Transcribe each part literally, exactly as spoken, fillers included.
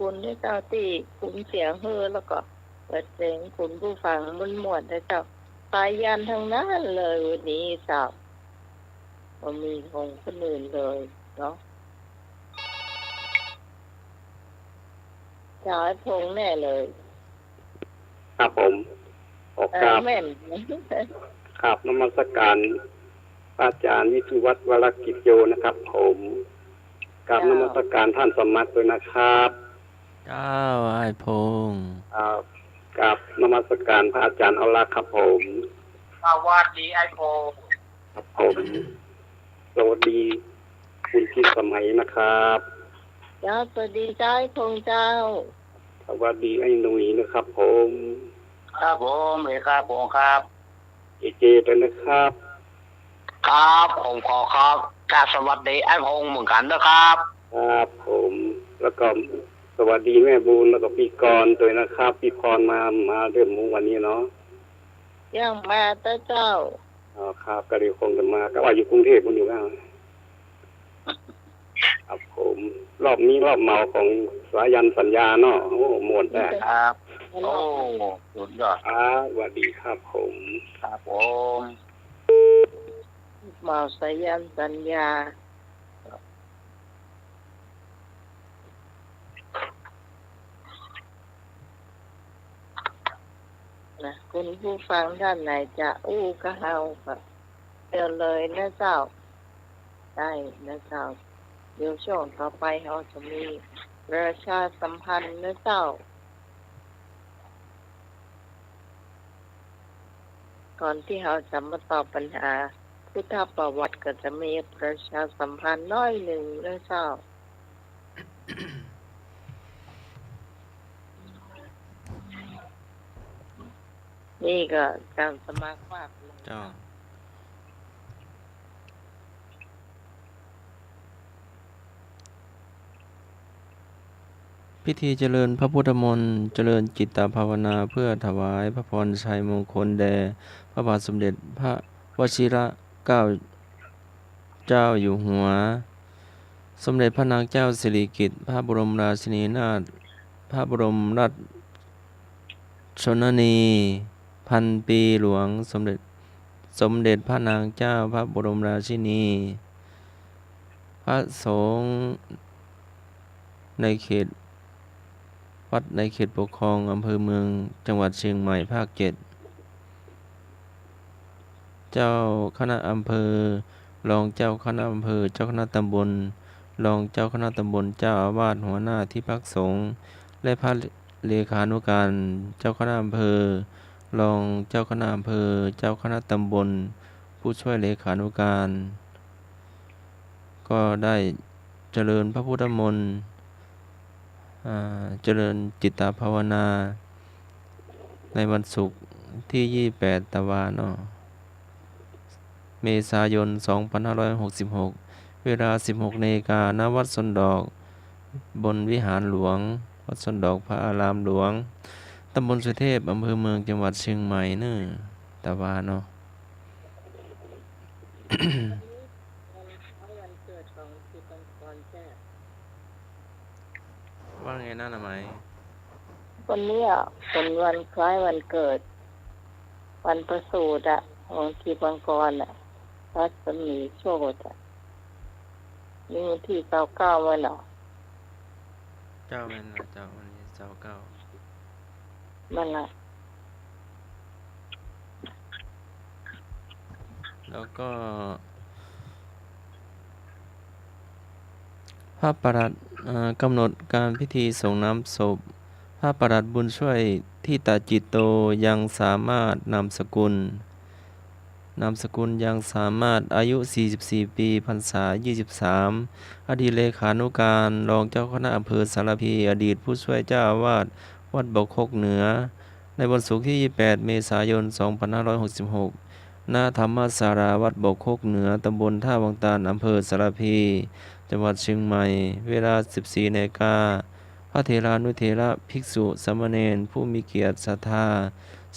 คุณนะเจ้าตี้คุ้มเสียงหื้อ แล้วก็เปิดเพลงหื้อคุณผู้ฟังม่วนๆ นะเจ้า สายัณนะเจ้า วันนี้เจ้า บ่มีของคนอื่นเลยเนาะ เจ้าไอ้พงษ์แน่เลย ครับผม ขอ เออ กราบ แม่น กราบนมัสการพระอาจารย์วิทูวัฒน์ วรกิจโย นะครับผม กราบ เจ้า นมัสการท่านสมัครด้วยนะครับ เจ้า ไอ้พงษ์ ครับ กราบนมัสการพระอาจารย์เอาละครับผม สวัสดีไอ้พงษ์ ครับผม สวัสดีคุณพิสมัยนะครับ เจ้า สวัสดีเจ้าไอ้พงษ์เจ้า สวัสดีไอ้หนุ่ยนะครับผม ครับผม เอกครับผมครับ เจเจด้วยนะครับ ครับ ผมขอครับ กราบสวัสดีไอ้พงษ์เหมือนกันนะครับ ครับผม แล้วก็สวัสดีแม่บูน แล้วก็พี่กรณ์ด้วยนะครับ พี่พรมา มาเริ่มมุ้งวันนี้เนาะ ยังมาเจ้า อ๋อ ครับ ก็เดี๋ยวคงจะมา ก็ว่าอยู่กรุงเทพฯมันอยู่แล้ว ครับผม รอบนี้รอบเหมาของสายัณสัญญาเนาะ โอ้ ม่วนแต๊ ครับ โอ้ สุดยอด ครับ สวัสดีครับผม ครับผม เหมาสายัณสัญญา นะ คุณผู้ฟังท่านไหนจะอู้กับเฮาก็เชิญเลยนะเจ้า ได้นะเจ้า เดี๋ยวช่วงต่อไปเฮาจะมีประชาสัมพันธ์นะเจ้า ก่อนตี้เฮาจะมาตอบปัญหาพุทธประวัติ ก็จะมีประชาสัมพันธ์น้อยนึ่งนะเจ้า นี่ก็อาจารย์สมัครว่า เจ้า พิธีเจริญพระพุทธมนต์ เจริญจิตตภาวนาเพื่อถวายพระพรชัยมงคลแด่พระบาทสมเด็จพระวชิรเกล้าเจ้าอยู่หัว สมเด็จพระนางเจ้าสิริกิติ์ พระบรมราชินีนาถ พระบรมราชชนนีพันปีหลวง สมเด็จ สมเด็จพระนางเจ้าพระบรมราชินี พระสงฆ์ในเขต วัดในเขตปกครองอำเภอเมืองจังหวัดเชียงใหม่ภาคเจ็ด เจ้าคณะอำเภอ รองเจ้าคณะอำเภอ เจ้าคณะตำบล รองเจ้าคณะตำบล เจ้าอาวาส หัวหน้าที่พักสงฆ์ และพระเลขานุการเจ้าคณะอำเภอ รองเจ้าคณะอำเภอ เจ้าคณะตำบล ผู้ช่วยเลขานุการ ก็ได้เจริญพระพุทธมนต์ อ่า เจริญจิตตภาวนา ในวันศุกร์ที่ยี่สิบแปดตะวาเนาะ เมษายน สองพันห้าร้อยหกสิบหก เวลา สิบหกนาฬิกา ณ วัดสนดอก บนวิหารหลวง วัดสนดอกพระอารามหลวง ตำบลสุเทพ อำเภอเมือง จังหวัดเชียงใหม่เน่อ ตะวาเนาะ ว่าไงนะ น้าไหม วันเนี้ยเป็นวันคล้ายวันเกิด วันประสูติอะ ของทิพย์มังกรอะ รัศมีโชติอะ นี่วันตี้ซาวเก้าแม่นเนาะ เจ้า แม่นนะเจ้า วันตี้ซาวเก้า นั่นแหละ แล้วก็ พระปลัด เอ่อ กำหนดการพิธีส่งน้ำศพ พระปลัดบุญช่วย ทิตาจิตโต ยังสามารถ นามสกุล นามสกุลยังสามารถ อายุ สี่สิบสี่ ปี พรรษา ยี่สิบสาม อดีตเลขานุการ รองเจ้าคณะอำเภอสารภี อดีตผู้ช่วยเจ้าอาวาสวัดบ่อคกเหนือ ในวันศุกร์ที่ยี่สิบแปดเมษายน สองพันห้าร้อยหกสิบหก ณ ธรรมศาลาวัดบ่อคกเหนือ ตำบลท่าวังตาล อำเภอสารภี จังหวัดเชียงใหม่ เวลา สิบสี่นาฬิกา พระเถรานุเถระ ภิกษุ สามเณร ผู้มีเกียรติศรัทธา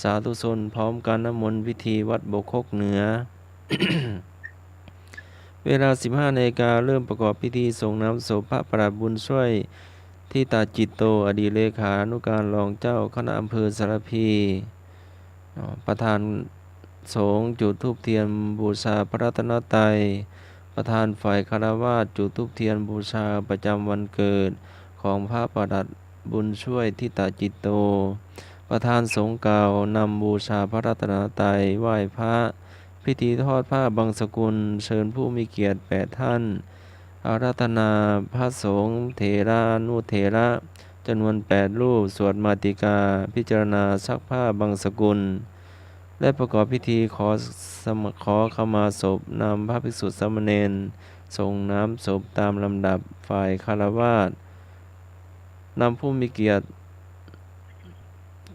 สาธุชน พร้อมกันน้ำมนต์พิธีวัดบ่อคกเหนือ เวลา สิบห้านาฬิกา เริ่มประกอบพิธีส่งน้ำศพพระปลัดบุญช่วย ทิตาจิตโต อดีตเลขานุการรองเจ้าคณะอำเภอสารภี เนาะ ประธานสงฆ์จุดธูปเทียนบูชาพระรัตนตรัย ประธานฝ่ายฆราวาสจุดธูปเทียนบูชาประจำวันเกิดของพระปลัดบุญช่วย ทิตาจิตโต ประธานสงฆ์กล่าวนำบูชาพระรัตนตรัย ไหว้พระ พิธีทอดผ้าบังสุกุล เชิญผู้มีเกียรติแปดท่าน อาราธนาพระสงฆ์เถรานุเถระจำนวนแปดรูป สวดมาติกา พิจารณาซักผ้าบังสุกุล และประกอบพิธีขอสม- ขอขมาศพ นำพระภิกษุสามเณรส่งน้ำศพตามลำดับ ฝ่ายฆราวาสนำผู้มีเกียรติ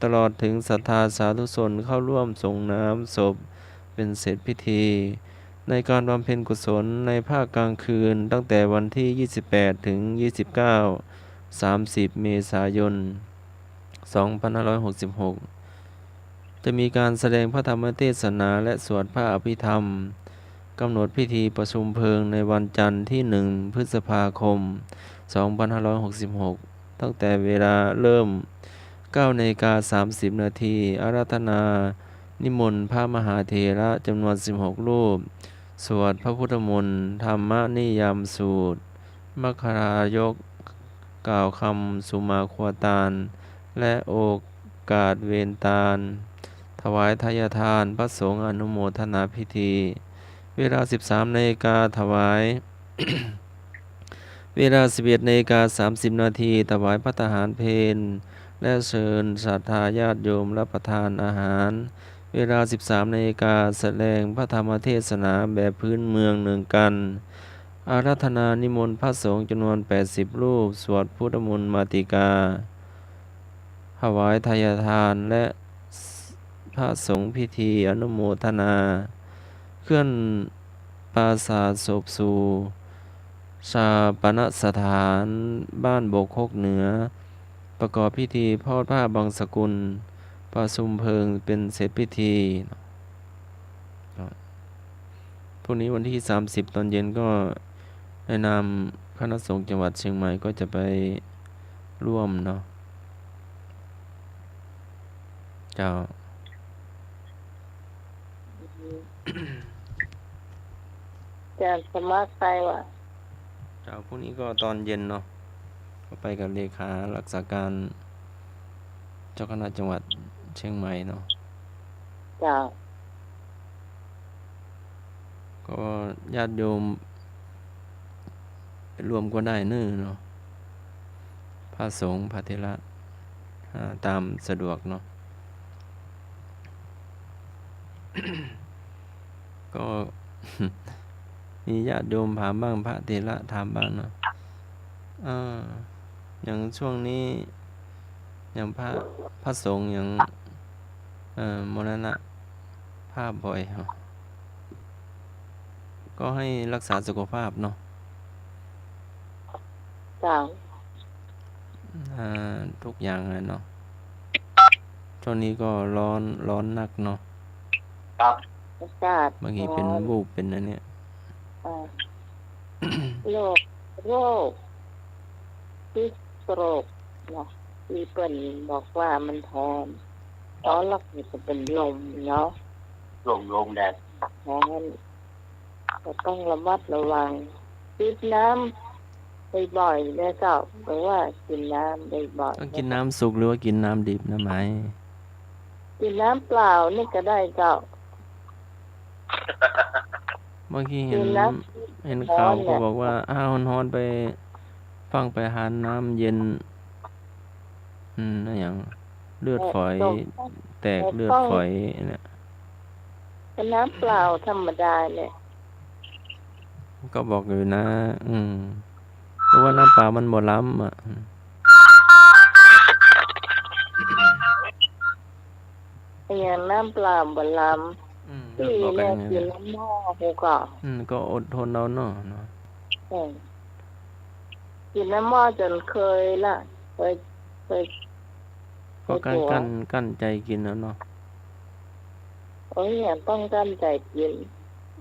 ตลอดถึงศรัทธาสาธุชนเข้าร่วมส่งน้ำศพเป็นเสร็จพิธี ในการบำเพ็ญกุศลในภาคกลางคืน ตั้งแต่วันที่ยี่สิบแปดถึงยี่สิบเก้า สามสิบ เมษายน สองพันห้าร้อยหกสิบหก จะมีการแสดงพระธรรมเทศนาและสวดพระอภิธรรม กำหนดพิธีประชุมเพลิงในวันจันทร์ที่หนึ่ง พฤษภาคม สองพันห้าร้อยหกสิบหก ตั้งแต่เวลาเริ่ม เก้านาฬิกาสามสิบนาที อาราธนานิมนต์พระมหาเถระจำนวนสิบหกรูป สวดพระพุทธมนต์ ธรรมนิยามสูตร มัคคายก กล่าวคำสุมาครัวตาน และโอกาสเวนตาน ถวายทายทาน พระสงฆ์อนุโมทนาพิธี เวลาสิบสามนาฬิกา ถวาย เวลาสิบเอ็ดนาฬิกาสามสิบนาที ถวายภัตตาหารเพล และเชิญศรัทธาญาติโยมรับประทานอาหาร เวลาสิบสามนาฬิกา แสดงพระธรรมเทศนาแบบพื้นเมืองหนึ่งกัน อาราธนานิมนต์พระสงฆ์จำนวนแปดสิบรูป สวดพุทธมนต์มาติกา ถวายทายทาน และพระสงฆ์พิธีอนุโมทนา เคลื่อนปราสาทศพสู่ฌาปนสถานบ้านบกคกเหนือ ประกอบพิธีทอดผ้าบังสุกุล ประชุมเพลิงเป็นเสร็จพิธี พรุ่งนี้วันที่สามสิบตอนเย็นก็ในนามคณะสงฆ์จังหวัดเชียงใหม่ก็จะไปร่วมเนาะ เจ้า จะสมัครไปวะ เจ้า พรุ่งนี้ก็ตอนเย็นเนาะ ก็ไปกับเลขารักษาการเจ้าคณะจังหวัดเชียงใหม่เนาะ เจ้า ก็ญาติโยมไปร่วมก็ได้เนอะเนาะ พระสงฆ์พระเถระ อ่า ตามสะดวกเนาะ ก็ มีญาติโยมถามบ้าง พระเถระถามบ้างเนาะ อ่า อย่างช่วงนี้ อย่างพระ พระสงฆ์อย่าง เอ่อ มรณภาพบ่อย ก็ให้รักษาสุขภาพเนาะ เจ้า อ่า ทุกอย่างอะเนาะ ช่วงนี้ก็ร้อน ร้อนนักเนาะ ครับ อากาศ บางทีเป็น ร้อน วูบเป็นอันเนี้ย อ่า โรค โรค ฮีทสโตรกเนาะ ตี้เปิ้นบอกว่ามันฮ้อน ฮ้อนแล้วมันจะเป็นลมเนาะ ลม ลมแดด ฮ้อน ก็ต้องระมัดระวัง จิบน้ำบ่อยๆ นะเจ้า หรือว่ากินน้ำบ่อยๆ ต้องกินน้ำสุกหรือว่ากินน้ำดิบนะไหม กินน้ำเปล่านี่ก็ได้เจ้า บางทีเห็น กินน้ำ เห็นข่าวก็บอกว่า ฮ้อนเนี่ย อ้าว ฮ้อนไป ฟั่งไปหาน้ำเย็น อืม อะหยัง เลือดฝอย เออ ต้อง แตก เออ เลือด ต้อง ฝอยเนี่ย ก็น้ำเปล่าธรรมดาเนี่ย ก็บอกอยู่นะ อืม เพราะว่าน้ำเปล่ามันบ่ล้ำอะ อืม อย่างน้ำเปล่าบ่ล้ำ อืม ตี้ ก็บอกกัน เนี่ย อย่างนั้น กินน้ำหม้อ ฮู้ก่อ อืม ก็อดทนเอาเนาะ เนาะ เออ กินน้ำหม้อจ๋นเกยละ เกย เกย ก็กั้น เกยตั๋ว กั้น กั้นใจ๋กิ๋นเอาเนาะ โอ้ย อย่างต้องกั้นใจ๋กิ๋น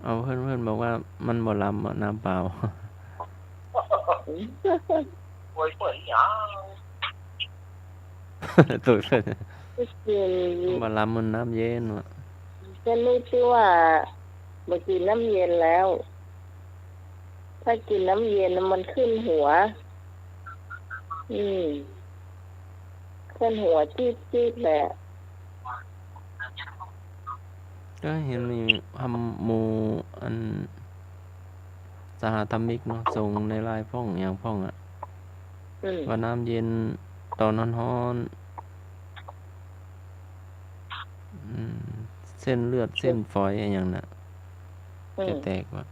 เอา เปิ้น เปิ้นบอกว่ามันบ่ล้ำอะ น้ำเปล่า อืม ป่วยเปิ้นหยัง ตัวเปิ้น ก็คือ บ่ลำเหมือนน้ำเย็นว่ะ ก็นึกว่าบ่กินน้ำเย็นแล้ว ถ้ากินน้ำเย็นน่ะมันขึ้นหัว อืม ขึ้นหัวจี๊ดๆ แหละ ก็หันมีหมู่อันสหธรรมิกเนาะ ส่งในไลน์พ่องหยังพ่องอะ อืม ว่าน้ำเย็นตอนฮ้อนๆ อืม เส้นเลือดเส้นฝอยอะหยังน่ะ อืม จะแตกว่ะ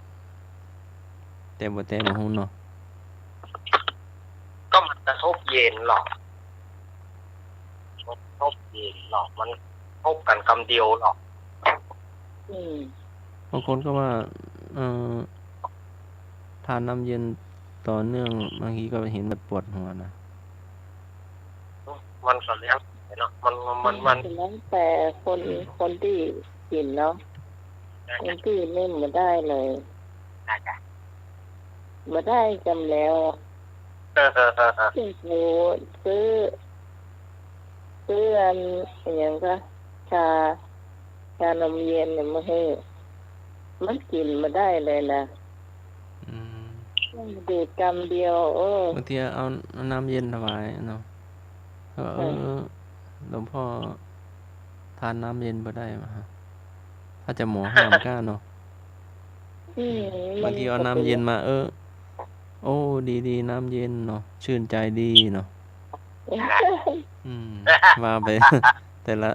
แต่บ่แตกบ่ฮู้เนาะ ก็มันกระทบเย็นหรอก กระทบเย็นหรอก มันกระทบกั๋นกำเดียวหรอก อืม บางคนก็ว่า เอ่อ ทานน้ำเย็นต่อเนื่อง บางทีก็หันแบบปวดหัวนะ มันก็แล้วแต่เนาะ มัน มัน มัน แล้วแต่คน อืม คนตี้กิ๋นเนาะ คนตี้นี่บ่ได้เลย บ่ได้กำแล้ว เออ เออ เออ เออ ซื้อ ซื้ออัน อะหยังก็ ชา ชานมเย็นเนี่ยมาหื้อ มันกิ๋นบ่ได้เลยนะ อืม ต้องดูดกำเดียว เออ บางทีเอาน้ำเย็นถวายเนาะ ก็ เออ เออ หลวงพ่อทานน้ำเย็นบ่ได้มา ถ้าจะหมอห้ามก้าเนาะ อืม บางทีเอาน้ำเย็นมา เออ โอ้ ดีๆ น้ำเย็นเนาะ ชื่นใจดีเนาะ อืม ว่าไป แต่ละ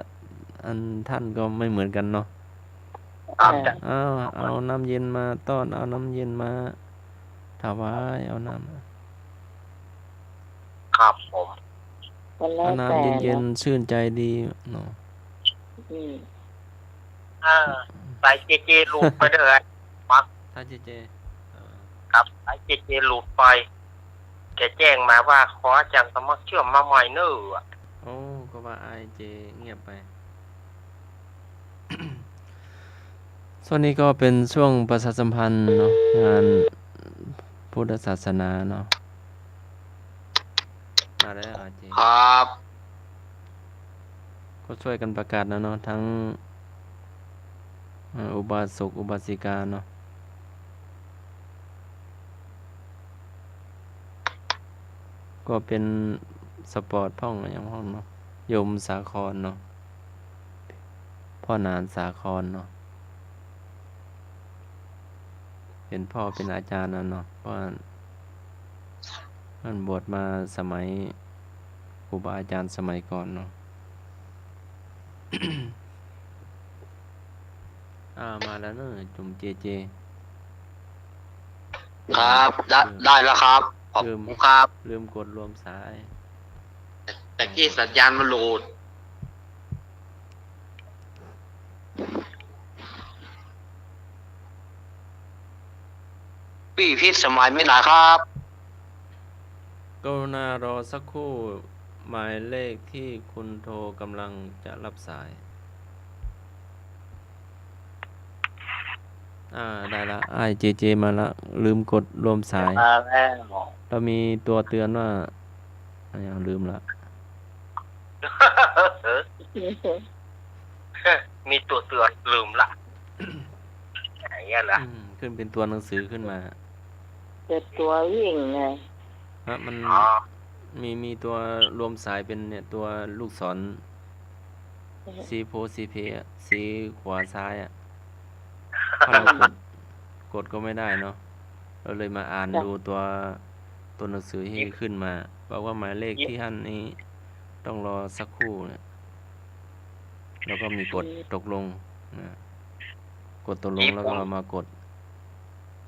อันท่านก็ไม่เหมือนกันเนาะ ครับ เอา เอาน้ำเย็นมาต้อน เอาน้ำเย็นมาถวาย เอาน้ำ ครับผม มันแล้วแต่เนาะ เอาน้ำเย็นๆ ชื่นใจดีเนาะ อืม เออ สายเจเจหลุดไปเด้อ มัก สายเจเจ เออ ครับ สายเจเจหลุดไป แกแจ้งมาว่าขออาจารย์สมัครเชื่อมมาใหม่เน้อ โอ้ ก็ว่าอ้ายเจเงียบไป ช่วงนี้ก็เป็นช่วงประชาสัมพันธ์เนาะ งานพุทธศาสนาเนาะ มาแล้วอ้ายเจ ครับ ก็ช่วยกันประกาศนะเนาะ ทั้ง เอ่อ อุบาสกอุบาสิกาเนาะ ก็เป็นสปอร์ตพ่องอะหยังพ่องเนาะ โยมสาครเนาะ พ่อหนานสาครเนาะ เป็นพ่อเป็นอาจารย์นะเนาะ เพราะว่าท่านบวชมาสมัยครูบาอาจารย์สมัยก่อนเนาะ อ่า มาแล้วเนอะ จุ่มเจเจ ครับ ได้ เออ ได้แล้วครับ ขอบคุณครับ ลืม ลืมกดรวมสาย แต่กี้สัญญาณมันหลุด ปี้พิสมัยไม่หนาครับ กรุณารอสักครู่ หมายเลขที่คุณโทรกำลังจะรับสาย อ่า ได้ละ อ้ายเจเจมาละ ลืมกดรวมสาย มาแล้ว แล้วมีตัวเตือนว่า อ้าว ลืมละ มีตัวเตือนลืมละ อย่างเงี้ยเหรอ อืม ขึ้นเป็นตัวหนังสือขึ้นมา เป็นตัววิ่งไง ฮะ มัน อ๋อ มี มีตัวรวมสายเป็นเนี่ย ตัวลูกศร อืม สีโพธิ์สีเพอะ สีขวาซ้ายอะ ถ้าเรากด กดก็ไม่ได้เนาะ เราเลยมาอ่าน จ้ะ ดูตัว ตัวหนังสือที่ขึ้นมา บอกว่าหมายเลขที่ท่านนี้ต้องรอสักครู่เนี่ย แล้วก็มีกด อืม ตกลงนะ กดตกลง แล้วก็มากด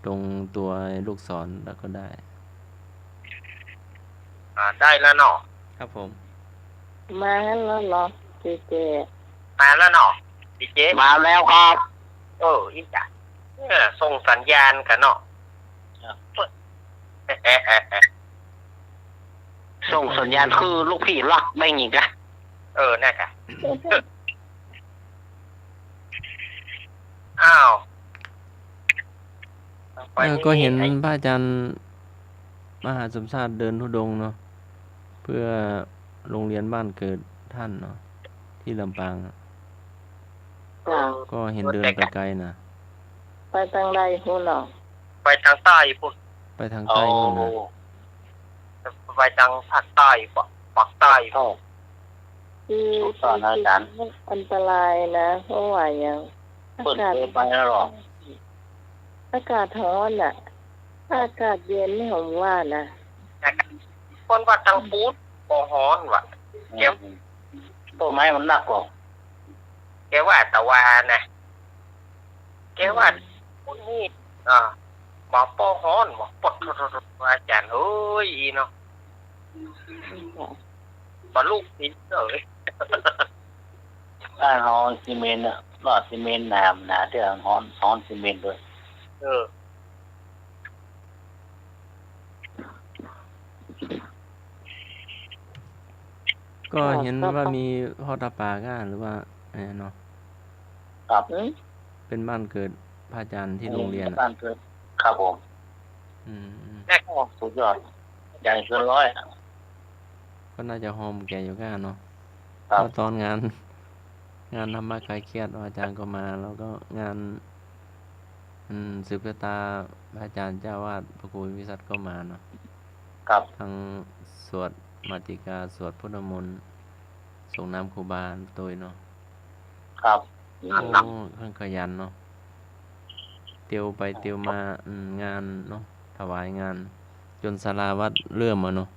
ตรงตัวลูกศรแล้วก็ได้ อ่า ได้แล้วเนาะ ครับผม มาแล้วเหรอ เจเจ มาแล้วเนาะ เจเจ มาแล้วครับ เออ อีจ๋า เนี่ย ส่งสัญญาณกั๋นเนาะ ส่งสัญญาณคือลูกผีหลักแม่ญิงอะ เออ นั่นกะ อ้าว เออ ก็เห็นพระอาจารย์ มหาสมชาติเดินธุดงค์เนาะ เพื่อโรงเรียนบ้านเกิดต้านเนาะ ตี้ลำปางอะ เจ้า ก็หันเดินไปไกลน่ะ ไปตางใดพู้นเนาะ ไปตางใต้พู้น ไปตางใต้พู้นน่ะ โอ้ ไปตางภาคใต้ ภาค ภาคใต้ คือ สงสารอาจ๋ารย์ อันตรายนะ เพราะว่าหยัง เปิ้น อากาศ เกยไปแล้วเหรอ อากาศฮ้อนน่ะ ถ้าอากาศเย็นนี่ผมว่านะ เปิ้นว่าตางปู๊นบ่ฮ้อนว่ะ แก อืม ต้นไม้มันหนักกว่า แกว่าตะวานะ แกว่า อืม ปู๊นนี่ อ่า บ่ปอฮ้อน บ่ปอด อาจ๋ารย์เอ้ย อีเนาะ บ่ลูกศิลป์เอ้ย บ้านเฮาซีเมนต์อะ หลอดซีเมนต์หนา หนาเตื้อฮ้อน ฮ้อนซีเมนต์ด้วย เออ ก็หันว่ามีพ่อตาปาก้า หรือว่าไอ้เนาะ ครับ หืม เป๋นบ้านเกิดพระอาจ๋ารย์ตี้โรงเรียนอะ บ้านเกิด ครับผม อืม อืม แม่ก็สุดยอด ใหญ่เกินร้อยอะ ก็น่าจะฮอมแกอยู่ก้าเนาะ ครับ ก็ตอนงาน งานธรรมะคลายเครียด อาจ๋ารย์ก็มา แล้วก็งาน อืม สืบชะตาพระอาจ๋ารย์เจ้าอาวาส พระครูวิสัชก็มาเนาะ ครับ ทั้งสวดมาติกา สวดพุทธมนต์ สรงน้ำครูบาโตยเนาะ ครับ โอ้ เปิ้นขยันเนาะ เตียวไปเตียวมา อืม งานเนาะ ถวายงาน จ๋นศาลาวัดเลื่อมอะเนาะ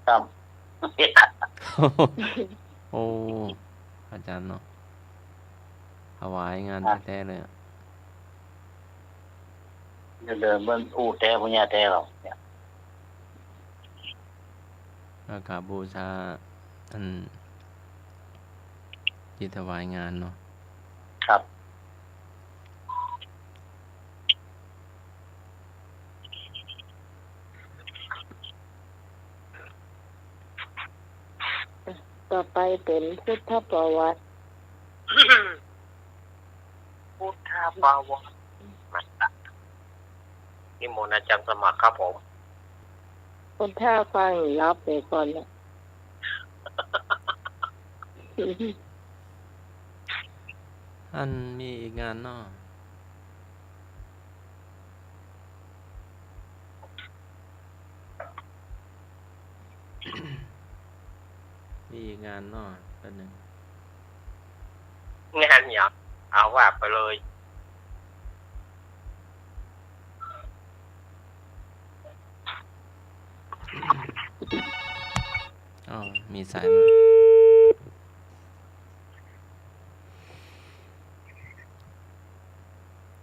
ครับ โอ้ อาจ๋ารย์เนาะ ถวายงาน ครับ แต๊ๆ เลยอะ เดี๋ยวเดินเบิ่งอู้แต๊ พญาแต๊หรอกเนี่ย อาคาบูชา อัน ตี้ถวายงานเนาะ ครับ ต่อไปเป๋นพุทธประวัติ พุทธประวัติ นิมนต์อาจ๋ารย์สมัครครับผม คนถ้าฟังหลับไปก่อนละ อันมีอีกงานเนาะ มีอีกงานเนาะ แป๊บนึ่ง งานหยัง เอาว่าไปเลย อ้าว มีสายมา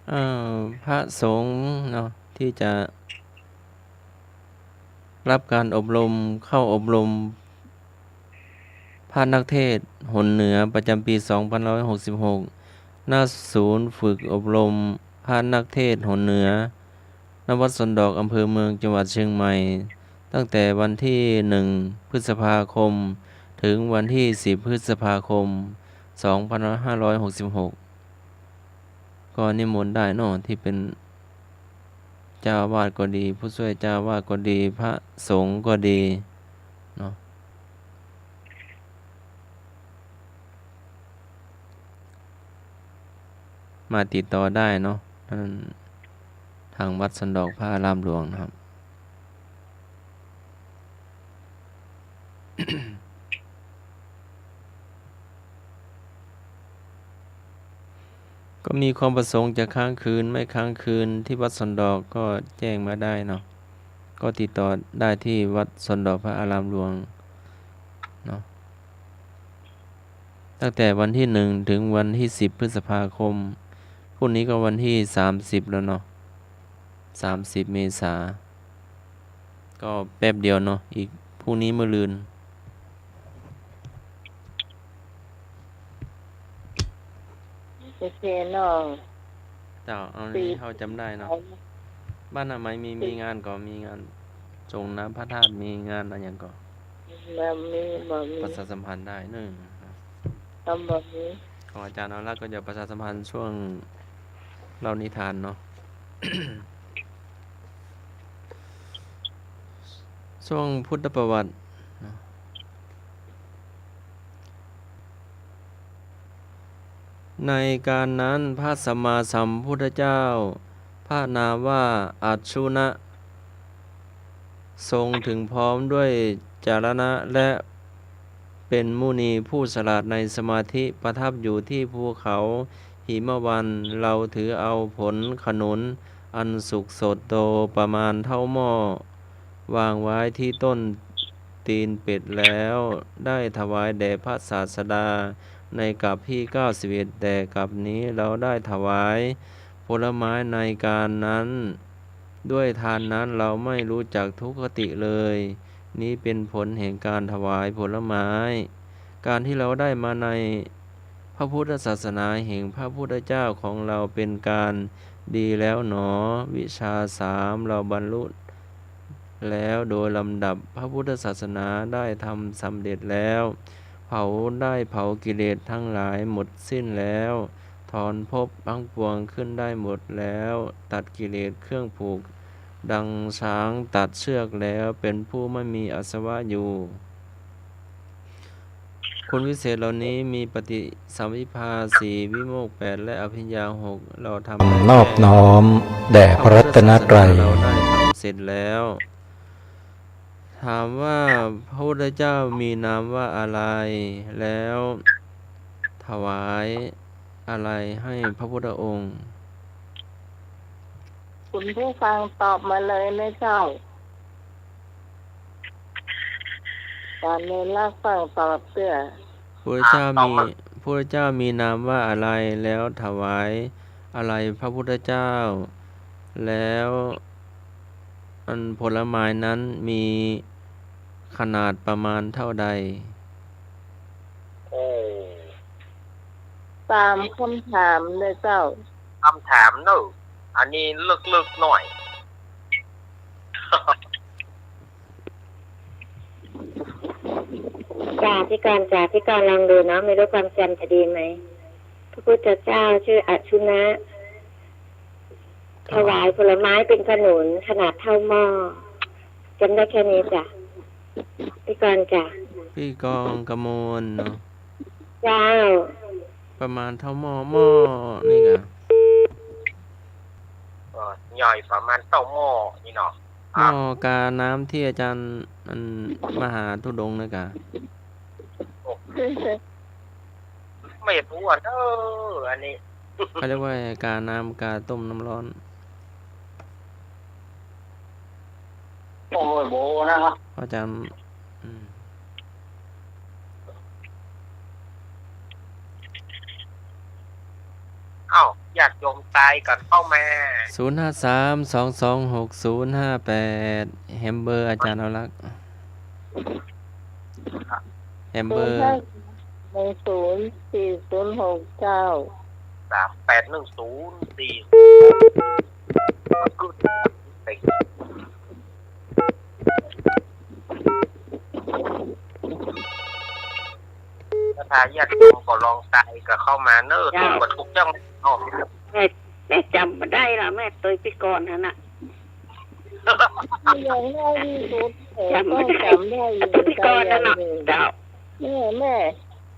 เอ่อ พระสงฆ์เนาะ ตี้จะ รับก๋านอบรม เข้าอบรม พระนักเทศน์หนเหนือ ประจ๋ำปี๋ สองปันห้าร้อยหกสิบหก ณ ศูนย์ฝึกอบรมพระนักเทศน์หนเหนือ ณ วัดสนดอก อำเภอเมือง จังหวัดเชียงใหม่ ตั้งแต่วันตี้ หนึ่ง พฤษภาคม เถิงวันตี้ สิบ พฤษภาคม สองปันห้าร้อยหกสิบหก ก็นิมนต์ได้เนาะ ตี้เป๋นเจ้าอาวาสก็ดี ผู้จ้วยเจ้าอาวาสก็ดี พระสงฆ์ก็ดีเนาะ มาติดต่อได้เนาะ อัน ตางวัดสนดอกพระอารามหลวงนะครับ ก็มีความประสงค์จะค้างคืนไม่ค้างคืนตี้วัดสนดอกก็แจ้งมาได้เนาะ ก็ติดต่อได้ตี้วัดสนดอกพระอารามหลวงเนาะ ตั้งแต่วันตี้ หนึ่ง เถิงวันตี้ สิบ พฤษภาคม พรุ่งนี้ก็วันตี้ สามสิบ แล้วเนาะ สามสิบ เมษา ก็แป๊บเดียวเนาะ อีกพรุ่งนี้มะรืน โอเคเนาะ เจ้า เอานี้เฮาจ๋ำได้เนาะ บ้านนามัยมี มีงานก่อ มีงานสรงน้ำพระธาตุ มีงานอะหยังก่อ บ่มี บ่มี ประชาสัมพันธ์ได้เนาะ ก็บ่มี ของอาจ๋ารย์อนุรักษ์ก็จะประชาสัมพันธ์ช่วงเล่านิทานเนาะ ส ช่วงพุทธประวัติ ในการนั้นพระสัมมาสัมพุทธเจ้า พระนามว่าอัชชุนะ ทรงถึงพร้อมด้วยจารณะ และเป็นมุนีผู้ฉลาดในสมาธิ ประทับอยู่ที่ภูเขาหิมวันต์ เราถือเอาผลขนุนอันสุกสดโตประมาณเท่าหม้อ วางไว้ที่ต้นตีนเป็ดแล้ว ได้ถวายแด่พระศาสดาในกัปที่เก้าสิบเอ็ด แต่กัปนี้เราได้ถวายผลไม้ในการนั้น ด้วยทานนั้นเราไม่รู้จักทุกขติเลย นี้เป็นผลแห่งการถวายผลไม้ การที่เราได้มาในพระพุทธศาสนาแห่งพระพุทธเจ้าของเราเป็นการดีแล้วหนอ วิชชาสามเราบรรลุแล้วโดยลำดับ พระพุทธศาสนาได้ทำสำเร็จแล้ว เผา ได้เผากิเลสทั้งหลายหมดสิ้นแล้ว ถอนภพทั้งปวงขึ้นได้หมดแล้ว ตัดกิเลสเครื่องผูก ดังช้างตัดเชือกแล้ว เป็นผู้ไม่มีอาสวะอยู่ คุณวิเศษเหล่านี้มีปฏิสัมภิญญาสี่ วิโมกข์แปด และอภิญญาหก เราทำได้ นอบน้อมแด่พระรัตนตรัย พระพุทธศาสนาเราได้ทำเสร็จแล้ว ถามว่าพระพุทธเจ้ามีนามว่าอะไร แล้วถวายอะไรให้พระพุทธองค์ คุณผู้ฟังตอบมาเลยนะเจ้า ตอนนี้รับฟังตอบเตื้อ พระพุทธเจ้า อ่า ตอบ มี มา พระพุทธเจ้ามีนามว่าอะไร แล้วถวายอะไรพระพุทธเจ้า แล้วอันผลไม้นั้นมีขนาดประมาณเท่าใด โอ้ สามคำถามเลยเจ้า คำถามเนอะ อันนี้เลิกๆ หน่อย จ้ะ พี่กรณ์จ้ะ พี่กรณ์ลองดูเนาะ ไม่รู้ความจำจะดีไหม พระพุทธเจ้าชื่ออัชชุนะ ครับ ถวายผลไม้เป็นขนุนขนาดเท่าหม้อ จำได้แค่นี้จ้ะ พี่กรณ์จ้ะ พี่กรณ์กมลเนาะ เจ้า ประมาณเท่าหม้อ หม้อนี่กะ ก็ใหญ่ประมาณเต้าหม้อนี่เนาะ หม้อกาน้ำที่อาจารย์อันมหาธุดงค์นะกะ โอ้ ไม่รู้อ่ะเด้อ อันนี้ เขาเรียกว่ากาน้ำ กาต้มน้ำร้อน โอ้ย โบนะครับ อาจารย์ อืม เอ้า ญาติโยมตายกันเข้ามา ศูนย์ห้าสาม สองสองหก ศูนย์ห้าแปด แหมเบอร์อาจารย์อนุรักษ์ แหมเบอร์ ศูนย์ห้า หนึ่งศูนย์ สี่ศูนย์หก เจ้า สามแปดหนึ่งศูนย์ สี่ ถ้าญาติโยมก็ลองตายก็เข้ามาเนอะ เจ้า ทุกข์ก็ทุกข์จัง อ๋อ แม่ แม่จำบ่ได้ละ แม่เตยปีก่อนหั้นน่ะ อย่างน้อยที่สุด เออ จำบ่ได้ ต้องจำได้อย่างใดอย่างหนึ่ง เจ้า แม่ แม่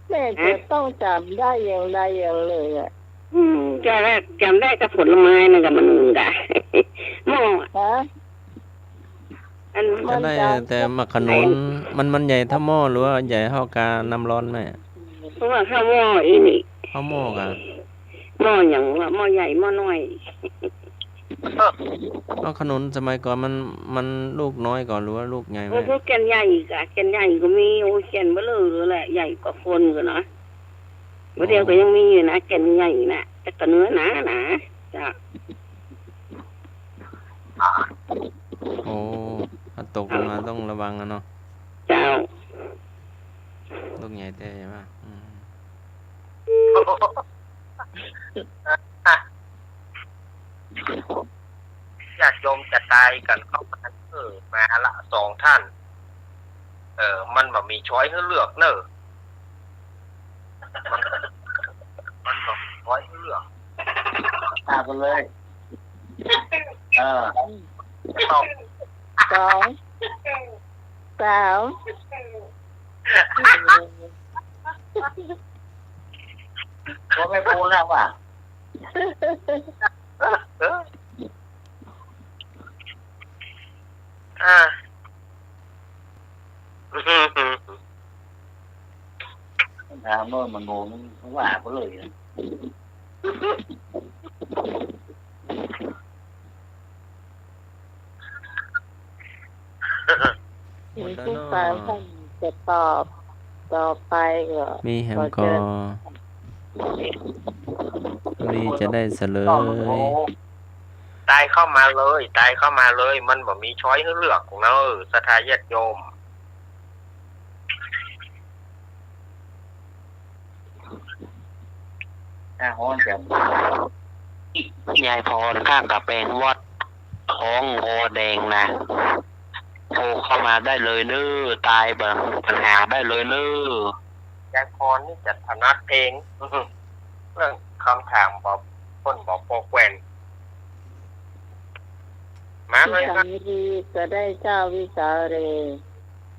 แม่จะ ฮะ ต้องจำได้อย่างใดอย่างหนึ่งอะ อืม จะได้ จำได้แต่ผลไม้นั่นกะมันกะ หม้อ ฮะ อัน มัน จำได้แต่หมากขนุน มัน มันใหญ่เท่าหม้อหรือว่าใหญ่เท่ากาน้ำร้อนแม่ เพราะว่าเท่าหม้ออีนี่ เท่าหม้อกะ หม้อหยังวะ หม้อใหญ่หม้อน้อย เอ้า ขนุนสมัยก่อนมัน มันลูกน้อยก่อนหรือว่าลูกใหญ่แม่ โอ้ พวกแก่นใหญ่กะ แก่นใหญ่ก็มี โอ้ แก่นเบ้อเร่อเลยแหละ ใหญ่กว่าคนกะนะ บ่าเดี่ยวก็ยังมีอยู่นะ แก่นใหญ่น่ะ แต่ก็เนื้อหนาหนา เจ้า โอ้ ถ้าตกลงมาต้องระวังอะเนาะ เจ้า ลูกใหญ่แท้ใช่ปะ อืม ญาติโยมจะตายกันเข้ามา เออ มาละสองท่าน เออ มันบ่มีช้อยให้เลือกเนอะ มัน มันบ่มีช้อยให้เลือก ตามกันเลย เออ สอง สอง สาม ก็ไม่ปูนแล้วว่ะ อ่า ถามว่ามันโง่ มันว่าไปเลยนะ หมดแล้วเนาะ ผู้ฟังท่านจะตอบต่อไปก็ มีแหมก่อ ขอเชิญ มีจะได้เสลย ตายเข้ามาเลย ตายเข้ามาเลย มันบ่มีช้อยให้เลือกเนาะ ศรัทธาญาติโยม อ่ะ ฮ้อนแจ่ม ยายพร ข้างกำแพงวัด ฮ้องงอแดงนะ โทรเข้ามาได้เลยเน้อ ตายบ่ ปัญหาได้เลยเน้อ ยายพรนี่จะถนัดเอง เรื่องคำถามบอกคนบอกพอแควน มาเลยครับ วิสาลีก็ได้เจ้า วิสาลี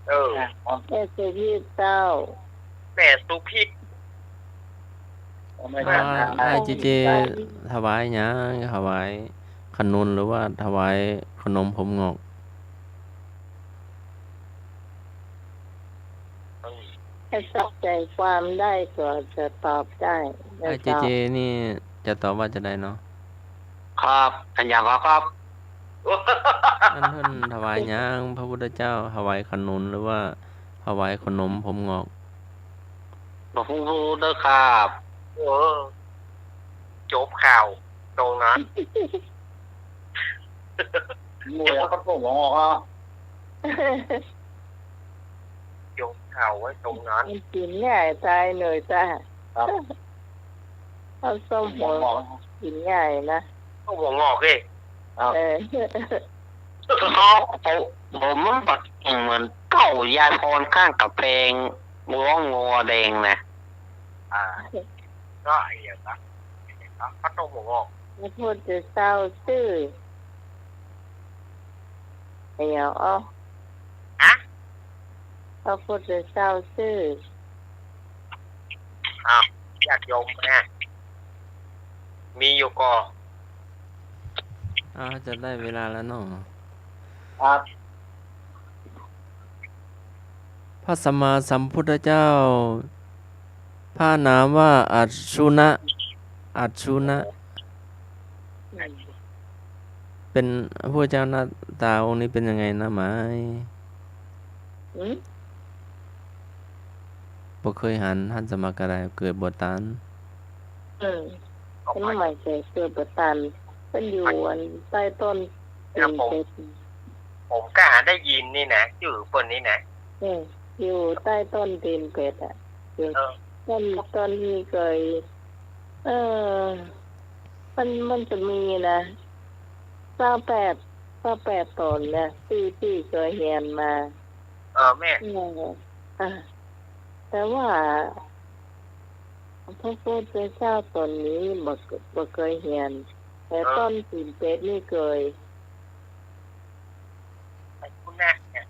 เออ แม่สุพิษเจ้า แม่สุพิษ อ่า อ้ายเจเจ ถวายหยัง ถวายขนุนหรือว่าถวายขนมผมหงอก ถ้าจับใจความได้ก็จะตอบได้ อ้ายเจเจนี่จะตอบว่าจะใดเนาะ ครับ อันหยังก็ครับ อันเพิ่นถวายหยัง พระพุทธเจ้า ถวายขนุนหรือว่าถวายขนมผมหงอก บ่ฮู้เด้อครับ เออ จบข่าวตรงนั้น โอ้ย เขาโทรมาออกอ่ะ จบข่าวไว้ตรงนั้น มันกิ๋นง่ายตายเลยจ้ะ ครับ ข้าวส้มหัว หัวงอก กิ๋นง่ายนะ ข้าวหัวงอกเอ้ย ครับ เออ เขา เขา ผมมันบักเหมือนเก้ายายพรข้างกำแพง ฮ้องงอแดงนะ อ่า ก็ไอ้เดี๋ยวนะ ข้าวต้มหัวงอก พระพุทธเจ้าซื่อ เดี๋ยว อ๋อ ฮะ พระพุทธเจ้าซื่อ อ้าว ญาติโยมนะ มีอยู่ก่อ อ้าว จะได้เวลาแล้วเนาะ ครับ พระสัมมาสัมพุทธเจ้า พระนามว่าอัจฉรินะ อัจฉรินะ อืม เป็นพระพุทธเจ้าหน้าตาองค์นี้เป็นยังไงนะหมาย อืม บ่เคยหัน หันสมัครก็ได้ เกิดบ่ตัน เออ มันหมายถึงเกิดบ่ตัน เปิ้นอยู่อันใต้ต้นตีนเป็ด ผมก็หาได้ยินนี่นะ จื้อเปิ้นนี่นะ เออ อยู่ใต้ต้นตีนเป็ดอะ อยู่ เออ ต้น ต้นนี้เกย เออ มัน มันจะมีนะ ซาวแปด ซาวแปดต๋นนะ ตี้ ตี้เกยเฮียนมา เออ แม่ เออ อ่ะ แต่ว่า พระพุทธเจ้าต๋นนี้บ่ บ่เกยเฮียน แต่ เออ ต้นตีนเป็ดนี่เกย ไอ้คุณแน่เนี่ย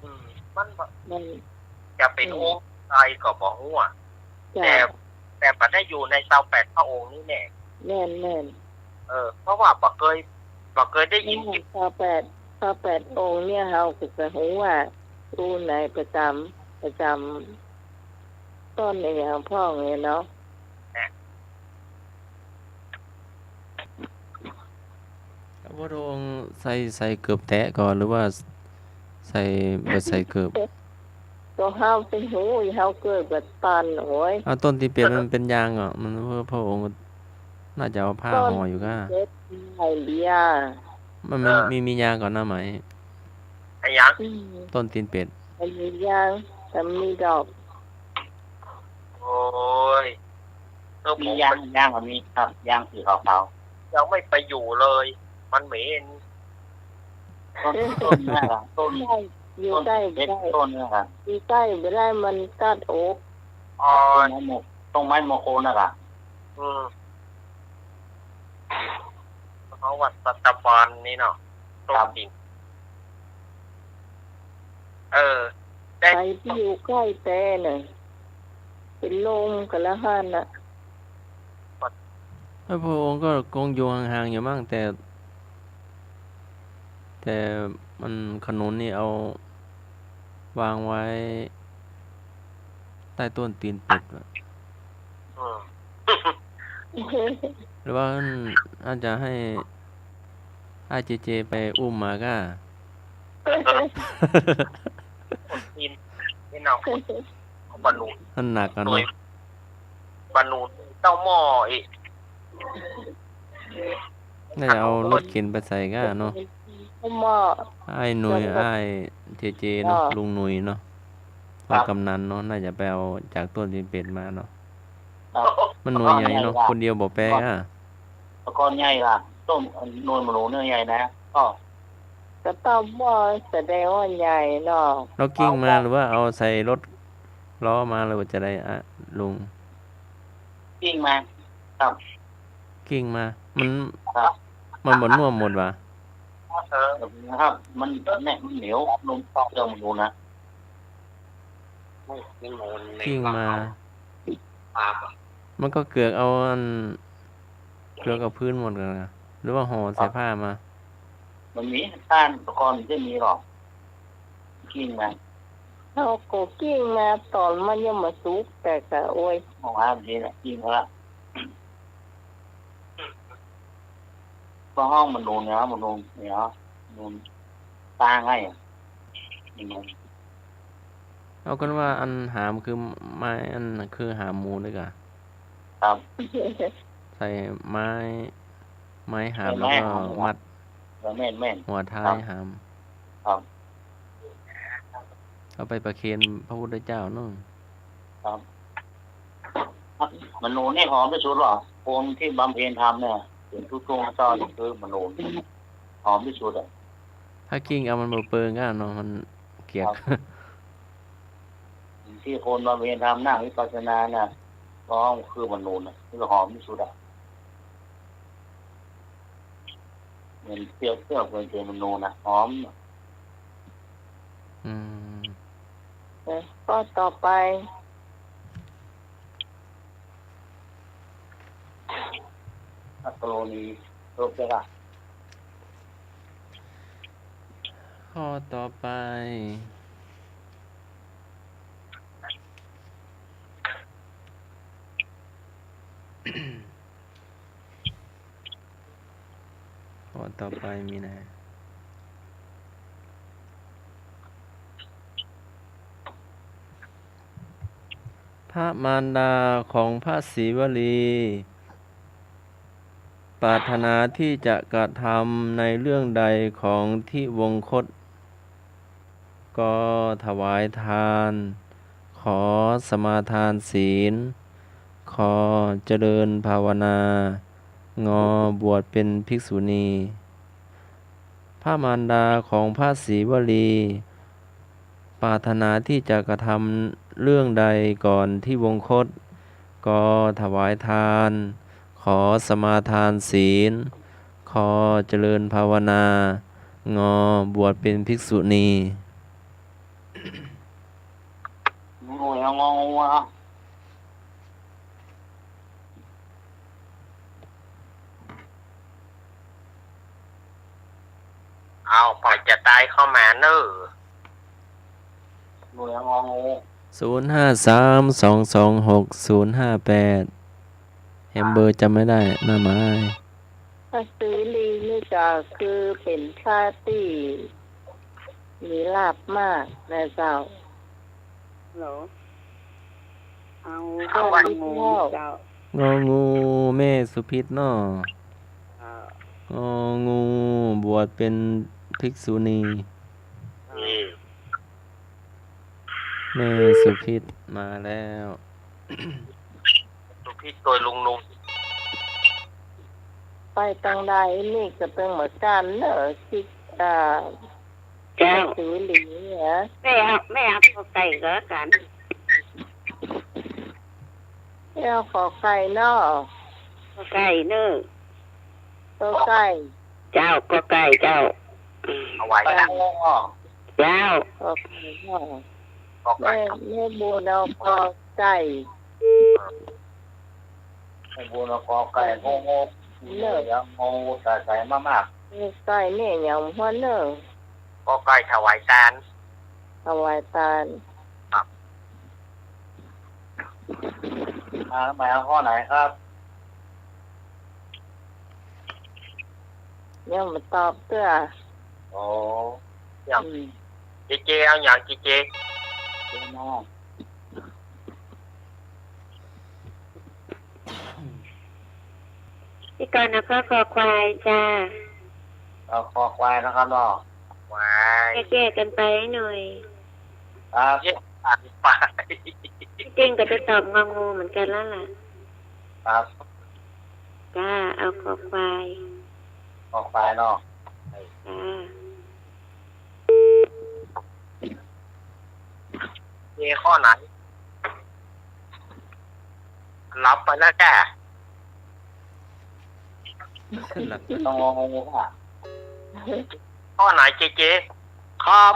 อืม มันบ่ มัน จะเป็น อืม องค์ใดก็บ่ฮู้อะ จ้ะ แต่ แต่บ่ได้อยู่ในซาวแปดพระองค์นี่แน่ แม่น แม่น เออ เพราะว่าบ่เกย บ่เกยได้ยิน อืม ซาวแปด ซาวแปดองค์เนี่ย เฮาก็จะฮู้ว่าองค์ไหนประจ๋ำ ประจ๋ำต้นไหนพ่องเนี่ยเนาะ นะ พระพุทธองค์ใส่ ใส่เกิบแต๊ก่อ หรือว่าใส่ บ่ใส่เกิบ ก็เฮาไปฮู้ เฮาเกิดบ่ตัน โอ้ย เอาต้นตีนเป็ดมันเป็นยางก่อ มัน พระองค์น่าจะเอาผ้าห่ออยู่ก้า ต้นตีนเป็ดไอ้เบียร์ มัน มัน เออ มี มียางก่อนะหมาย ไอ้หยัง อืม ต้นตีนเป็ด มันมียาง แต่มีดอก โอ้ย เออ มียาง ผม ยางก็มีครับ ยางสีขาวๆ ยังไม่ไปอยู่เลย มันเหม็น ต้น ต้นนั่นแหละ ต้น ใช่ อยู่ใกล้ ต้นเล็ก บ่ได้ ต้นนั่นแหละ อยู่ใกล้บ่ได้ มันกัดอก อ๋อ ต้นไม้มง ต้นไม้มงคลนั่นแหละ อืม เพราะว่าสัตบันนี่เนาะ ต้น ครับ จริง เออ ใผตี้อยู่ใก้แต๊น่ะ เป๋นลมกั๋นละหั้นน่ะ พระพุทธองค์ก็คงอยู่ห่างๆ อยู่มั้ง แต่ แต่มันขนุนนี่เอาวางไว้ใต้ต้นตีนเป็ดว่ะ อืม หรือว่าอาจจะให้อ้ายเจเจไปอุ้มมาก้า กิน นี่เนาะ บรรลุ มันหนักอะเนาะ บรรลุเต้าหม้ออีก น่าจะเอารถเข็นไปใส่ก้าเนาะ หม้อ อ้ายหนุ่ย อ้ายเจเจเนาะ ลุงหนุ่ยเนาะ ครับ ว่ากำนันเนาะ น่าจะไปเอาจากต้นตีนเป็ดมาเนาะ ครับ มันหน่วยใหญ่เนาะ คนเดียวบ่แปะอะ ตะกอนใหญ่ล่ะ ต้นหน่วยมะหลูเนี่ยใหญ่นะ ก็ กะเต้าหม้อแสดงว่าใหญ่เนาะ แล้วกิ่งมาหรือว่าเอาใส่รถล้อมาหรือว่าจะไดอะลุง กิ่งมา ครับ กิ่งมา มัน ครับ มันบ่น่วมหมดหวา เออ นะครับ มันแน่น มันเหนียว นมเปลือกมะหลูนะ กิ่งมา มันก็เกือกเอาอัน เกือกเอาพื้นหมดเลยนะ หรือว่าห่อใส่ผ้ามา มันมี ต้านตะกอนมันจะมีหรอก กิ่งมา เอาก็กิ่งมาต๋อนมันยังบ่สุก แต่กะโอ้ย ของอาบดีนะ กิ่งละ ก็ฮ้องมะหลูเนี่ย มะหลูเนี่ย มะหลูตางไงอะ เอากันว่าอันหามคือไม้ อันคือหามหมูด้วยกะ ครับ ใส่ไม้ ไม้หาม ใส่ไม้หาม แล้วก็มัด เออ แม่นๆ หัวท้าย ครับ หาม ครับ เอาไปประเคนพระพุทธเจ้าเนาะ ครับ มะหลูนี่หอมตี้สุดหรอ คนตี้บำเพ็ญธรรมเนี่ย เป๋นทุกข์ทุกข์เจ้านี่คือมะหลู หอมตี้สุดอะ ถ้ากิ่งเอามันบ่เปิงอะเนาะ มันเกียก ครับ ตี้คนบำเพ็ญธรรมนั่งวิปัสสนาน่ะ ฮ้องคือมะหลูน่ะ ตี้หอมตี้สุดอะ เหมือนเปรียบเทียบเหมือนเป๋นมะหลูน่ะ หอม อืม เออ ข้อต่อไป อักกะโรนี โลภะ ข้อต่อไป ข้อต่อไปมีนะ พระมารดาของพระศรีวลี ปรารถนาที่จะกระทำในเรื่องใดของทิวงคต ก ถวายทาน ข สมาทานศีล ค เจริญภาวนา ง บวชเป็นภิกษุณี พระมารดาของพระศรีวลี ปรารถนาที่จะกระทำเรื่องใดก่อนทิวงคต ก ถวายทาน ข สมาทานศีล ค เจริญภาวนา ง บวชเป็นภิกษุณี หน่วยงองูอะ เอา ปล่อยจะตายเข้ามาเน้อ หน่วยงองู ศูนย์ห้าสาม สองสองหก ศูนย์ห้าแปด แหมเบอร์จำไม่ได้ หน้าไม้ พระศรีวลีนี่ก็คือเป๋นพระตี้มีลาภมากนะเจ้า ฮัลโหล เอา เอา ข้อ งองู เจ้า งองู แม่สุพิตรเนาะ เจ้า งองู บวชเป็นภิกษุณี อืม แม่สุพิตรมาแล้ว สุพิตรโดยลุงลุง ไปตางใดนี่ก็เป๋นเหมือนกั๋นเนาะ สิ อ่า เจ้า สีเหลืองเนี่ย แม่เอา แม่เอากอไก่ก็แล้วกั๋น แม่เอาขอไข่เนาะ กอไก่เน้อ กอไก่ เจ้า กอไก่เจ้า เอาไว้ เจ้า เจ้า กอไก่เนาะ อไก่ แม่ แม่บุญเอากอไก่ แม่บุญเอากอไก่ งองู เนอะ เดี๋ยวงองูใส่ใส่มากๆ กอไก่เนี่ยอย่างหัวเนอะ กอไก่ถวายตาน ถวายตาน ครับ อ่า หมายเอาข้อไหนครับ ยังบ่ตอบเตื้อ อ๋อ ยัง อืม เจเจ เอาหยัง เจเจ เจเจ มา พี่กรณ์เอาข้อคอควายจ้า เอาคอควายนะครับเนาะ ควาย แยกๆ กันไปหน่อย ครับ แยกกันไป พี่เจ้งก็จะตอบงองูเหมือนกันแล้วล่ะ ครับ จ้า เอาคอควาย คอควายเนาะ จ้า เจ ข้อไหน หลับไปแล้วจ้า หลับ ต้องงองูค่ะ ข้อไหน เจเจ ครับ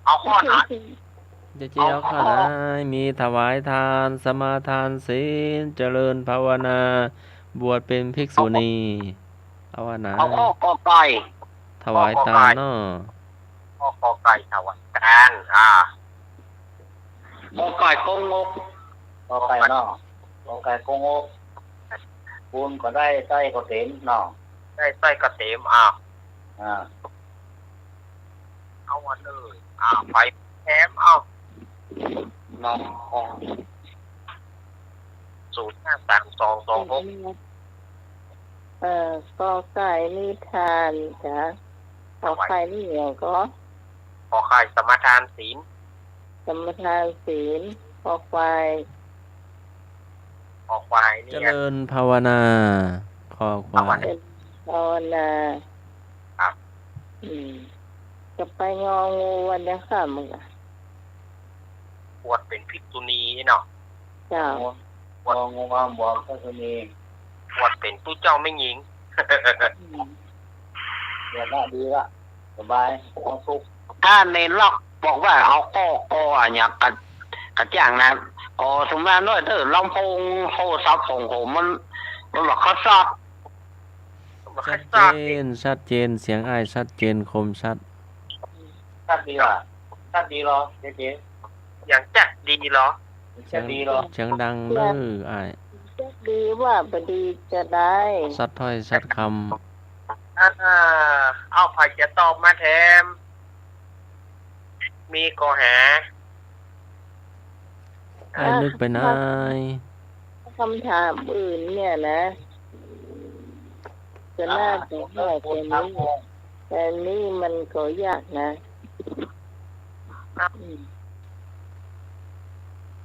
เอาข้อไหน เจเจ เอา เอาข้อไหน มีถวายทาน สมาทานศีล เจริญภาวนา บวชเป็นภิกษุณี เอาอันไหน เอาข้อกอไก่ ถวายตานเนาะ ข้อกอไก่ ข้อกอไก่ถวายตาน อ่า กอไก่โกงก กอไก่เนาะ กอไก่โกงก บุญก็ได้สร้อยเกษมเนาะ ได้สร้อยเกษม อ่า อ่า เอาอันเลย อ่า ไปแถม เอา เนาะ ศูนย์ห้าสามสองสองหก เอ่อ กอไก่นิทานจ้ะ ขอไข่นี่หยังก็ ขอไข่สมาทานศีล สมาทานศีล คอควาย คอควายเนี่ย เจริญภาวนา คอควาย ภาวนา เจริญภาวนา ครับ อืม จะไปงองูวันเดียวค่ะมึงอะ บวชเป็นภิกษุณีเนาะ เจ้า งองู งองู บวชภิกษุณี บวชเป็นตุ๊เจ้าแม่ญิง อืม บวชละดีละ สบาย ความสุข ถ้าเณรล็อกบอกว่าเอาข้อกออะ อยากกระ กระจ่างนะ ขอสมาน้อยเถอะ ลำโพงโทรศัพท์ของผมมัน มันบอกเขาซัด ชัดเจน ชัดเจน เสียงอ้ายชัดเจน คมชัด ชัดดีว่ะ ชัดดีเหรอ เจเจ อย่างชัดดีเหรอ เสียง ชัดดีเหรอ เสียงดังเน้ออ้าย ชัดดีว่าบ่ดีจะได้ ชัดถ้อยชัดคำ อ่า เอา ใผจะตอบมาแถม มีก็หา อ้ายนึกไปไหน ถ้า ถ้าคำถามอื่นเนี่ยนะ จะน่าจะง่ายกว่านี้ แต่นี่มันก็ยากนะ อืม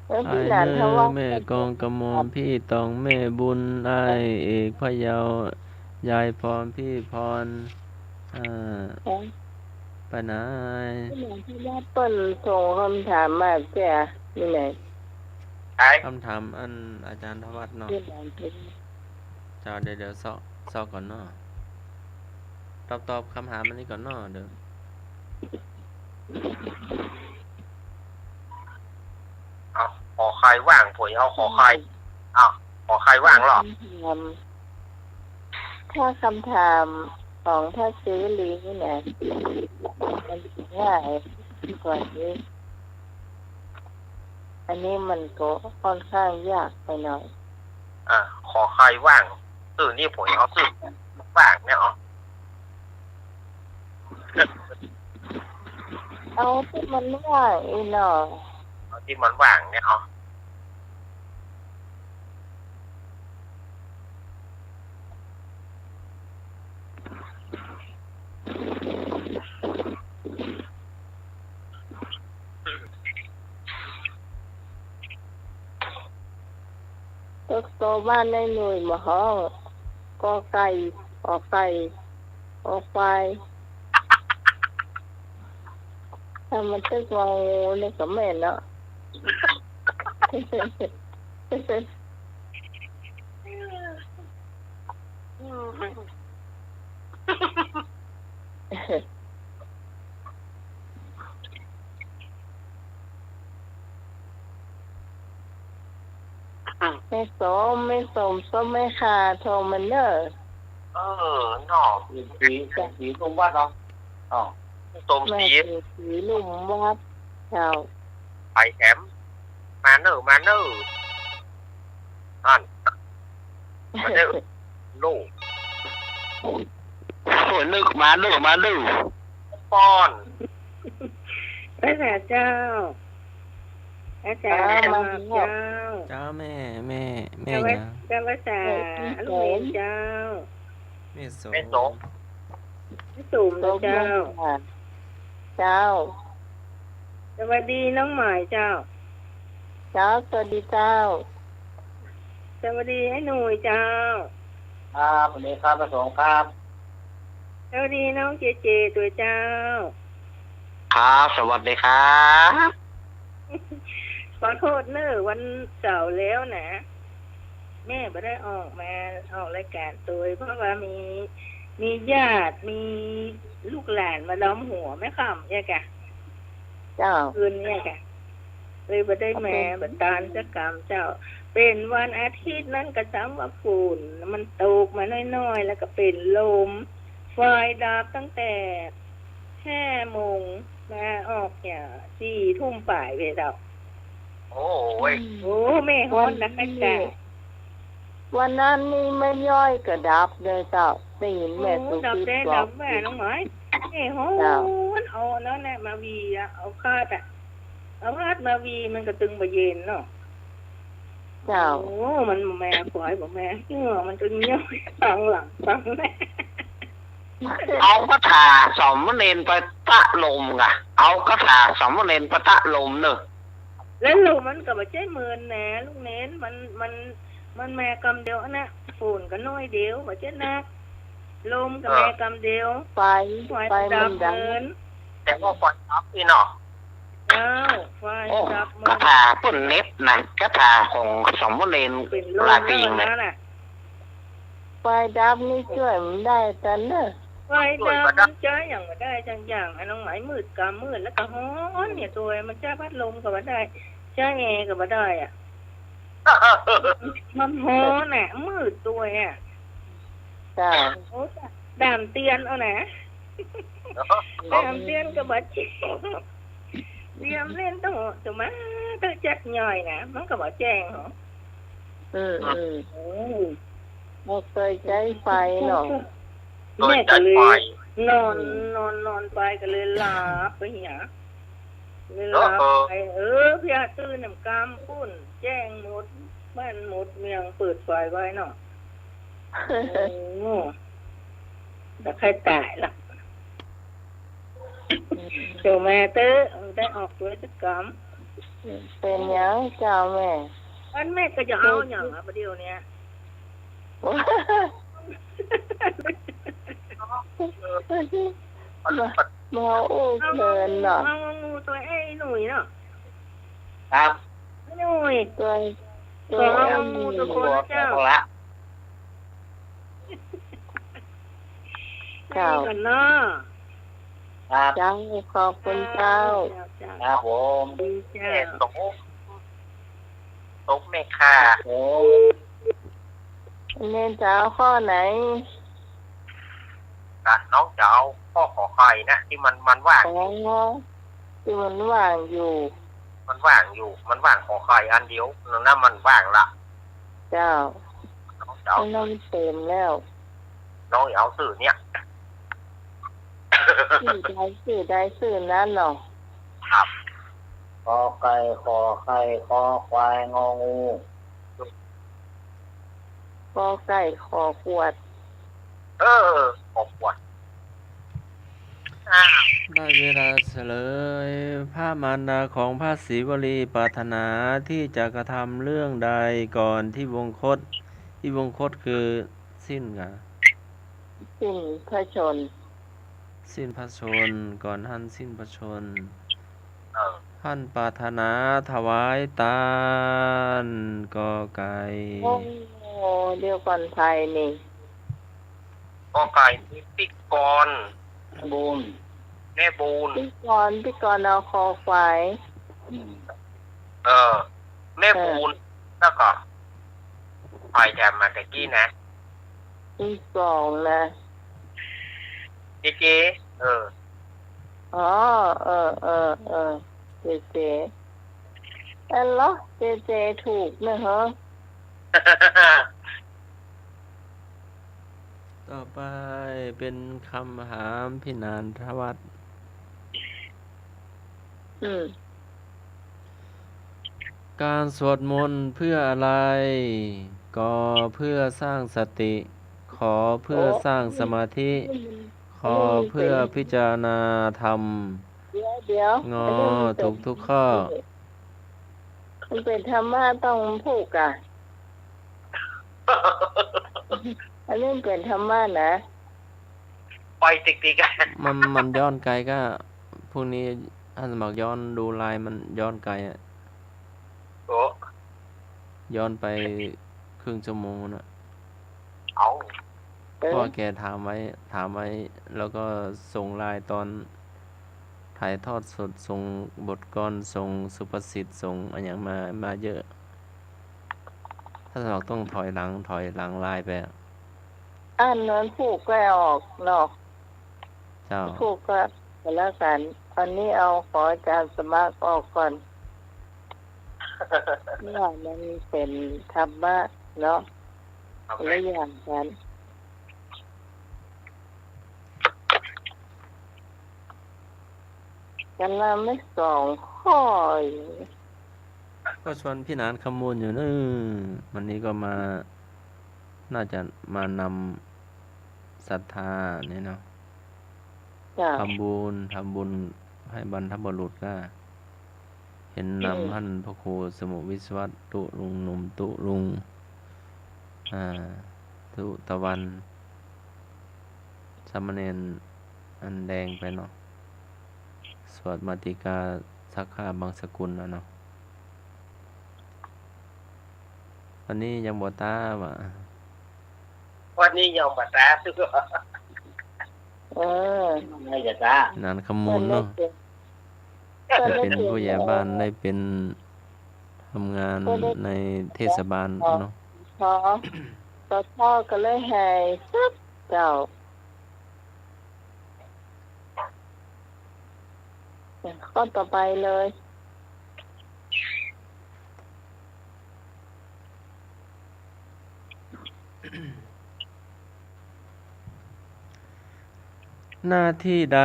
แล้วพี่หลาน อ้ายเน้อ ถวาย แม่กองกระหม่อม พี่ตอง แม่บุญ อ้ายเอกพะเยา ยายพร พี่พร อ่า ไปไหน พี่หลานถวาย เปิ้นส่งคำถามมาจ้ะ นี่ไง คำถามอันอาจารย์ธวัชเนาะ พี่หลานถวาย เจ้า เดี๋ยว เดี๋ยวเซาะ เซาะก่อนเนาะ ตอบ ตอบคำถามอันนี้ก่อนเนาะ เดี๋ยว เอา ขอไข่ว่าง ผมเอาขอไข่ เอา ขอไข่ว่างเหรอ คำถาม ถ้าคำถามของพระเสรีนี่นะ มันง่ายกว่านี้ อันนี้มันก็ค่อนข้างยากไปหน่อย อ่ะ ขอไข่ว่าง ซื่อนี่ผมเอาซื่อว่างเนี่ย เอา เอาตี้มันว่างอีหนอ เอาตี้มันว่างเนี่ย เอา ตึกโตบ้านในหน่วยหมอฮ้อง กอไก่ ขอไข่ คอควาย ถ้ามันตึกงองูนี่ก็แม่นเนาะ อืม แม่สม แม่สม สมแม่ค่ะ โทรมาเน่อ เออ เนาะ สมศรี สมศรีลุ่มวัดเหรอ อ๋อ สมศรี แม่สมศรีลุ่มวัด เจ้า ไปแถม มาเน่อ มาเน่อ อัน มาเน่อ ลูก โอ้ย นึกมาเน่อ มาเน่อ ป้อน ภาษาเจ้า อาจารย์ เจ้า เจ้า เจ้าแม่ แม่ แม่ เจ้า หยัง เจ้าภาษา เจ้า ลูกเนนเจ้า แม่สม แม่สม แม่สมนะเจ้า เจ้า สวัสดีน้องหมายเจ้า เจ้า สวัสดีเจ้า สวัสดีไอ้หนุ่ยเจ้า ครับ สวัสดีครับ พระสงฆ์ครับ สวัสดีน้องเจเจตวยเจ้า ครับ สวัสดีครับ ขอโทษเน่อ วันเสาร์แล้วนะ แม่บ่ได้ออกมาออกรายการตวย เพราะว่ามี มีญาติ มีลูกหลานมาล้อมหัวแม่ค่ำเนี่ยกะ เจ้า คืนเนี่ยกะ เลยบ่ได้มา บ่ตานสักกำเจ้า เป๋นวันอาทิตย์นั้นก็ซ้ำว่าฝนมันตกมาน้อยๆ แล้วก็เป๋นลม ไฟดับตั้งแต่ห้าโมงมาออกเนี่ยสี่ทุ่มปลายไปเจ้า โอ้ย โอ้ แม่ฮ้อนนักนะจ๊ะ วันนั้นนี่แม่ย้อยก็ดับเลยเจ้า ได้ยินแม่ โอ้ ตุ๊ก ดับ ติ๊ก แต๊ บอก ดับแม่น้องหมาย แม่ฮ้อน เจ้า เอาแล้วแหละมาวีอะ เอาคาดอะ เอาคาดมาวีมันก็ตึงบ่เย็นเนาะ เจ้า โอ้ มันบ่แม่ปล่อยบ่แม่ เออ มันตึงย้อยตังหลังตังแม่ เอากระถาสามเณรไปตะลมกะ เอากระถาสามเณรไปตะลมเน่อ แล้วลมมันก็บ่ใจ้เมินนะ ลูกเนน มัน มัน มันมากำเดียวนะ ฝนก็น้อยเดียว บ่ใจ้นัก ลมก็ เออ มากำเดียว ไฟ ไฟ ไฟมันดับ มันดับเมิน แต่ว่าไฟดับนี่เนาะ เจ้า ไฟ โอ้ ดับเมิน กระถาเปิ้นเน็บนะ กระถาของสามเณร เป๋นลม หลายปี๋ แล้ว นะ นะ ไฟดับนี่จ้วยบ่ได้ตันเน่อ ไฟดับมันใจ๊หยังบ่ได้จักอย่าง อันน้องหมายมืดกำมืดแล้วก็ฮ้อนเนี่ยตวย มันใจ๊พัดลมก็บ่ได้ ใจ๊แอร์ก็บ่ได้อะ มันฮ้อนน่ะ มืดตวยอะ เจ้า โอ้ ดามเตียนเอานะ ดามเตียนก็บ่แจ้ง เตียนเล่นโต โตมา โตจักหน่อยนะ มันก็บ่แจ้งเหรอ อืม อืม อืม บ่เกยใจ๊ไฟเนาะ แม่ก็เลยนอน อืม นอน นอนไปก็เลยหลับไปเหีย เลยหลับไป เออ เออ เพียงตื่นนำกำปุ้น แจ้งหมด บ้านหมดเมือง เปิดไฟไว้เนาะ โอ้ แล้วใค่ต๋ายละ เดี๋ยวแม่เต๊อะ ได้ออกตวยสักกำ เป๋นหยังเจ้าแม่ อันแม่ก็จะเอาหยังอะ ประเดี๋ยวเนี้ย มา มาอู้เพลินเนาะ เอา เอางูตวยไอ้หนุ่ยเนาะ ครับ ไอ้หนุ่ย ตวย ตวย ขอเอางูตวยคนนะเจ้า เอาละ เจ้า ไปก่อนเนาะ ครับ เจ้า ขอบคุณเจ้า เจ้า เจ้า ครับผม ดีเจ้า แม่สม สมแม่ค่ะ ครับผม เนนจะเอาข้อไหน อ่ะ น้องจะเอาข้อขอไข่นะ ตี้มัน มันว่าง อ๋อ ตี้มันว่างอยู่ มันว่างอยู่ มันว่างขอไข่อันเดียว นั่นนะมันว่างละ เจ้า น้องจะเอา น้องเต็มแล้ว น้องเอาซื่อเนี่ย ซื่อใดซื่อใดซื่อนั้นเนาะ ครับ กอไก่ ขอไข่ คอควาย งองู กอไก่ ขอขวด เออ ขอขวด อ่า ได้เวลาเฉลย พระมารดาของพระศรีวลีปรารถนาที่จะกระทำเรื่องใดก่อนที่วงคต ที่วงคตคือสิ้นกะ สิ้นพระชนม์ สิ้นพระชนม์ ก่อนท่านสิ้นพระชนม์ เออ ท่านปรารถนาถวายตาน กอไก่ โอ้ เดี๋ยวก่อน ไทยนี่ กอไก่ พิกร บูน แม่บูน พิกร พิกร เอาคอควาย อืม เออ แม่ เออ บูน แล้วก็ ใผแถมมาตะกี้นะ ตี้สองนะ เจเจ เออ อ๋อ เออ เออ เออ เจเจ อันเหรอ เจเจ ถูกนะฮะ ต่อไปเป๋นกำถามพี่หนานทวัฒน์ อืม ก๋านสวดมนต์เปื้ออะไร ก เปื้อสร้างสติ ข เปื้อสร้างสมาธิ ข เปื้อพิจารณาธรรม เดี๋ยว เดี๋ยว ง อันนี้มันเป๋น ถูกทุกข้อ มันเป๋นธรรมะต้องพูดก่ะ อันนี้มันเป๋นธรรมะนะ ปล่อยติ๊กๆ อะ มัน มันย้อนไกลก็ พรุ่งนี้ถ้าสมัครย้อนดูไลน์มันย้อนไกลอะ โอ้ ย้อนไปครึ่งชั่วโมงน่ะ เอ้า เออ เพราะว่าแกถามไว้ ถามไว้ แล้วก็ส่งไลน์ตอนถ่ายทอดสด ส่งบทกลอน ส่งสุภาษิต ส่งอะหยังมา มาเยอะ ถ้าสมัครต้องถอยหลัง ถอยหลังไลน์ไปอะ อันนั้นพูดก็ออกเนาะ เจ้า พูดก็แล้วกัน อันนี้เอาของอาจารย์สมัครออกก่อน ว่ามันเป๋นธรรมะเนาะ ครับ คนละอย่างกั๋น กั๋นละไม่สองข้ออยู่ ก็ชวนพี่หนานคำมูลอยู่เนอะ วันนี้ก็มา น่าจะมานำศรัทธาเนี่ยเนาะ เจ้า ทำบุญ ทำบุญหื้อบรรพบุรุษก็ เห็นนำ อืม หั้นพระครูสมุวิศวัตตุลุง หนุ่มตุลุง อ่า ตุตะวัน สามเณรอันแดงไปเนาะ สวดมาติกาสักข้าบังสกุลน่ะเนาะ วันนี้ยังบ่ต๋าว่ะ วันนี้ยังบ่ต๋า เออ น่าจะต๋า หนานคำมูลเนาะ ได้เป๋น ได้เป๋นผู้ใหญ่บ้าน ได้เป๋นทำงานในเทศบาลเนาะ ขอ ขอ ขอก็เลยให้สักเจ้า ข้อต่อไปเลย หน้าที่ใด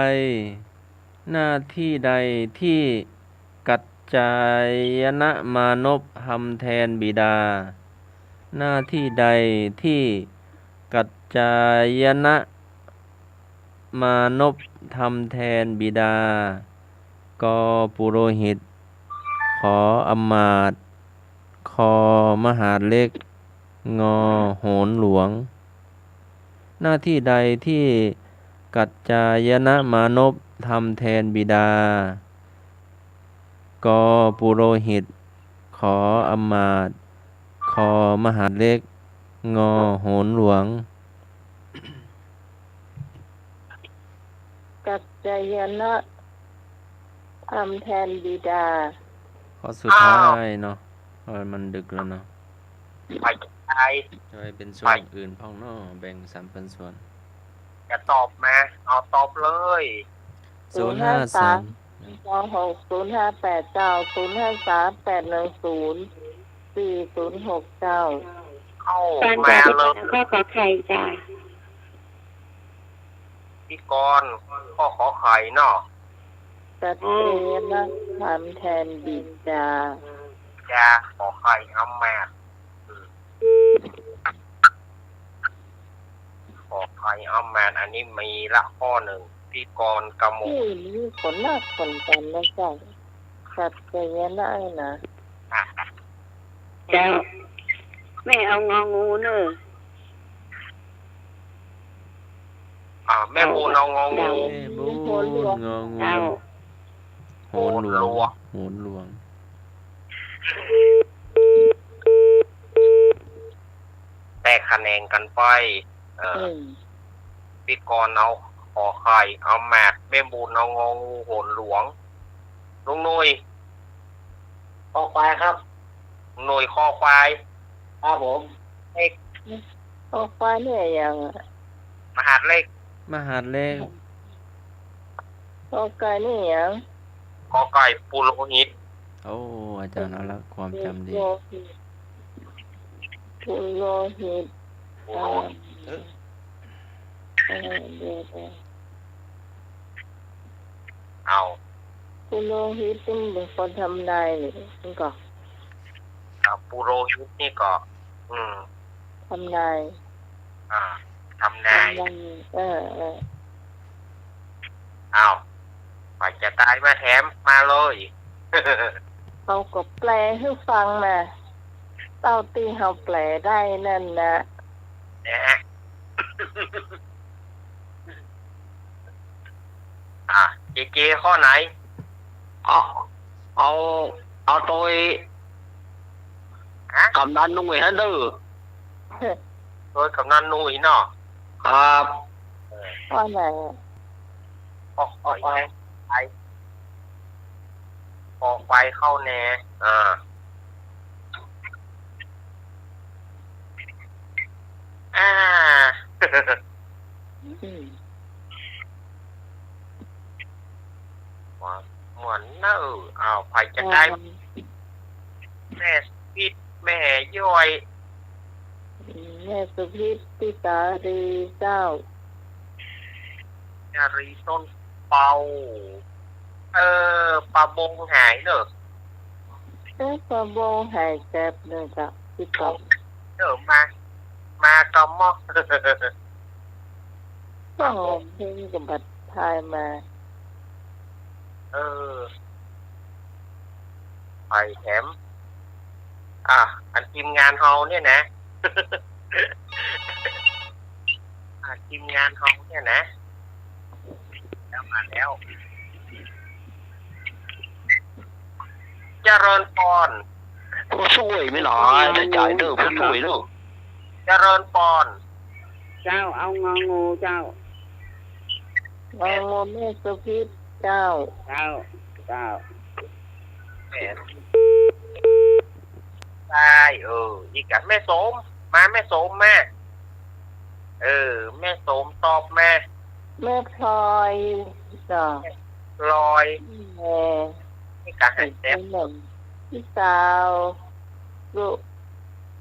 หน้าที่ใดตี้กัจจายนะมานพทำแทนบิดา หน้าที่ใดตี้กัจจายนะมานพทำแทนบิดา ก ปุโรหิต ข อำมาตย์ ค มหาดเล็ก ง โหรหลวง หน้าที่ใดตี้กัจจายนะมานพทำแทนบิดา ก ปุโรหิต ข อำมาตย์ ค มหาดเล็ก ง โหรหลวง กัจจายนะทำแทนบิดา ข้อสุดท้ายเนาะ เพราะมันดึกแล้วเนาะ ไปไกล เอาไว้เป๋นช่วงอื่นพ่องเนาะ แบ่งสรรปันส่วน จะตอบมา เอาตอบเลย ศูนย์ห้าสาม สองหกศูนย์ห้าแปดเก้า ศูนย์ห้าสามแปดหนึ่งศูนย์สี่ศูนย์หกเก้า เข้ามาเลย ข้อขอไข่จ้ะ พิธีกร ข้อขอไข่เนาะ กัจจายนะทำแทนบิดา จ้า ขอไข่อำมาตย์ อืม ขอไข่อำมาตย์ อันนี้มีละข้อนึ่ง พิธีกรกะโม นี่มีคนนักคนกันนะเจ้า กัจจายนะนะ อ่ะ เจ้า แม่เอางองูเนอะ อ่า แม่บูนเอางองู แม่บูนงองู เจ้า โหรหลวง โหรหลวง แตกคะแนนกั๋นไป เออ อืม พิธีกรเอาขอไข่อำมาตย์ แม่บูนเอางองู โหรหลวง ลุงหนุ่ย คอควายครับ ลุงหนุ่ย คอควาย ครับผม เล็ก คอควายนี่อะหยังอะ มหาดเล็ก มหาดเล็ก กอไก่นี่อะหยัง กอไก่ ปุโรหิต โอ้ อาจ๋ารย์เอาละ ความจ๋ำดี ปุโรหิต ปุโรหิต ปุโรหิต อ่า เออ เออ เดี๋ยว เดี๋ยว เอา ปุโรหิตนี่เป๋นคนทำนายหรือ มันก็ อ่า ปุโรหิตนี่ก็ อืม ทำนาย อ่า ทำนาย ทำนาย เออ เออ อ้าว ใผจะตายมาแถม มาเลย เขาก็แปลหื้อฟังนะ เต้าตี้เขาแปลได้นั่นนะ นะ อ่ะ เจเจ ข้อไหน เอา เอา เอาโตย ฮะ กำนันหนุ่ยหั้นเน่อ โตยกำนันหนุ่ยเนาะ ครับ เออ ข้อไหนอะ ข้อ ข้อควาย ไอ้ คอควายเข้าแน่ อ่า อ่า อืม ม่วนเน่อ อ้าว ใผจะได้ อ่า แม่สุพิษ แม่ย้อย แม่สุพิษ พี่สาลีเจ้า สาลีต้นเปา เออ ปาบงหายเน่อ เออ ปาบงหายแจ๊บเลยเจ้า พี่ปา เออ มา มาก็มอ ต้องเอาเพลงกับบัตรทายมา เออ ใผแถม อ่ะ อันทีมงานเฮาเนี่ยนะ อ่ะ ทีมงานเฮาเนี่ยนะ แล้วมาแล้ว เจริญปอน ผู้ช่วยไม่หรอ จะจ่ายเด้อผู้ช่วยเด้อ เจริญปอน เจ้า เอางองูเจ้า งองูแม่สุพิษเจ้า เจ้า เจ้า แม่ ใช่ เออ อีกอะ แม่สม มา แม่สม มา เออ แม่สมตอบมา แม่พลอยเนาะ พลอย แม่ นี่กะหันแจ๊บ พี่สาว สุ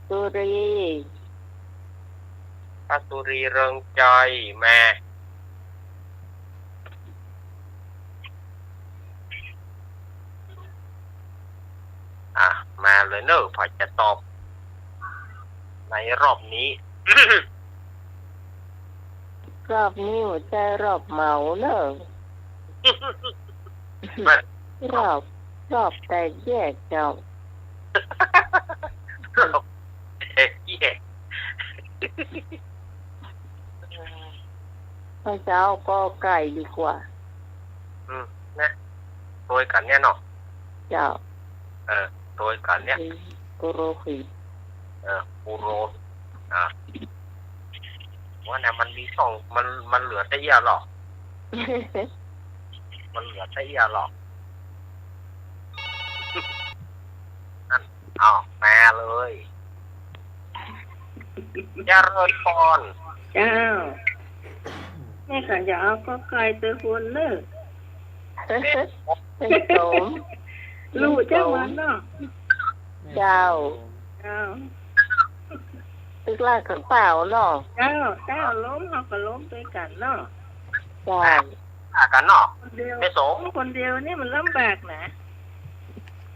สุรี ป้าสุรีเริงใจ มา อ่ะ มาเลยเนอะ ใผจะตอบ ในรอบนี้ รอบนี้บ่ใจ้รอบเหมาเนอะ มัน รอบ รอบแตกแยกเจ้า รอบแตกแยก ข้าเจ้า กอไก่ดีกว่า อืม นะ โตยกั๋นเนี่ยเนาะ เจ้า เออ โตยกั๋นเนี่ย อืม ปุโรหิต เออ ปุโรหิต อ่ะ ว่านะ มันมีสอง มัน มันเหลือแต่เอี้ยหรอก มันเหลือแต่เอี้ยหรอก นั่น เอา แปลเลย เจริญปอน เจ้า แม่ก็จะเอากอไก่เต๋อคนเนอะ แม่สม ลูกเจ้าวันเนาะ เจ้า เจ้า ตึกลากกั๋นเปล่าเนาะ เจ้า เจ้า ล้มเฮาก็ล้มตวยกั๋นเนาะ เจ้า ลากกั๋นเนาะ คนเดียว แม่สม คนเดียวนี่มันลำบากนะ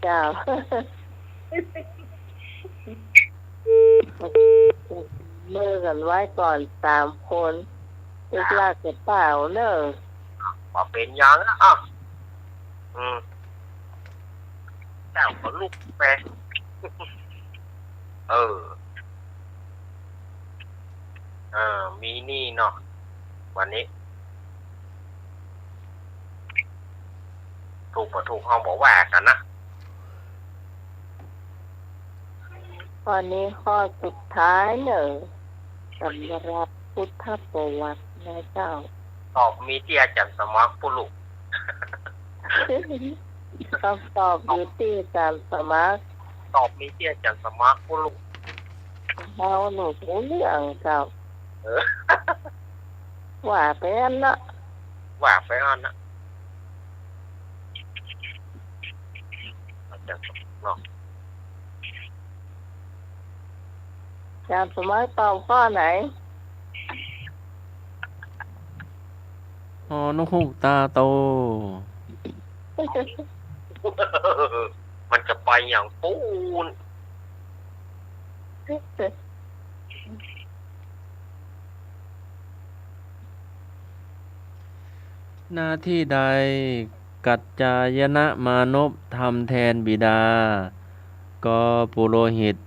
เจ้า จับมือกั๋นไว้ก่อนสามคน ตึกลากกั๋นเปล่าเนอะ บ่เป๋นหยังอะ อ้าว อืม เจ้าก็ลุกไป เออ เออ มีนี่เนาะ วันนี้ ถูกบ่ถูกเฮาบ่ว่ากั๋นนะ ข้อนี้ข้อสุดท้ายเน่อ สำหรับพุทธประวัตินะเจ้า ตอบมีตี้อาจ๋ารย์สมัครปุลุก คำตอบอยู่ตี้อาจ๋ารย์สมัคร ตอบมีตี้อาจ๋ารย์สมัครปุลุก เฮาหนูฮู้เรื่องเจ้า เออ ว่าไปอั้นเนาะ ว่าไปอั้นเนาะ อาจ๋ารย์สมหมายเนาะ อาจ๋ารย์สมหมายตอบข้อไหน ฮอ นกฮูกต๋าโต มันจะไปอย่างปู๊น หน้าตี้ใด กัจจายนะมานพทำแตนบิดา กอ ปุโรหิต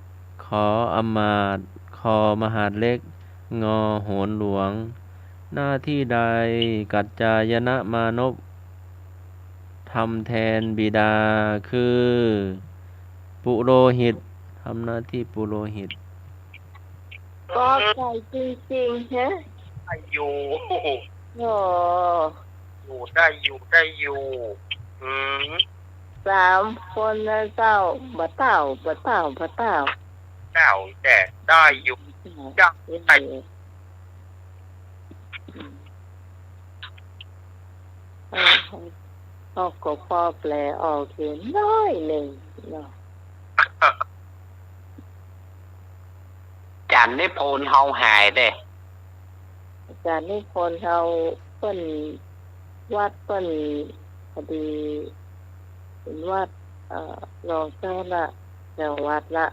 ขอ อำมาตย์ คอ มหาดเล็ก งอ โหรหลวง หน้าตี้ใด กัจจายนะมานพทำแตนบิดา คือ ปุโรหิต ทำหน้าตี้ปุโรหิต กอไก่จริงๆ ฮะ ได้อยู่ โอ้ อยู่ได้อยู่ ได้อยู่ อืม สามคนนะเจ้า บ่าเต้า บ่าเต้า บ่าเต้า เต้า แต่ได้อยู่ ได้ ได้อยู่ เออ เฮาก็ปอแปลออกอยู่น้อยนึ่งเนาะ อาจ๋ารย์นิพนธ์เฮาหายเด้ อาจ๋ารย์นิพนธ์เฮาเปิ้น วัดเปิ้น พอดีเป๋นวัด เอ่อ รองเจ้าคณะจังหวัดละ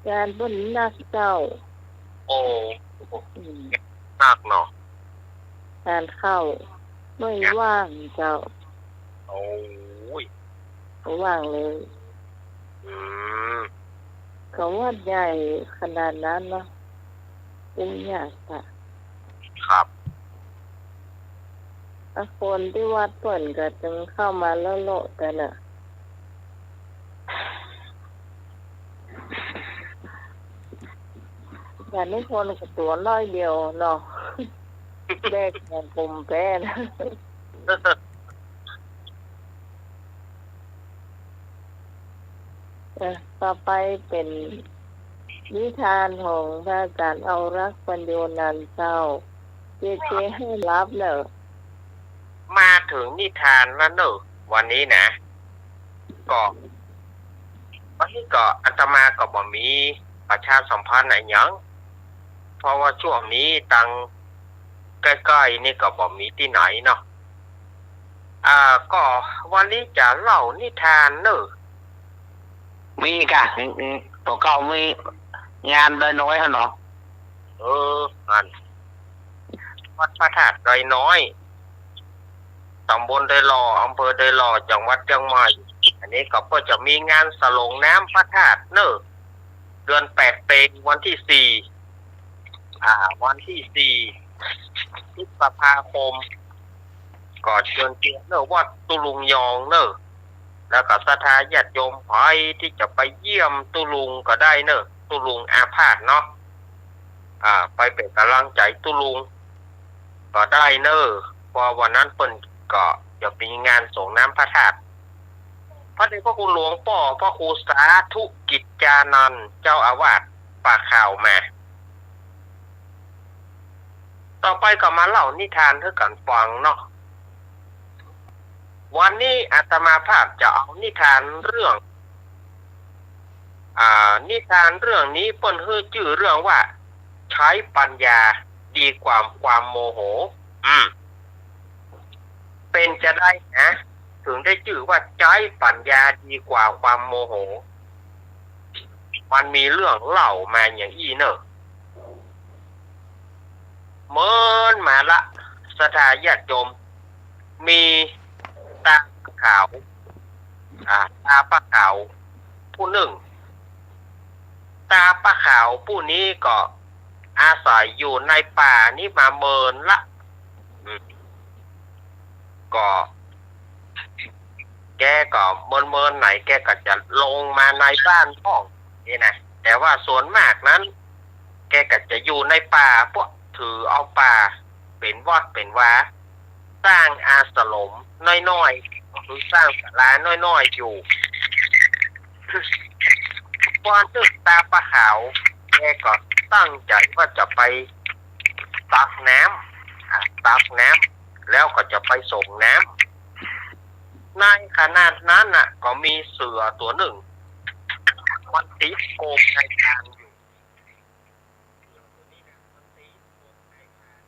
งานเปิ้นนักเจ้า โอ้ อืม นักเนาะ งานเข้า ไม่ว่างเจ้า โอ้ย ไม่ว่างเลย อืม ก็วัดใหญ่ขนาดนั้นเนาะ เป็นยากอะ ครับ อ่ะ คนตี้วัดเปิ้นก็จึงเข้ามาเลาะๆ กั๋นน่ะ แต่นี่คนก็ตั๋วน้อยเดียวเนาะ แบกแขนผมแป้น เออ ต่อไปเป๋นนิทานของพระอาจ๋ารย์อาวรักษ์ ปัญโญนันท์เจ้า เจเจ หื้อฮับเน่อ มาเถิงนิทานแล้วเน่อ วันนี้นะ ก็ วันนี้ก็อาตมาก็บ่มีประชาสัมพันธ์อะหยัง เพราะว่าช่วงนี้ตังใก้ๆ นี่ก็บ่มีตี้ไหนเนาะ อ่า ก็วันนี้จะเล่านิทานเน่อ มีก่ะ อืม อืม ตั๋วเก่ามีงานดอยน้อยหั้นเนาะ เออ งานวัดพระธาตุดอยน้อย ต๋ำบลดอยหล่อ อำเภอดอยหล่อ จังหวัดเจียงใหม่ อันนี้ก็เปิ้นจะมีงานสรงน้ำพระธาตุเน่อ เดือนแปดเต็งวันตี้สี่ อ่า วันตี้สี่ พฤษภาคม ก็เจิญเจียเน่อวัดตุ๊ลุงยองเน่อ แล้วก็ศรัทธาญาติโยมใผตี้จะไปเยี่ยมตุ๊ลุงก็ได้เน่อ ตุ๊ลุงอาพาธเนาะ อ่า ไปเป๋นก๋ำลังใจ๋ตุ๊ลุงก็ได้เน่อ เพราะวันนั้นเปิ้นก็จะมีงานสรงน้ำพระธาตุ พระเดชพระคุณหลวงป้อพระครูสาธุกิจจานันท์ เจ้าอาวาส ปากข่าวมา ต่อไปก็มาเล่านิทานหื้อกั๋นฟังเนาะ วันนี้อาตมาภาพจะเอานิทานเรื่อง อ่า นิทานเรื่องนี้เปิ้นหื้อจื้อเรื่องว่า ใจ๊ปัญญาดีกว่าความโมโห อืม เป๋นจาใดนะ เถิงได้จื้อว่าใจ๊ปัญญาดีกว่าความโมโห มันมีเรื่องเล่ามาอย่างอี้เน่อ เมินมาละ ศรัทธาญาติโยม มีตาขาว อ่า ตาป้าขาวผู้นึ่ง ตาป้าขาวผู้นี้ก็อาศัยอยู่ในป่านี้มาเมินละ อืม ก็ แกก็เมินๆ ไหน แกก็จะลงมาในบ้านพ่องนี่นะ แต่ว่าส่วนมากนั้น แกก็จะอยู่ในป่า พวกถือเอาป่าเป๋นวัดเป๋นวา สร้างอาสรมน้อยๆ ก็คือสร้างศาลาน้อยๆ อยู่ วันนึ่งตาป้าขาว แกก็ตั้งใจ๋ว่าจะไปตักน้ำ อ่า ตักน้ำ แล้วก็จะไปส่งน้ำ ในขณะนั้นน่ะ ก็มีเสือตั๋วนึ่ง มันติดกรงนายพรานอยู่ เสือตั๋วนี้น่ะ มันติดกรงนายพราน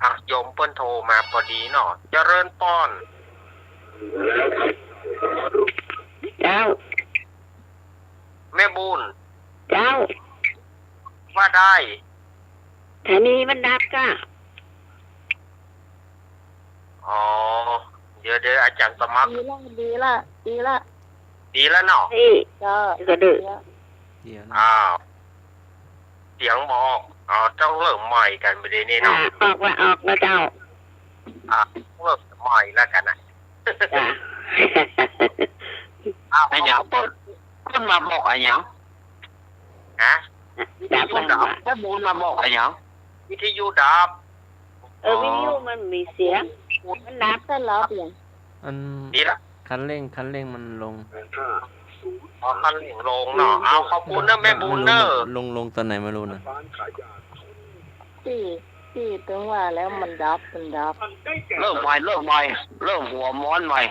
อ่ะ โยมเปิ้นโทรมาพอดีเนาะ เจริญพร เจ้า แม่บุญ เจ้า ว่าได้ ธานีมันดับก้า อ๋อ เดี๋ยว เดี๋ยว อาจ๋ารย์สมัคร ดีละ ดีละ ดีละ ดีแล้วเนาะ นี่ เจ้า ก็ดื้อ ดีละ เดี๋ยวนะ อ้าว เสียงบ่ออก อ๋อ ต้องเริ่มใหม่กั๋นไปเลยนี่เนาะ อ่า ออกละ ออกละเจ้า อ่ะ เริ่มใหม่แล้วกั๋นนะ จ้ะ อ้าว อะหยัง เปิ้น เปิ้นมาบอกอะหยัง ฮะ จ้ะ วิทยุดับ เปิ้นว่า แม่บุญมาบอกอะหยัง วิทยุดับ เออ อ๋อ วิทยุมันมีเสียง มันดับตลอดเลย อัน ดีละ คันเร่ง คันเร่งมันลง อ๋อ คันเร่งลงเนาะ เอา ขอบคุณเนอะ แม่บุญเนอะ ลง ลงต๋อนไหนไม่รู้นะ ตี้ ตี้ตึงว่าแล้วมันดับ มันดับ เริ่มใหม่ เริ่มใหม่ เริ่มหัวม้วนใหม่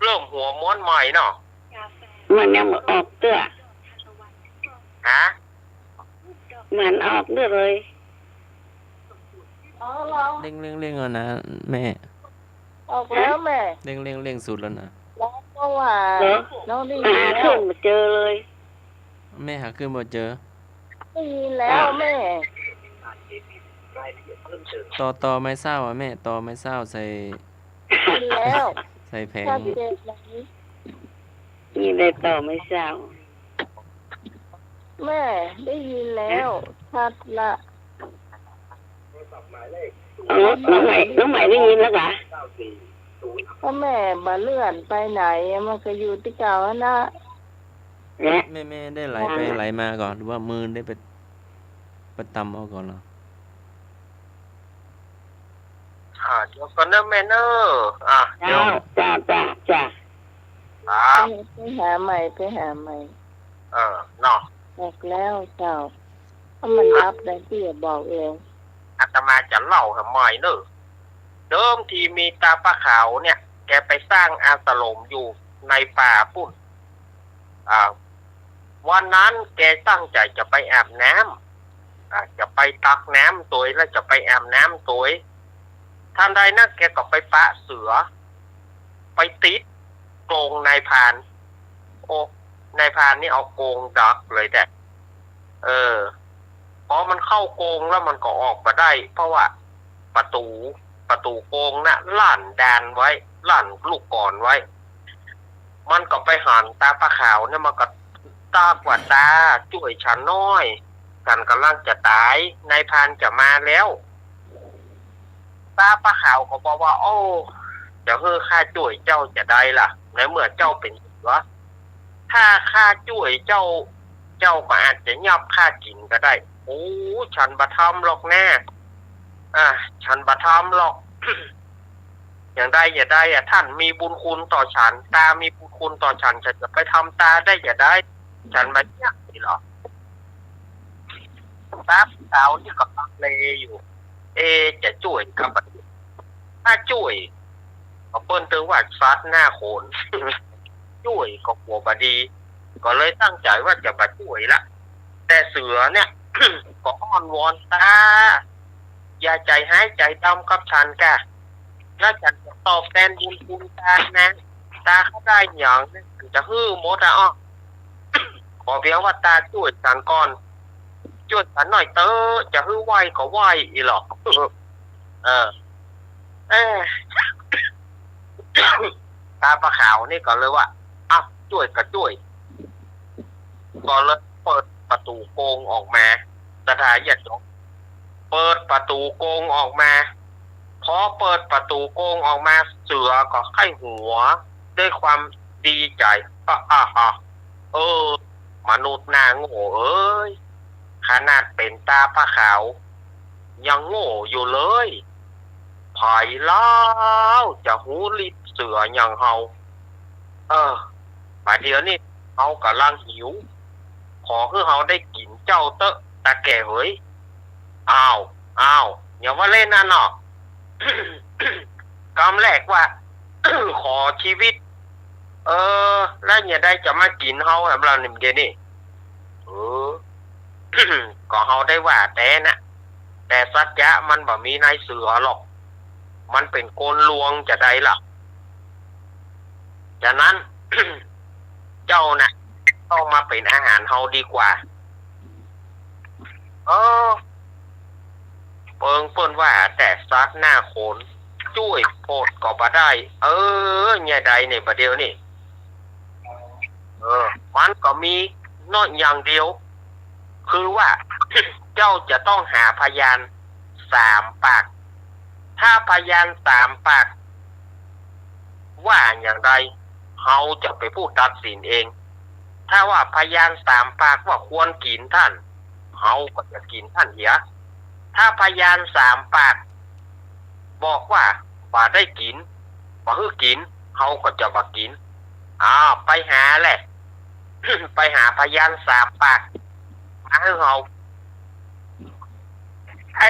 เริ่มหัวม้วนใหม่เนาะ มันยังบ่ออกเตื้อ ฮะ มันออกเตื้อเลย เร่ง เร่ง เร่งแล้วนะแม่ ออกแล้วแม่ เร่ง เร่ง เร่งสุดแล้วนะ แล้วก็ว่า เหรอ น้องได้ยินแล้ว หาขึ้นบ่เจอเลย แม่หาขึ้นบ่เจอ ได้ยินแล้วแม่ ต่อ ต่อไม้เศร้าอะแม่ ต่อไม้เศร้าใส่ ได้ยินแล้ว ใส่แผง ชัดเจนไหม นี่ได้ต่อไม้เศร้า แม่ได้ยินแล้ว ชัดละ อ๋อ น้องใหม่ น้องใหม่ได้ยินแล้วกา ก็แม่บ่เลื่อนไปไหน มันก็อยู่ตี้เก่าหั้นนะ และ แม่ แม่ได้ไหลไปไหลมาก่อ หรือว่ามือได้ไป ไปตำเอาก่อเหรอ อ่า เดี๋ยวก่อนเนอะแม่เนอะ อ่า เดี๋ยว จ้า จ้า จ้า ครับ ไปหาใหม่ ไปหาใหม่ เออ เนาะ ออกแล้วเจ้า ถ้ามันดับได้ตี้บอกเอง อาตมาจะเล่าให้ใหม่เนอะ เดิมทีมีตาป้าขาวเนี่ย แกไปสร้างอาสรมอยู่ในป่าปู๊น อ่า วันนั้นแกตั้งใจ๋จะไปอาบน้ำ อ่า จะไปตักน้ำตวย แล้วจะไปอาบน้ำตวย ทันใดนั้นแกก็ไปปะเสือ ไปติดกรงนายพราน โอ้ นายพรานนี่เอากรงดักเลยแต๊ เออ พอมันเข้ากรงแล้วมันก็ออกบ่ได้ เพราะว่าประตู๋ ประตู๋กรงน่ะลั่นดานไว้ ลั่นลูกกลอนไว้ มันก็ไปหันตาป้าขาวเนี่ย มันก็ตากว่า ตา จ้วยฉันหน้อย ฉันก่ำลังจะต๋าย นายพรานจะมาแล้ว ตาป้าขาวก็บอกว่า โอ้ จะหื้อข้าจ้วยเจ้าจาใดล่ะ ในเมื่อเจ้าเป๋นเสือ ถ้าข้าจ้วยเจ้า เจ้าก็อาจจะยับข้ากิ๋นก็ได้ โอ้ ฉันบ่ทำหรอกแน่ อ่า ฉันบ่ทำหรอก อย่างใดอย่างใดอะ ต้านมีบุญคุณต่อฉัน ต๋ามีบุญคุณต่อฉัน ฉันจะไปทำต๋าได้อย่างใด ฉันบ่เยียะนี่หรอก ต๋าขาวนี่ก็ลังเลอยู่ เอ จะจ้วยก็บ่ ถ้าจ้วย ก็เปิ้นตึงว่าสัตว์หน้าโขน จ้วยก็กั๋วบ่ดี ก็เลยตั้งใจ๋ว่าจะบ่จ้วยละ แต่เสือเนี่ย ก็อ้อนวอนต๋า อย่าใจ๋ฮ้ายใจ๋ดำกับฉันก่ะ แล้วฉันจะตอบแตนบุญคุณต๋านะ ต๋าข้าได้หยังเนี่ย ฉันจะหื้อหมดอะอ้อ ขอเปียงว่าต๋าจ้วยฉันก่อน จ้วยฉันหน้อยเต๊อะ จะหื้อไหว้ก็ไหว้อี้หรอก เออ เออ ต๋าปลาขาวนี่ก็เลยว่า เอ้า จ้วยก็จ้วย ก็เลยเปิดประตู๋โกงออกมา ศรัทธาญาติโยม เปิดประตู๋โกงออกมา พอเปิดประตู๋โกงออกมา เสือก็ใค่หัว ด้วยความดีใจ๋ เออ มนุษย์หน้าโง่เอ๋ย ขนาดเป๋นต๋าปลาขาว ยังโง่อยู่เลย ใผเล่าจะฮู้ฤทธิ์เสืออย่างเฮา เออ บ่าเดี่ยวนี้เฮาก่ำลังหิว ขอหื้อเฮาได้กิ๋นเจ้าเต๊อะ ต๋าแก่เหย อ้าว อ้าว อย่าว่าเล่นนะเนาะ กำแรกว่า ขอจีวิต เออ แล้วอย่างใดจะมากิ๋นเฮาแหมล่ะนี่ เดี๋ยวนี้ เออ ก็เฮาได้ว่าแต๊นะ แต่สัจจะมันบ่มีในเสือหรอก มันเป๋นกลลวงจาใดล่ะ ฉะนั้น เจ้าน่ะ ต้องมาเป๋นอาหารเฮาดีกว่า เออ เปิงเปิ้นว่าแต่สัตว์หน้าโขน จ้วยโผดก็บ่ได้ เออ อย่างใดเนี่ยบ่าเดี่ยวนี้ เออ มันก็มีน้อยอย่างเดียว คือว่า เจ้าจะต้องหาพยานสามปาก ถ้าพยานสามปาก ว่าอย่างใด เฮาจะเป๋นผู้ตัดสินเอง ถ้าว่าพยานสามปากว่าควรกิ๋นต้าน เฮาก็จะกิ๋นต้านเหีย ถ้าพยานสามปาก บอกว่าบ่ได้กิ๋น บ่หื้อกิ๋น เฮาก็จะบ่กิ๋น อ้าว ไปหาแหละ ไปหาพยานสามปาก มาหื้อเฮา ไอ้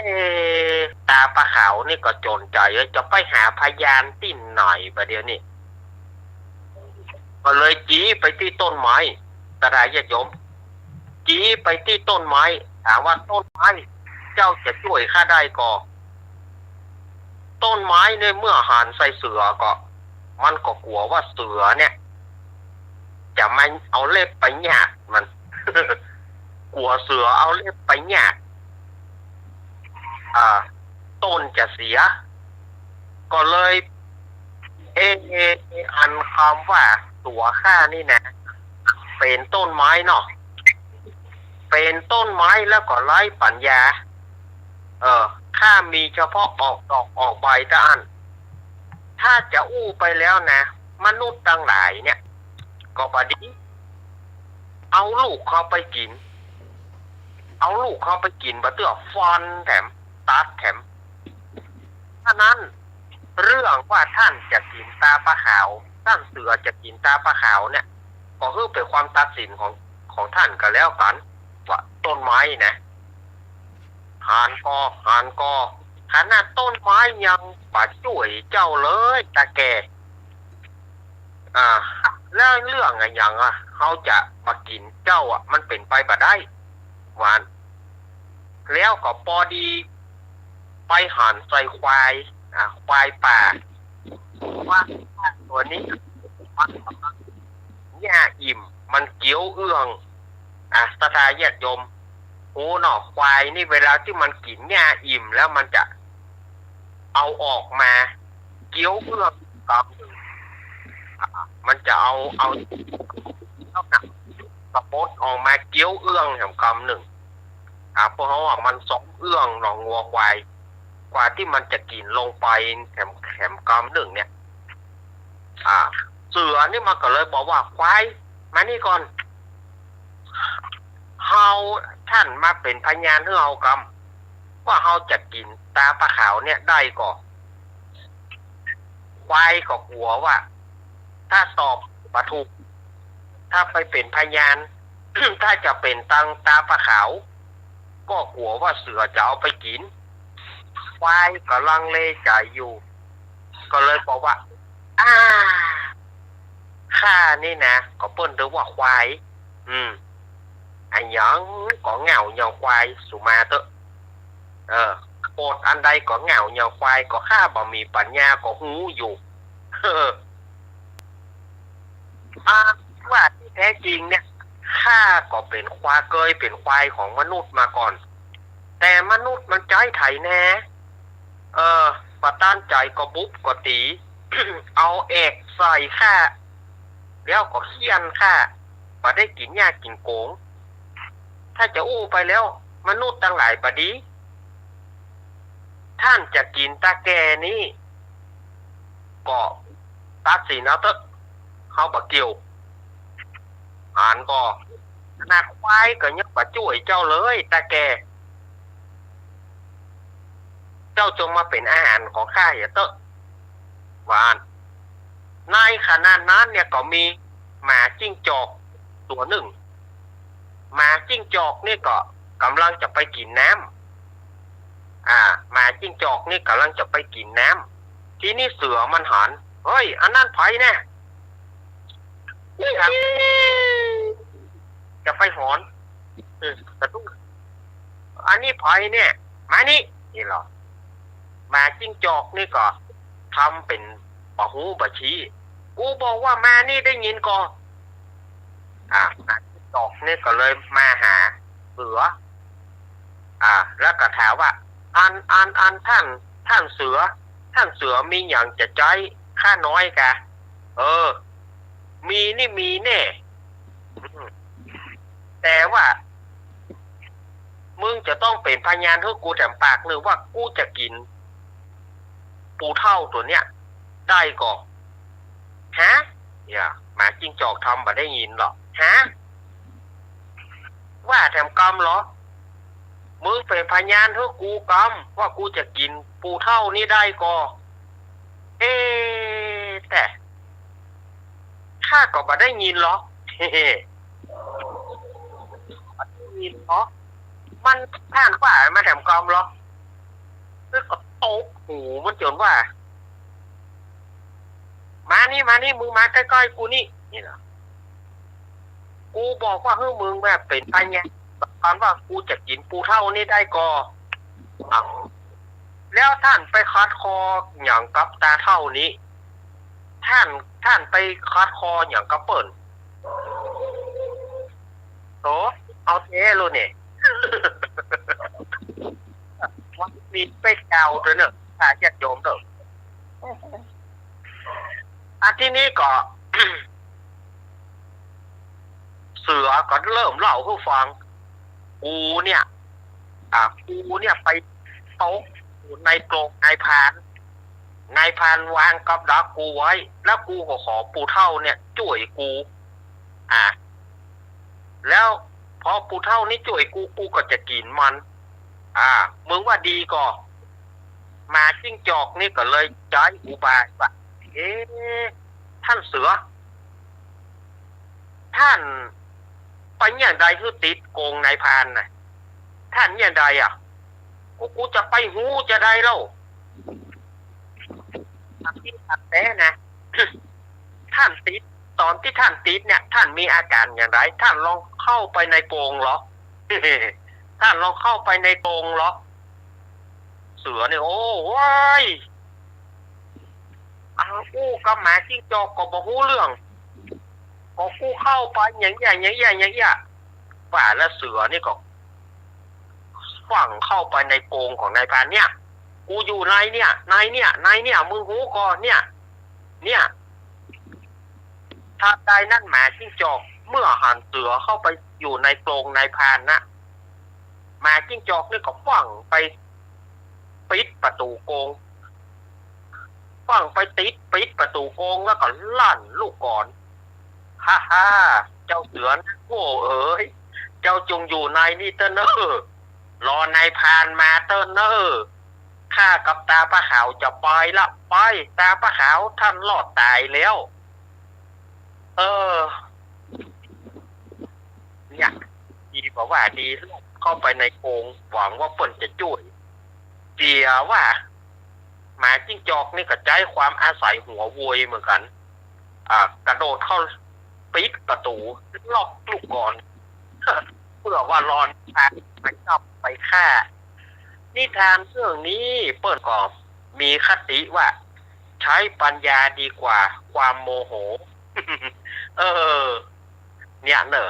ต๋าปลาขาวนี่ก็จ๋นใจ๋ จะไปหาพยานตี้ไหนบ่าเดี่ยวนี้ ก็เลยจี๊ไปตี้ต้นไม้ ศรัทธาญาติโยม จี๊ไปตี้ต้นไม้ ถามว่า ต้นไม้ เจ้าจะจ้วยข้าได้ก่อ ต้นไม้เนี่ยเมื่อหันใส่เสือก็ มันก็กั๋วว่าเสือเนี่ย จะมาเอาเล็บไปหยาดมัน กั๋วเสือเอาเล็บไปหยาด อ่า ต้นจะเสีย ก็เลย เอ อันคำว่าตั๋วข้านี่นะ เป๋นต้นไม้เนาะ เป๋นต้นไม้แล้วก็ไร้ปัญญา เออ ข้ามีเฉพาะออกดอกออกใบเต้าอั้น ถ้าจะอู้ไปแล้วนะ มนุษย์ตังหลายเนี่ย ก็บ่ดี เอาลูกเขาไปกิ๋น เอาลูกเขาไปกิ๋น บ่าเตื้อฟันแถม ตัดแถม ฉะนั้น เรื่องว่าต้านจะกิ๋นต๋าปลาขาว ต้านเสือจะกิ๋นต๋าปลาขาวเนี่ย ก็คือเป๋นความตัดสินของ ของต้านก็แล้วกั๋น ว่าต้นไม้นะ หันก่อ หันก่อ ขนาดต้นไม้ยังบ่จ้วยเจ้าเลย ต๋าแก่ อ่า แล้วเรื่องอะหยังอะ เฮาจะบ่กิ๋นเจ้าอะ มันเป๋นไปบ่ได้ ว่าอั้น แล้วก็ปอดี ไปหันใส่ควาย อ่า ควายป่า ว่าตั๋วนี้ มัน หญ้าอิ่ม มันเกี้ยวเอื้อง อ่ะ ศรัทธาญาติโยม ฮู้เนาะ ควายนี่เวลาตี้มันกิ๋นหญ้าอิ่มแล้วมันจะเอาออกมา เกี้ยวเอื้องกำนึ่ง อ่ะ มันจะเอา เอา เอาหนังกระปดออกมาเกี้ยวเอื้องแถมกำนึ่ง อ่ะ พวกเฮาว่ามันสองเอื้องเนาะ งัวควาย กว่าตี้มันจะกิ๋นลงไปแถม แถมกำนึ่งเนี่ย นี่มันก็เลยบอกว่า ควาย มานี่ก่อน เฮา ต้านมาเป๋นพยานหื้อเฮากำ ว่าเฮาจะกิ๋นต๋าปลาขาวเนี่ยได้ก่อ ควายก็กั๋วว่า ถ้าตอบบ่ถูก ถ้าไปเป๋นพยาน ถ้าจะเป๋นตาง ต๋าปลาขาว ก็กั๋วว่าเสือจะเอาไปกิ๋น ควายก็ลังเลใจ๋อยู่ ก็เลยบอกว่า อ้า ข้านี่นะ ก็เปิ้นเรียกว่าควาย อืม อะหยังก็เหง้าเหย้าควาย สูมาเต๊อะ เออ โปดอันใดก็เหง้าเหย้าควาย ก็ข้าบ่มีปั๋ญญาก็ฮู้อยู่ เออ อ่า ว่าตี้แต๊จริงเนี่ย ข้าก็เป๋นควาย เกยเป๋นควายของมนุษย์มาก่อน แต่มนุษย์มันใจ๊ไถนา เออ บ่ตันใจ๋ก็บุบก็ตี๋ เอาแอกใส่ข้า แล้วก็เฆี่ยนข้า บ่ได้กิ๋นหญ้ากิ๋นโก๋ง ถ้าจะอู้ไปแล้ว มนุษย์ตังหลายบ่ดี ต้านจะกิ๋นต๋าแก่นี้ ก็ตัดสินเอาเต๊อะ เฮาบ่เกี่ยว อันก็ ขนาดควายก็ยังบ่จ้วยเจ้าเลย ต๋าแก่ เจ้าจงมาเป๋นอาหารของข้าเหียเต๊อะ ว่าอั้น ในขณะนั้นเนี่ยก็มีหมาจิ้งจอกตั๋วนึ่ง หมาจิ้งจอกนี่ก็ก่ำลังจะไปกิ๋นน้ำ อ่า หมาจิ้งจอกนี่ก่ำลังจะไปกิ๋นน้ำ ทีนี้เสือมันหัน เฮ้ย อันนั้นใผเนี่ย จะไปหอน เออ สะดุ้ง อันนี้ใผเนี่ย มานี่ นี่เหรอ หมาจิ้งจอกนี่ก็ทำเป๋นบ่ฮู้บ่ชี้ กูบอกว่ามานี่ได้ยินก่อ อ่า หมาจิ้งจอกนี่ก็เลยมาหาเสือ อ่า แล้วก็ถามว่า อัน อัน อันต้าน ต้านเสือ ต้านเสือมีหยังจะใจ๊ข้าน้อยกา เออ มีนี่มีแน่ อืม แต่ว่า มึงจะต้องเป๋นพยานหื้อกูแถมปากนึ่งว่ากูจะกิ๋นปูเฒ่าตั๋วเนี้ยได้ก่อ ฮะ เนี่ย หมาจิ้งจอกทำบ่ได้ยินหรอก ฮะ ว่าแถมกำเหรอ มึงเป๋นพยานหื้อกูกำว่ากูจะกิ๋นปูเฒ่านี้ได้ก่อ เอ๊ะ แต่ ข้าก็บ่ได้ยินหรอก บ่ได้ยินหรอก มัน ต้านว่ามาแถมกำเหรอ แล้วก็ตบหูมันจ๋นว่า มานี่ มานี่ มึงมาใก้ๆ กูนี่ นี่นะ กูบอกว่าหื้อมึงมาเป๋นพยานต๋อนว่ากูจะกิ๋นปูเฒ่านี้ได้ก่อ อ้าว แล้วต้านไปขัดคอหยังกับต๋าเฒ่านี้ ต้าน ต้านไปขัดคอหยังกับเปิ้น โถ เอาแท้โลดเนี่ย มีเป๊กเก่าตวยเน่อ ข้าญาติโยมเน่อ อ่ะ ทีนี้ก็ เสือก็เริ่มเล่าหื้อฟัง กูเนี่ย อ่ะ กูเนี่ยไปตกอยู่ในกรงนายพราน นายพรานวางกับดักกูไว้ แล้วกูก็ขอปู่เฒ่าเนี่ยจ้วยกู อ่ะ แล้วพอปู่เฒ่านี่จ้วยกู กูก็จะกิ๋นมัน อ่ะ มึงว่าดีก่อ หมาจิ้งจอกนี่ก็เลยใจ๊อุบายว่า เอ๊ะ ต้านเสือ ต้านไปอย่างใดหื้อติดกรงนายพรานน่ะ ต้านอย่างใดอ่ะ กู กูจะไปฮู้จะใดเล่า อันนี้อันแต๊นะ ต้านติด ต๋อนตี้ต้านติดเนี่ย ต้านมีอาก๋านอย่างใด ต้านลองเข้าไปในกรงเหรอ ต้านลองเข้าไปในกรงเหรอ เสือเนี่ย โอ้ โว้ย อันอู้กับหมาจิ้งจอกก็บ่ฮู้เรื่อง ก็กูเข้าไปอย่างเงี้ย อย่างเงี้ย อย่างเงี้ย ว่าแล้วเสือนี่ก็ฟั่งเข้าไปในกรงของนายพรานเนี่ย กูอยู่ในเนี่ย ในเนี่ย ในเนี่ย มึงฮู้ก่อเนี่ย เนี่ย ทันใดนั้นหมาจิ้งจอกเมื่อหันเสือเข้าไปอยู่ในกรงนายพรานนะ หมาจิ้งจอกนี่ก็ฟั่งไปปิดประตู๋กรง ฟั่งไปติดปิดประตู๋กรงแล้วก็ลั่นลูกกลอน ฮ่าฮ่า เจ้าเสือนักโว้เอ๋ย เจ้าจงอยู่ในนี้เต๊อะเน่อ รอนายพรานมาเต๊อะเน่อ ข้ากับต๋าปลาขาวจะไปละ ไป ต๋าปลาขาวท่านรอดต๋ายแล้ว เออ เนี่ย ดีกว่าว่าดี เข้าไปในกรง หวังว่าเปิ้นจะจ้วย เสียว่า หมาจิ้งจอกนี่ก็ใจ๊ความอาศัยหัวโวยเหมือนกั๋น อ่า กระโดดเข้าปิดประตู๋ ล็อกลูกกลอน เปื้อว่ารอนพาไปจับไปฆ่า นิทานเรื่องนี้เปิ้นก็มีคติว่า ใช้ปัญญาดีกว่าความโมโห เออ เนี่ยเน่อ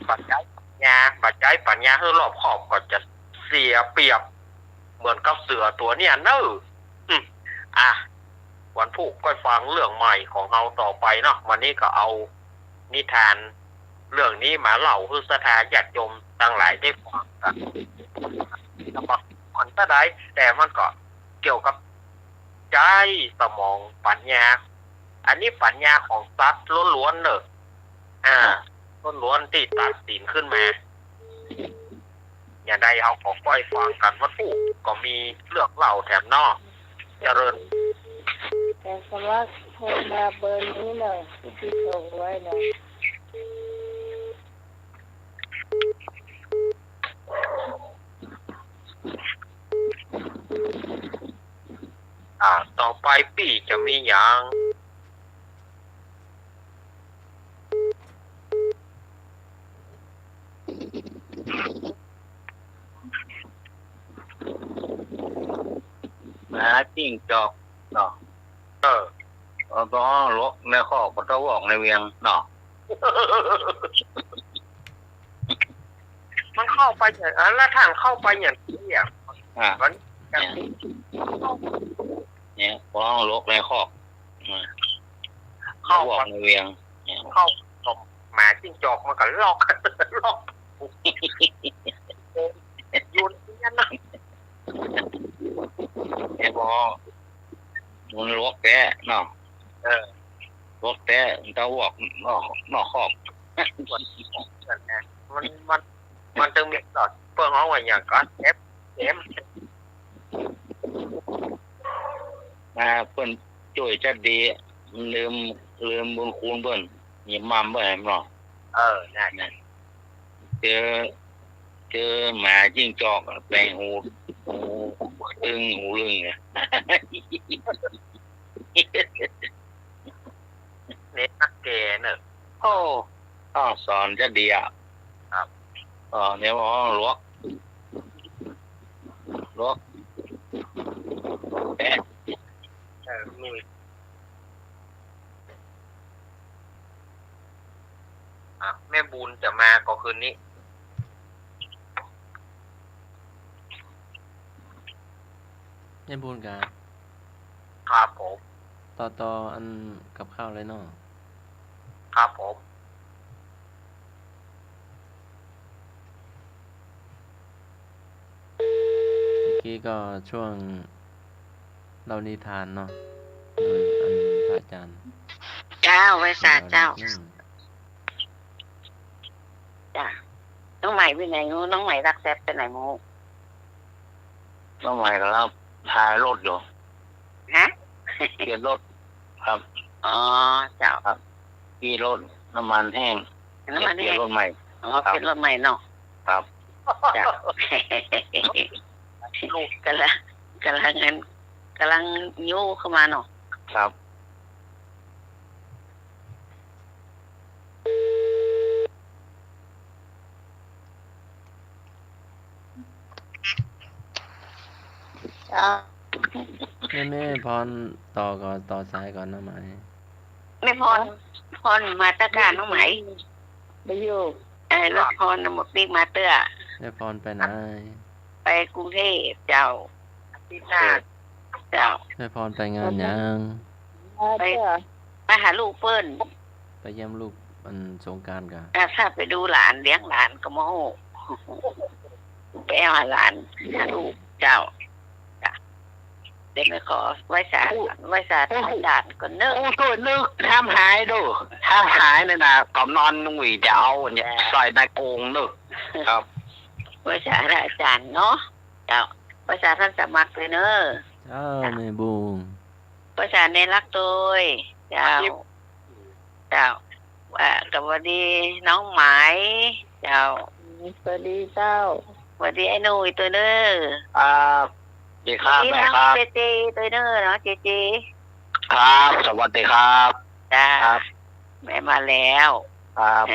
บ่ใจ๊ปัญญา บ่ใจ๊ปัญญาหื้อรอบคอบก็จะเสียเปรียบ เหมือนกับเสือตั๋วเนี่ยเน่อ อืม อ่ะ วันพูกก้อยฟังเรื่องใหม่ของเฮาต่อไปเนาะ วันนี้ก็เอานิทานเรื่องนี้มาเล่าหื้อศรัทธาญาติโยมตังหลายได้ฟังกั๋น แล้วก็มันก็ได้ แต่มันก็เกี่ยวกับใจ๊สมองปัญญา อันนี้ปัญญาของสัตว์ล้วนๆ เน่อ อ่า ล้วนๆ ตี้ตัดสินขึ้นมา อย่างใดเฮาก็ก้อยฟังกั๋น วันพูกก็มีเรื่องเล่าแถมเนาะ เจริญ แต่สำหรับโทรมาเบอร์นี้เน่อ ตี้โทรไว้เน่อ อ่า ต่อไปปี้จะมีหยัง หมาจิ้งจอกเนาะ เออ เอาต๋องหลวกในคอก บ่ต๋องวอกในเวียงเนาะ มันเข้าไปอย่าง อ่ะ แล้วถ้าเข้าไปอย่างนี้อ่ะ อ่ะ มันจะ เนี่ย เนี่ย ต๋องหลวกในคอก อ่ะ เข้า วอกในเวียง เนี่ย เข้า หมาจิ้งจอกมันก็ล็อก ล็อก อยู่ในนั้นนะ เนี่ย บ่ มันหลวกแต๊เนาะ เออ หลวกแต๊ มันต๋องวอกนอก นอกคอก มัน มัน มันตึงมีหลอด เปิ้นฮ้องว่าหยังก็ แอฟ แอฟ อ่า เปิ้นจ้วยจัดดี ลืม ลืมบุญคุณเปิ้น หยิบม่ำเปิ้นเนาะ เออ นั่น นั่น เจอ เจอหมาจิ้งจอก แปลงหู หูตึง หูลึงเนี่ย เนี่ยนักแก่เนอะ โอ้ อ้าว สอนจะดีอ่ะ ครับ อ๋อ เนี่ย อ๋อ หลวก หลวก แปะ เออ มี อ่ะ แม่บุญจะมาก็คืนนี้ แม่บุญกา ครับผม ต่อ ต่ออันกับข้าวเลยเนาะ ครับผม เมื่อกี้ก็ช่วงเล่านิทานเนาะ โดยอันพระอาจารย์ เจ้า ไหว้สาเจ้า เล่านิดนึง จ้ะ น้องใหม่ไปไหน น้องใหม่ลักแซบไปไหนหมู น้องใหม่กำลังถ่ายรถอยู่ ฮะ เปลี่ยนรถ ครับ อ๋อ เจ้า ครับ เปลี่ยนรถ น้ำมันแห้ง น้ำมันแห้ง เปลี่ยนรถใหม่ อ๋อ ครับ เปลี่ยนรถใหม่เนาะ ครับ เจ้า ลูก กำลัง กำลังอัน กำลังยู้เข้ามาเนาะ ครับ แม่ แม่พรต่อก่อน ต่อสายก่อนนะไหม แม่พร พรมาตะกาน้องไหม บ่อยู่ เออ แล้วพรน่ะหมดปีกมาเตื้อ แม่พรไปไหน ไปกรุงเทพฯ เจ้า อาทิตย์หน้า เจ้า แม่พรไปงานหยัง ไป ไปหาลูกเปิ้น ไปเยี่ยมลูกอันสงกรานต์กะ อ่ะ ถ้าไปดูหลาน เลี้ยงหลานก็บ่ฮู้ ไปหาหลาน หาลูก เจ้า จ้ะ เดี๋ยวแม่ขอไหว้สา ไหว้สาอาจ๋ารย์ก่อนเนอะ โอ้ โอ้ โอ้ นึก ห้ามหายเด้อ ห้ามหายเลยนะ ก่อนนอนหนุ่ยจะเอาเนี่ย จ้ะ ใส่ในโอ่งเนอะ ครับ ไหว้สาอาจ๋ารย์เนาะ เจ้า ไหว้สาต้านสมัครตวยเนอะ เจ้า เจ้า แม่บุญ ไหว้สาเณรักตวย เจ้า เจ้า อ่า ก็หวัดดีน้องไหม เจ้า สวัสดีเจ้า หวัดดีไอ้หนุ่ยตวยเนอะ ครับ สวัสดีครับ สวัสดีน้อง แม่ครับ เจเจตวยเนอะ น้องเจเจ ครับ สวัสดีครับ จ้า ครับ แม่มาแล้ว ครับ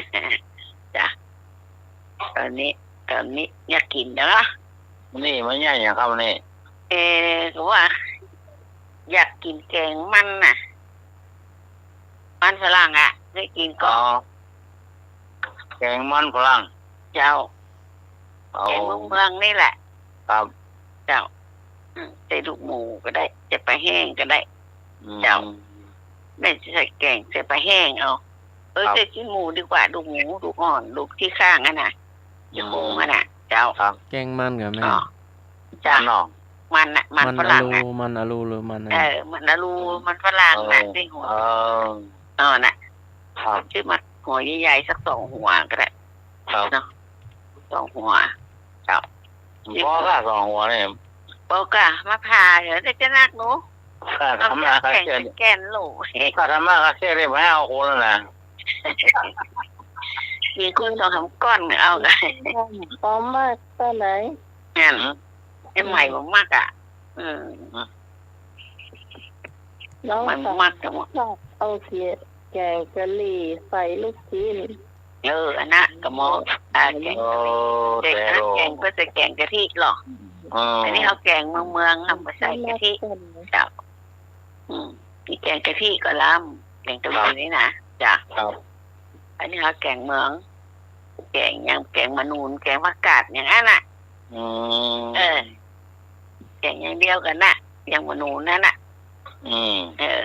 จ้ะ ตอนนี้ ตอนนี้อยากกิ๋นเนาะ นี่มันเนี่ยอย่างครับนี่ เออ ก็ว่า อยากกิ๋นแก๋งมันน่ะ มันฝรั่งอะ เคยกิ๋นก่อ อ๋อ แก๋งมันฝรั่ง เจ้า เอา แก๋งเมืองๆ นี่แหละ ครับ เจ้า อืม ใส่ลูกหมูก็ได้ ใส่ปลาแห้งก็ได้ อืม เจ้า แม่จะใส่แก๋ง ใส่ปลาแห้งเอา เออ ครับ ใส่ซี่นหมูดีกว่า ลูกหมู ลูกอ่อน ลูกตี้ข้างอะน่ะ อืม ซี่โครงอะน่ะ เจ้า ครับ แก๋งมันก่อแม่ อ๋อ จ้ะ มันเนาะ มันน่ะ มัน มันฝรั่งอะ มันอะลู มันอะลูหรือมันอะไร เออ มันอะลู มันฝรั่งน่ะ เออ ตี้หัว เออ เออ น่ะ ครับ ซื้อมาหัวใหญ่ๆ สักสองหัวก็ได้ ครับ เนาะ สองหัว เจ้า ปอก่ะ สองหัวนี่ ปอกะ มาผ่า เดี๋ยวจะนักหนู ข้าทำมา เอาแก๋ง ข้าเชื่อ แก๋งลูก ข้าทำมา ข้าเชื่อได้ไหม เอาคนละนะ มีคนสองสามก้อน เอาไง ปอมมากตอนไหน นั่น หืม ไอ้ใหม่บ่มักอะ อืม หืม น้อง ใหม่บ่มักอะ ชอบเอาเสีย แก๋งกะหรี่ใส่ลูกชิ้น เออ อันนั้นก็เหมาะ อ่า แก๋ง โอ้ ใส่ แต่ แก๋งก็ใส่แก๋งกะทิหรอก อืม อันนี้เอาแก๋งเมืองๆ เอามาใส่กะทิ เจ้า อืม นี่แก๋งกะทิก็ล้ำ แก๋งกะหรี่นี่นะ จ้ะ ครับ อันนี้เอาแก๋งเมือง แก๋งหยัง แก๋งมะนูน แก๋งผักกาดอย่างนั้นน่ะ อืม เออ แก๋งอย่างเดียวกั๋นน่ะ อย่างมะนูนนั่นน่ะ อืม เออ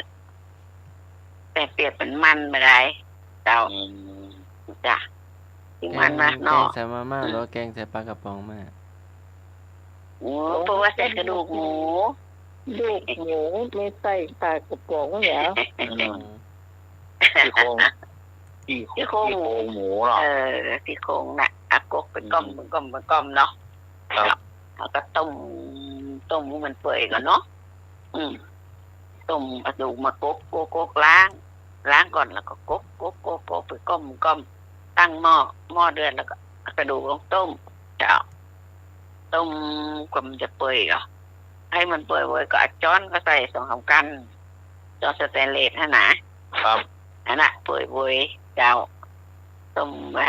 แต่เปียกเป๋นมันบ่ได้ เจ้า อืม จ้ะ ตี้มันนะ แก๋ง เนาะ แก๋งใส่มาม่า อืม หรือว่าแก๋งใส่ปลากระป๋องแม่ โอ้ เพราะว่าใส่กระดูกหมู ดูกหมู ไม่ใส่ปลากระป๋องเหรอ อืม ซี่โครง ซี่ ซี่โครงหมู ซี่โครงหมูเนาะ เออ ซี่โครงน่ะ เอากกไปก้อม อืม ไปก้อม ไปก้อมเนาะ ครับ แล้วก็ต้ม ต้มให้มันเปื่อยก่อนเนาะ อืม ต้มเอาดูกมากก กก กก ล้าง ล้างก่อนแล้วก็กก กก กก กก ไปก้อม ก้อม ตั้งหม้อ หม้อเดือดแล้วก็เอากระดูกลงต้ม เจ้า ต้มกว่ามันจะเปื่อยก่อ หื้อมันเปื่อยเว้ยก็เอาจ๊อนก็ใส่สองสามก้าน จ๊อนสแตนเลสหั้นนะ ครับ อันน่ะ เปื่อยเว้ย เจ้า ต้มไว้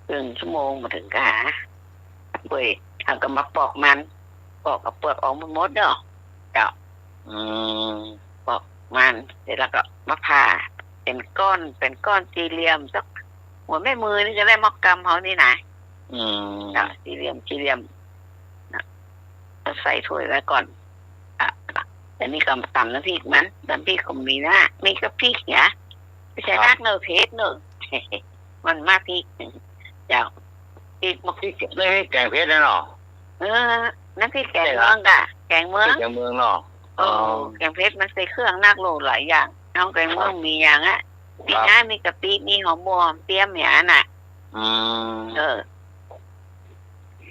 เกินชั่วโมงบ่าเถิงกา เปื่อย เอาก็มาปอกมัน ปอกเอาเปลือกออกหมดๆ เนาะ เจ้า อืม ปอกมันเสร็จแล้วก็มาผ่าเป๋นก้อน เป๋นก้อนสี่เหลี่ยม สักหัวแม่มือนี่ก็ได้ หม้อกำเฮานี่นะ อืม เจ้า สี่เหลี่ยม สี่เหลี่ยม นะ เอาใส่ถ้วยไว้ก่อน อ่ะ อันนี้ก็ต๋ำน้ำพริกมัน น้ำพริกก็มีนะ มีก็พริกนะ ไม่ใช่ ครับ นักเนอะ เผ็ดเนอะ มันมากพริก เจ้า พริกมาก พริก นี่แก๋งเผ็ดนะเนาะ เออ น้ำพริกแก๋งเมืองก่ะ แก๋งเมือง แก๋งเมืองเนาะ โอ้ อ๋อ แก๋งเผ็ดมันใส่เครื่องนักโลหลายอย่าง เอาแก๋งเมืองมีอย่างอะ ครับ มีน้ำ มีกะปิ มีหอมบัว หอมเตี้ยมอย่างนั้นน่ะ อืม เออ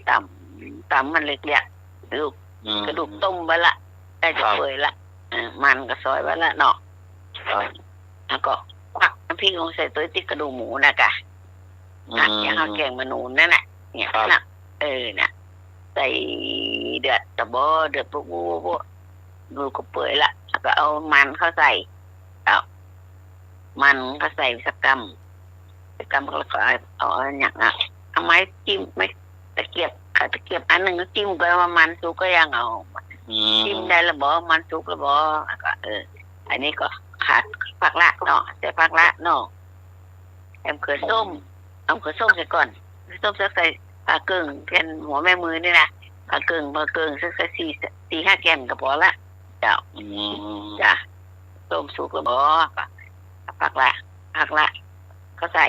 ต๋ำ ต๋ำมันเล็กๆ กระดูก อืม กระดูกต้มไว้ละ ใก้จะ ครับ เปื่อยละ เออ มันก็ซอยไว้ละเนาะ ครับ แล้วก็ควักน้ำพริกลงใส่ตวยตี้กระดูกหมูน่ะก่ะ อืม หักอย่างเอาแก๋งมะนูนนั่นน่ะ เนี่ย ครับ น่ะ เออ น่ะ ใส่เดือดตะบอ เดือดปุ๊บปุ๊บปุ๊บปุ๊บ ดูก็เปื่อยละ แล้วก็เอามันเข้าใส่ เอามันเข้าใส่สักกำ สักกำแล้วก็เอา เอา เอาอย่างอะ เอาไม้จิ้ม ไม้ตะเกียบ เอาตะเกียบอันหนึ่งก็จิ้มก็ว่ามันสุกก็ยังเอา อืม จิ้มได้ละบ่ มันสุกละบ่ แล้วก็ เออ อันนี้ก็ขาดผักละเนาะ ใส่ผักละเนาะ แอมเขือส้ม เอาเขือส้มใส่ก่อน เขือส้มใส่ ใส่ผ่าเกิ่ง แผ่นหัวแม่มือนี่นะ ผ่าเกิ่ง ผ่าเกิ่ง ใส่ ใส่สี่ สี่ห้าแก่นก็พอละ เจ้า อืม จ้ะ ต้มสุกแล้วบ่ ก็เอาผักละ ผักละ ก็ใส่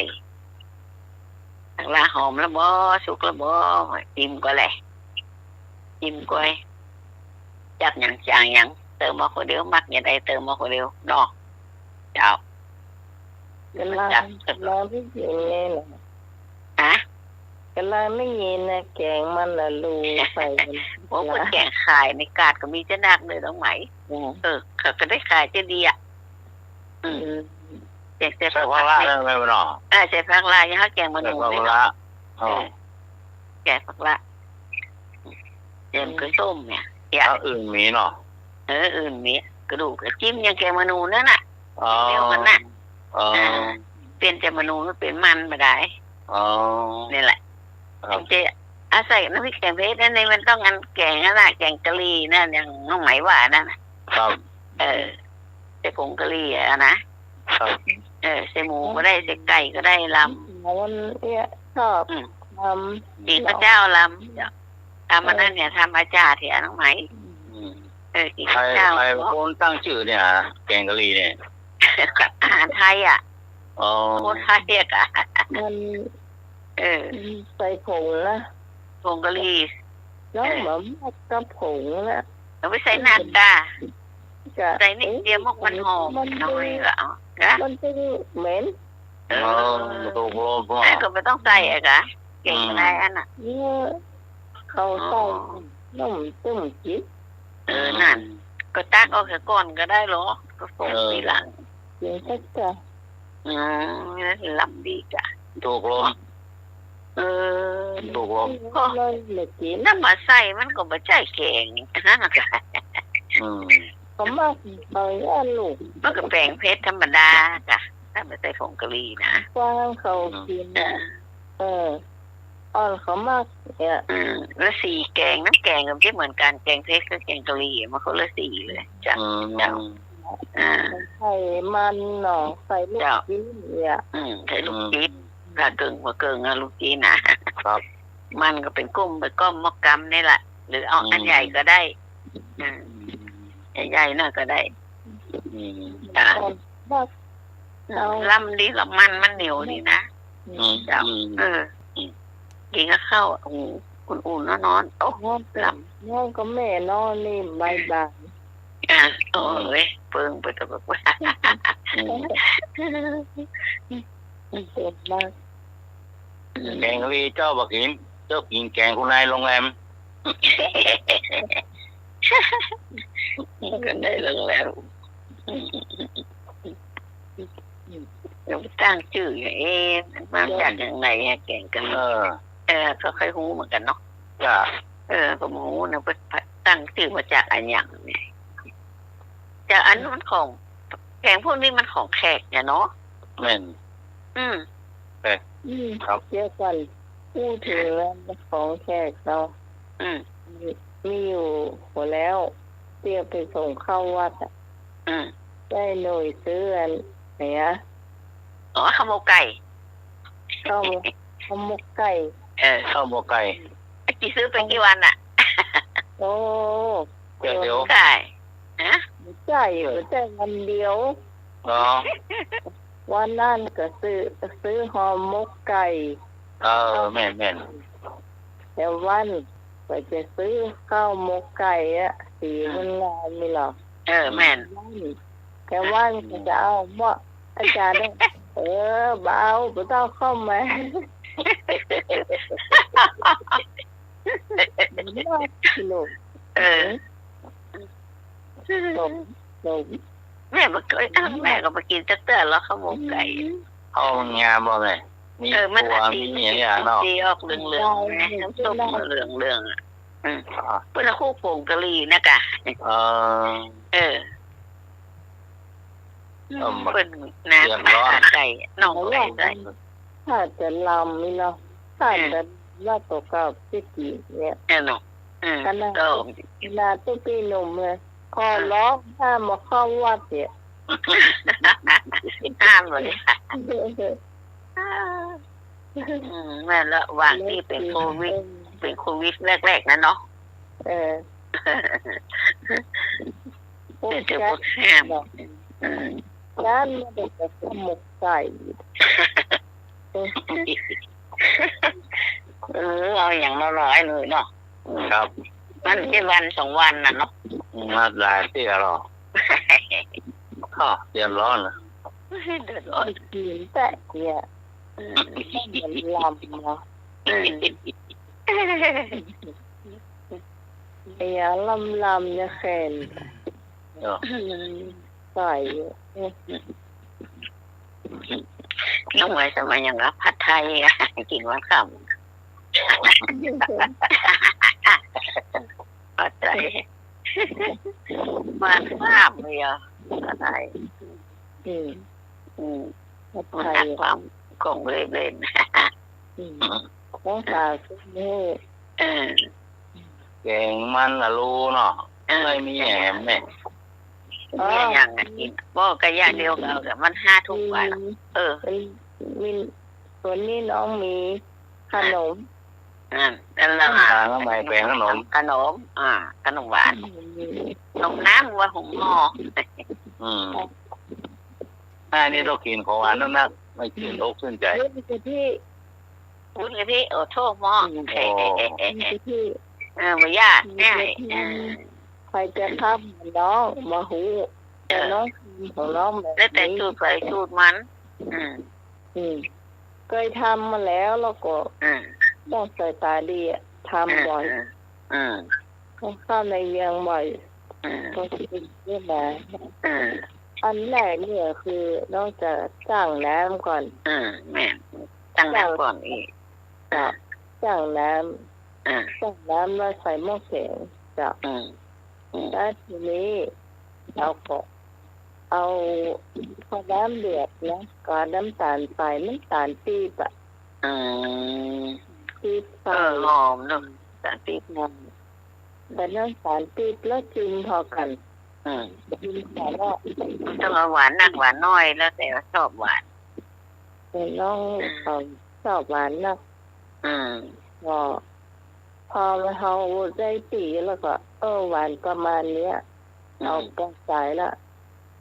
ผักละหอมแล้วบ่ สุกแล้วบ่ จิ้มก่อนแหละ จิ้มก่อน จับหยังจ๋างหยัง เติมเอาคนเดียว มักอย่างใดเติมเอาคนเดียวเนาะ เจ้า ก๋ำลัง ก๋ำลังได้ยินไงน่ะ ฮะ ก๋ำลังได้ยินนะ แกงมันละลูใส่ โอ้ เปิ้นแกงขายในกาดก็มีจะนักเลยน้องไหม อืม เออ เขาก็ได้ขายจะดีอ่ะ อืม อืม แกงใส่ผักละ ใส่ผักละได้ไหมเนาะ เออ ใส่ผักละ อย่างเฮาแกงมะนูน ใส่ผักละ นี่เนาะ อ๋อ เออ แกงผักละ แกงกระส้มเนี่ย อย่างอื่นมีเนาะ เออ อื่นมี กระดูกกระจิ้มอย่างแกงมะนูนนั่นน่ะ อ๋อ เดียวกันน่ะ อ๋อ อ่า เปลี่ยนแต่มะนูนเปลี่ยนมันบ่ได้ อ๋อ นี่แหละ ครับ จะอาศัยน้ำพริกแกงเผ็ดนั่นเอง มันต้องอันแกงนั่นน่ะ แกงกะหรี่นั่น อย่างน้องไหมว่านั่นน่ะ ครับ เออ ใส่ผงกะหรี่อะนะ ครับ เออ ใส่หมูก็ได้ ใส่ไก่ก็ได้ ลำ มันเนี่ยชอบ อืม ลำ กิ๋นข้าวเจ้าลำ ทำอันนั้นเนี่ย ทำอาจารย์เถอะน้องไหม อืม เออ กิ๋นข้าวเจ้า ใคร ใครเป็นคนตั้งจื้อเนี่ย แกงกะหรี่เนี่ย อาหารไทยอ่ะ อ๋อ คนไทยอ่ะ มัน เออ ใส่ผงนะ ผงกะหรี่ แล้ว เออ มันกับผงนะ เอาไปใส่นักกะ กะ ใส่นิดเดียว เอ๊ะ มกมันหอม มัน น้อยก็เอา นะ มันจะเหม็น เออ อ๋อ มันตกลง อ่ะ ก็ไม่ต้องใส่อะกะ แกงอะไรอันน่ะ เนี่ย เขาใส่ อ๋อ น้ำต้มจืด เออ นั่น ก็ตักเอาเสียก่อนก็ได้หรอ ก็ส่ง เออ ทีหลัง กิ๋นสักกะ อืม ลำดีกะ ตกลง เออ ตกลง ก็เลยไม่กิ๋น น้ำมาใส่มันก็บ่ใจ้แกง ฮะ อืม ก็มักไปอันลูก มันก็แกงเผ็ดธรรมดากะ ถ้าไม่ใส่ผงกะหรี่นะ กว้างเขากิ๋น เออ เออ อ่อนเขามักเนี่ย อืม แล้วสีแกง น้ำแกงก็ไม่เหมือนกัน แกงเผ็ดกับแกงกะหรี่ มันคนละสีเลย เจ้า อืม เจ้า อ่า ใส่มันเนาะ ใส่ลูก เจ้า จิ๊ดเนี่ย อืม ใส่ลูกจิ๊ด อืม ปลาเกิ่ง ปลาเกิ่งอะ ลูกจิ๊ดน่ะ ครับ มันก็เป๋นกุ้ม เป๋นก้อม มอกกำนี่แหละ หรือเอา อืม อันใหญ่ก็ได้ อืม ใหญ่ๆ หน่อยก็ได้ อืม อ่า เอา ลำดี ลำมัน มันเหนียวดีนะ อืม เจ้า อืม เออ อืม กิ๋นกับข้าว โอ้โห อุ่นๆ ร้อนๆ โอ้โห ลำ น้องกับแม่นอนนี่บ่ายๆ อ่ะ โอ้ย เปิงไปตะบกว่า อืม เก่งมาก แกงกะหรี่เจ้าบ่กิ๋น เจ้ากิ๋นแกงคนในโรงแรม คนในโรงแรม เดี๋ยวตั้งจื้ออย่าง เอ๊ะ มันมาจากอย่างไหนอะ แกงกะหรี่ เออ เออ ก็ใค่ฮู้เหมือนกั๋นเนาะ จ้ะ เออ ก็บ่ฮู้นะ ว่าตั้งจื้อมาจากอะหยังเนี่ย แต่อันมันของ แกงพวกนี้มันของแขกเนี่ยเนาะ แม่น อืม เอ๊ะ อืม ครับ เดี๋ยวก่อน พูดถึงแล้วของแขกเนาะ อืม มี มีอยู่หัวแล้ว เตี้ยไปส่งข้าววัดอะ อืม ได้หน่วยซื้ออันไหนอะ อ๋อ ข้าวหมกไก่ ข้าวหมก ข้าวหมกไก่ เออ ข้าวหมกไก่ กี่ซื้อไปกี่วันอะ โอ้ เดี๋ยว เดี๋ยว ไก่ ฮะ บ่ใจ้ บ่ใจ้วันเดียว อ๋อ วันนั้นก็ซื้อ ซื้อห่อหมกไก่ เออ แม่นๆ แต่วันก็จะซื้อข้าวหมกไก่อะ สี อืม มันงามนี่หรอ เออ แม่น แต่วันก็จะเอาหม้อ อาจารย์เนี่ย เออ บ่เอา บ่ต้องเข้ามา หม้อ เออ สม สม แม่บ่เกย อ้าว แม่ก็บ่กิ๋นจักเตื้อหรอกข้าวหมกไก่ อืม ข้าวมันงามบ่แม่ มี เออ มัน ถั่ว อาทิตย์ มีหยังเนาะ สีออกเหลืองๆ ไง น้ำส้มเหลืองๆ อะ อืม อ่า เปิ้นเอาคลุกผงกะหรี่นะกะ เออ เออ อืม เปิ้นนะ เดือดร้อน ขาไก่ น้องไก่ ถ้าจะลำนี่เนาะ ถ้าจะลำตัวเก่าที่กิ๋นเนี่ย แน่นอน อืม ขนาด ก็ ขนาดตุ๊กปี้หนุ่มเลย ขอร้องห้ามมาเข้าวัดเนี่ย ห้ามเลย อืม แม่นละ หว่างตี้เป๋นโควิด เป๋นโควิดแรกๆ นั้นเนาะ เออ เดี๋ยวจะบ่ห้าม อืม ร้านมันเด็กกับข้าวหมกไก่ เออ เอาอย่างน้อยๆ เลยเนาะ ครับ มันแค่วันสองวันน่ะเนาะ มาหลายเตื้อแล้ว ก็เดือดร้อนนะ เดือดร้อน กิ๋นแต๊เยียะ อืม มันลำเนาะ อืม ไอ้ยาลำๆ เนี่ยแค่น เนาะ ใส่ น้องไหวสมัยยังละ ผัดไทยอะ กิ๋นวันค่ำ ผัดไทย วันค่ำเลยอะ ผัดไทย อืม อืม ผัดไทย มันหาความของเล่นๆ อืม ของฝากซื้อ เออ แกงมันละลูเนาะ เออ ไม่มีแหมเนี่ย มีอย่างอะกิ๋น บ่ก็อย่างเดียวก็เอา แต่มันห้าทุ่มกว่าละ อืม เออ มันมี ส่วนนี้น้องมีขนม อ่า แล้ว อ่า แล้วใหม่แปลงขนม ขนม อ่า ขนมหวาน อืม ขนมน้ำว่าหุงห่อ อืม อันนี้ต้องกิ๋นของหวานนักๆ ไม่กิ๋นอกชื่นใจ๋ วุ้นกะทิ วุ้นกะทิ โอ้โธ่ หม้อ อืม โอ้ วุ้นกะทิ เออ บ่ยาก วุ้นกะทิ ง่าย เออ ใผจะทำน้องบ่ฮู้ เออ แต่น้องทำของน้องแบบนี้ แล้วแต่สูตรใผสูตรมัน อืม อืม เกยทำมาแล้ว แล้วก็ อืม ต้องใส่ต๋าดีอะ ทำบ่อย อืม อืม อืม เข้าในเวียงบ่อย อืม ก็กิ๋นเนี่ยนะ อืม อันแรกเนี่ยคือน้องจะจ้างน้ำก่อน อืม แม่น จ้างน้ำก่อนอีก จ้าง จ้างน้ำ อืม จ้างน้ำแล้วใส่หม้อแกง เจ้า อืม อืม แล้วทีนี้เราก็เอา พอน้ำเดือดนะ ก็เอาน้ำต๋าลใส่ น้ำต๋าลปี๊บอะ อืม ปี๊บใส่ เออ หอมเนาะ ต๋าลปี๊บหอม ใส่น้ำต๋าลปี๊บแล้วจิ้มผ่อกั๋น อืม จิ้มผ่อแล้ว มันต้องเอาหวานนักหวานน้อย แล้วแต่ว่าชอบหวาน แต่น้อง อืม เขาชอบหวานนัก อืม ก็ พอเฮาได้ตี้แล้วก็ เออ หวานประมาณเนี้ย อืม เอาปอใส่ละ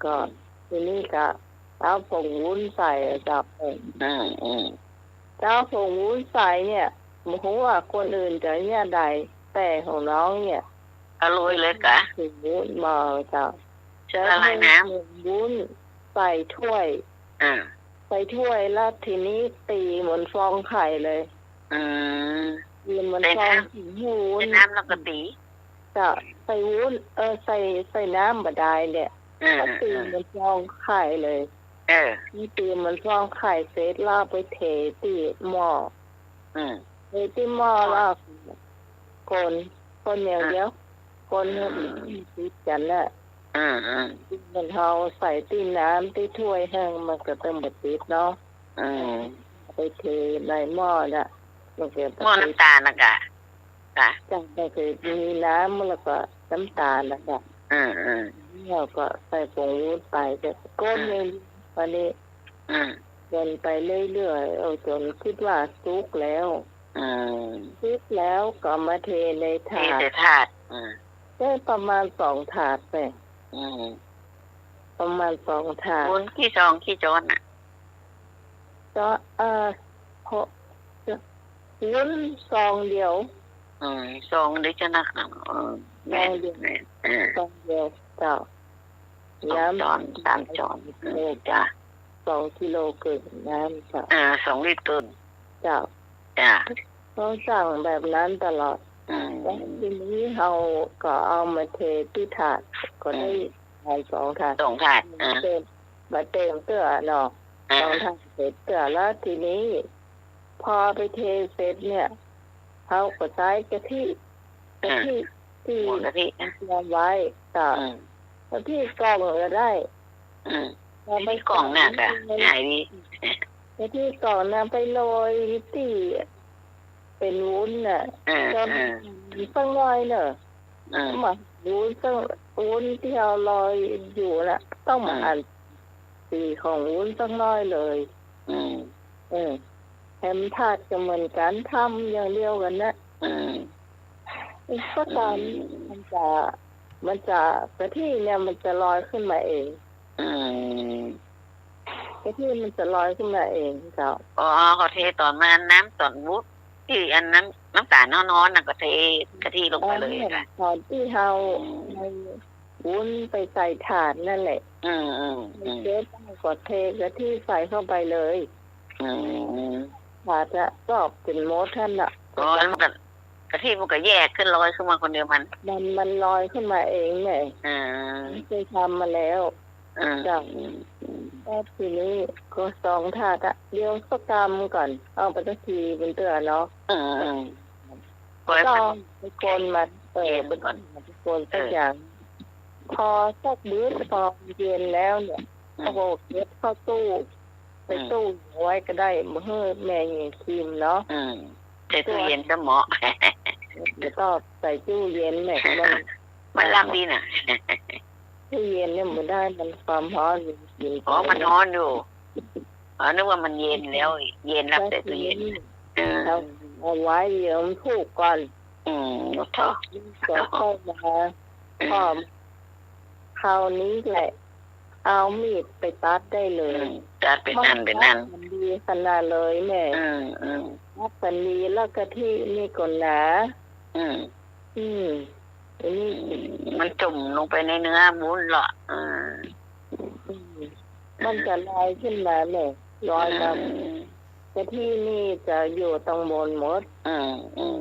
ก็ อืม ทีนี้ก็เอาผงวุ้นใส่อะเจ้า อืม อืม เจ้าผงวุ้นใส่เนี่ย บ่ฮู้ว่าคนอื่นจะเยียะใด แต่ของน้องเนี่ย เอาโรยเลยกะ ผงวุ้นบ่เจ้า ใส่ละลายน้ำ ผงวุ้นใส่ถ้วย อ่า ใส่ถ้วยแล้วทีนี้ตี๋เหมือนฟองไข่เลย อืม ตี๋เหมือนฟองไข่ ใส่น้ำ ใส่น้ำแล้วก็ตี๋ เจ้า ใส่วุ้น เออ ใส่ ใส่น้ำบ่ดายเนี่ย เออ ก็ตี๋ เออ เหมือนฟองไข่เลย เออ ตี๋เหมือนฟองไข่เสร็จแล้วไปเทตี้หม้อ อืม เทตี้หม้อแล้วคน คนอย่างเดียว คนให้มันติดกั๋นน่ะ อืม อืม ตี้มันเฮาใส่ตี้น้ำตี้ถ้วยแห้งมันก็ต้องบ่ติดเนาะ อืม ไปเทในหม้อน่ะ มันก็ หม้อน้ำต๋าลน่ะกะ กะ จ้ะ ก็คือมีน้ำแล้วก็น้ำต๋าลน่ะกะ อืม อืม แล้วก็ใส่ผงวุ้นไป ก็คน อืม อย่างนี้ วันนี้ อืม คนไปเรื่อยๆ เอาจ๋นกึ๊ดว่าสุกแล้ว อืม สุกแล้วก็มาเทในถาด เทใส่ถาด อืม ได้ประมาณสองถาดไป อืม ประมาณสองถาด วุ้นกี่ซองกี่จ๊อนน่ะ จ๊อน เอ่อ หก วุ้นซองเดียว อืม ซองเดียวจะนัก เออ แม่น ซองเดียว แม่น เออ ซองเดียว เจ้า สองจ๊อน สามจ๊อน เออ จ้ะ สองกิโลเกินน้ำ เจ้า อ่า สองลิตรเกิน เจ้า จ้ะ เขาสั่งแบบนั้นตลอด อืม แล้วทีนี้เฮาก็เอามาเทตี้ถาด ก็ได้ อืม หลายสองถาด สองถาด อ่า เต็ม บ่เต็มเตื้อเนาะ อ่า สองถาดเสร็จเตื้อ แล้วทีนี้ พอไปเทเสร็จเนี่ย เฮาก็ใจ๊กะทิ กะทิ อ่า ตี้ หม้อกะทิ เตรียมไว้ จ้ะ อืม กะทิกล่องก็ได้ อืม เราไป กะทิกล่องน่ะกะ ง่ายดี กะทิกล่องน่ะไปโรยตี้เป๋นวุ้นน่ะ อ่า จ๋น อ่า สักหน่อยเนาะ อ่า มาวุ้นสัก วุ้นตี้เฮาโรยอยู่น่ะ ต้องมา อ่า หั่น สีของวุ้นสักหน้อยเลย อืม เออ แฮมทาดก็เหมือนกั๋น ทำอย่างเดียวกั๋นนะ อืม สักวัน อืม มันจะ มันจะ กะทิเนี่ยมันจะลอยขึ้นมาเอง อืม กะทิมันจะลอยขึ้นมาเองเจ้า อ๋อ เขาเทต๋อนมันน้ำต๋อนวุ้น ตี้อันน้ำ น้ำต๋าลฮ้อนๆ น่ะ ก็เทกะทิลงไปเลย อ๋อ ค่ะ ต๋อนตี้เฮา อืม เอาวุ้นไปใส่ถ่านนั่นแหละ อืม อืม อืม เทไปก็เทกะทิใส่เข้าไปเลย อืม ถ่านจะกรอบจ๋นหมดหั้นน่ะ อ๋อ แล้วมันก็ กะทิมันก็แยกขึ้นลอยขึ้นมาคนเดียวมัน มัน มันลอยขึ้นมาเองแหม อ่า เฮยทำมาแล้ว อ่า เจ้า อืม อืม แล้วทีนี้ก็สองถาดอะ เดี๋ยวสักกำก่อน เอาไปสักทีเป็นเตื้อเนาะ อืม อืม ก็ไปคนมัน เออ เย็นก่อน ไปคนสักอย่าง เออ พอสักมื้อ พอเย็นแล้วเนี่ย อืม เขาก็เก็บเข้าตู้ ใส่ อืม ตู้ไว้ก็ได้ บ่หื้อแม่หญิงคิมเนาะ อืม ใส่ตู้เย็นก็เหมาะ เดี๋ยวก็ใส่ตู้เย็นแหม มัน มันลำดีน่ะ ตู้เย็นเนี่ยบ่ได้ มันความฮ้อน มันกิน อ๋อ มันฮ้อนอยู่ อ๋อ นึกว่ามันเย็นแล้ว เย็นแล้วใส่ตู้เย็น เออ เอา เอาไว้ เดี๋ยวมันผูกก่อน อืม โอ้โธ่ ก็ค่อยมา อืม พอ คราวนี้แหละ เอามีดไปตัดได้เลย อืม ตัดเป็นอันเป็นอัน มันดีขนาดเลยแม่ อืม อืม ตัดมันดี แล้วกะทินี่ก็หนา อืม อืม อันนี้ อืม มันจุ่มลงไปในเนื้อวุ้นเหรอ อืม อืม มันจะลอยขึ้นมาแม่ ลอยมา อืม กะทินี่จะอยู่ตังบนหมด อืม อืม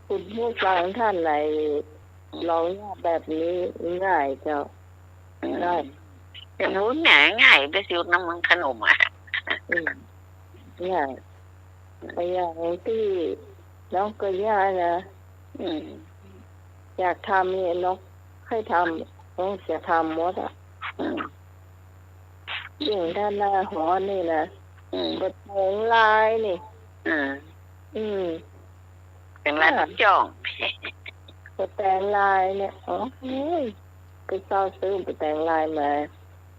คุณผู้ฟังท่านไหน ลองยากแบบนี้ง่ายเจ้า อืม ง่าย แต่วุ้นเนี่ยง่ายไปสุดนะ มันขนมอะ อืม ง่าย ไปอย่างตี้น้องก็ย่านะ อืม อยากทำเนี่ย นกให้ทำ นกจะทำหมดอะ อืม ยิ่งถ้าหน้าฮ้อนนี่นะ อืม บ่แตงลายนี่ อืม อืม แตงลาย อ่า จ้อง บ่แตงลายเนี่ย โอ้ย ไปเซาะซื้อบ่แตงลายมา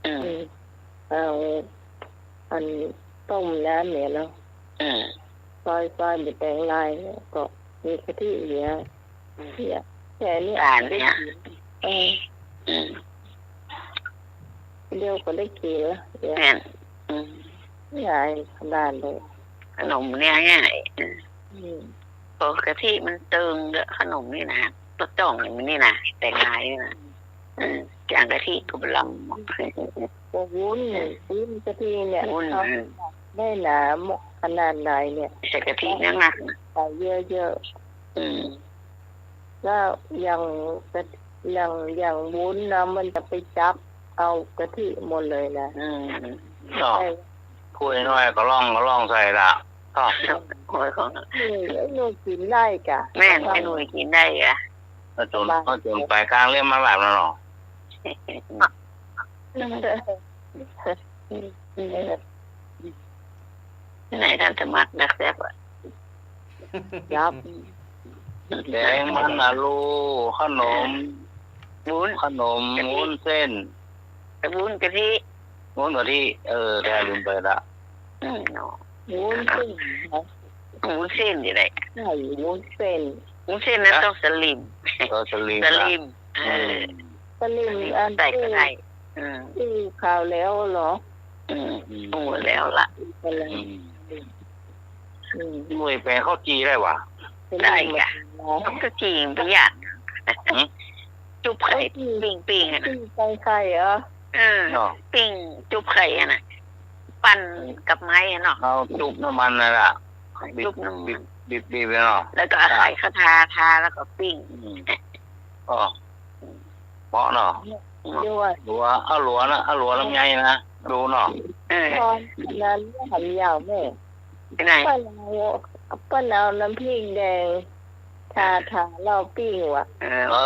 อืม อืม เอาอันต้มน้ำเนี่ยเนาะ อืม ซอยๆ บ่แตงลายเนี่ย ก็มีกะทิเหลือ อืม เนี่ย แค่เนี้ย อ่านเนี่ย เออ อืม เดี๋ยวก็ได้กิ๋นแล้วเนี่ย แม่น อืม ง่ายขนาดเลย ขนมเนี่ยง่าย อืม ปกติมันตึงเด้อ ขนมนี่นะ บ่ต้องอย่างนี้นะ แตงลายนี่นะ อืม อย่างกะทิก็บ่ลำ ก็วุ้น วุ้นกะทิเนี่ย วุ้น เขา อืม ได้หนาขนาดไหนเนี่ย ใส่กะทินักๆ ใส่เยอะๆ อืม แล้วอย่างกะ อย่าง อย่างวุ้นนะ มันจะไปจับเอากะทิหมดเลยนะ อืม เนาะ ใช่ ถ้วยน้อยก็ล่อง ก็ล่องใส่ละ ก็ โอ้ย ของ อืม ไอ้หนูกิ๋นได้กะ แม่น ไอ้หนูกิ๋นได้กะ เอาจน สบาย เอาจนไปกลางเล่มมาแบบนั้นเนาะ ไหนท่านสมัครนักแซ่บอะ ครับ แกงมันอะลู ขนม วุ้น ขนม กะทิ วุ้นเส้น วุ้นกะทิ วุ้นกะทิ เออ แท้ลืมไปละ อืม เนาะ วุ้นเส้น วุ้นเส้นนี่แหละ ใช่ วุ้นเส้น วุ้นเส้นนั้น ฮะ ต้องสลิม เออ สลิม สลิม นะ เออ อืม สลิม สลิม อัน ใส่ก็ได้ ตี้ อืม ตี้คราวแล้วเหรอ อืม อืม หมดแล้วละ ไปเลย อืม อืม หน่วยแปลงข้าวจี่ได้หวา ได้กะ ข้าวจี่มันประหยัด หืม จุ๊บไข่ ปิ้งๆ อะนะ ปิ้งใส่ไข่เหรอ เออ เนาะ ปิ้งจุ๊บไข่อะนะ ปั่นกับไม้อะเนาะ เอาจุ๊บน้ำมันนั่นล่ะ จุ๊บน้ำมัน บีบๆ บีบๆ เนาะ แล้วก็เอาไข่เข้าทา ทาแล้วก็ปิ้ง อืม อ๋อ เหมาะเนาะ เนี่ย หลัว เอาหลัวนะ เอาหลัวลำไยนะ ดูเนาะ เออ ต๋อนนั้นหันยาวแม่ ไปไหน เปิ้นเอา เปิ้นเอาน้ำพริกแดง ทา ทาแล้วปิ้งว่ะ เออ เอ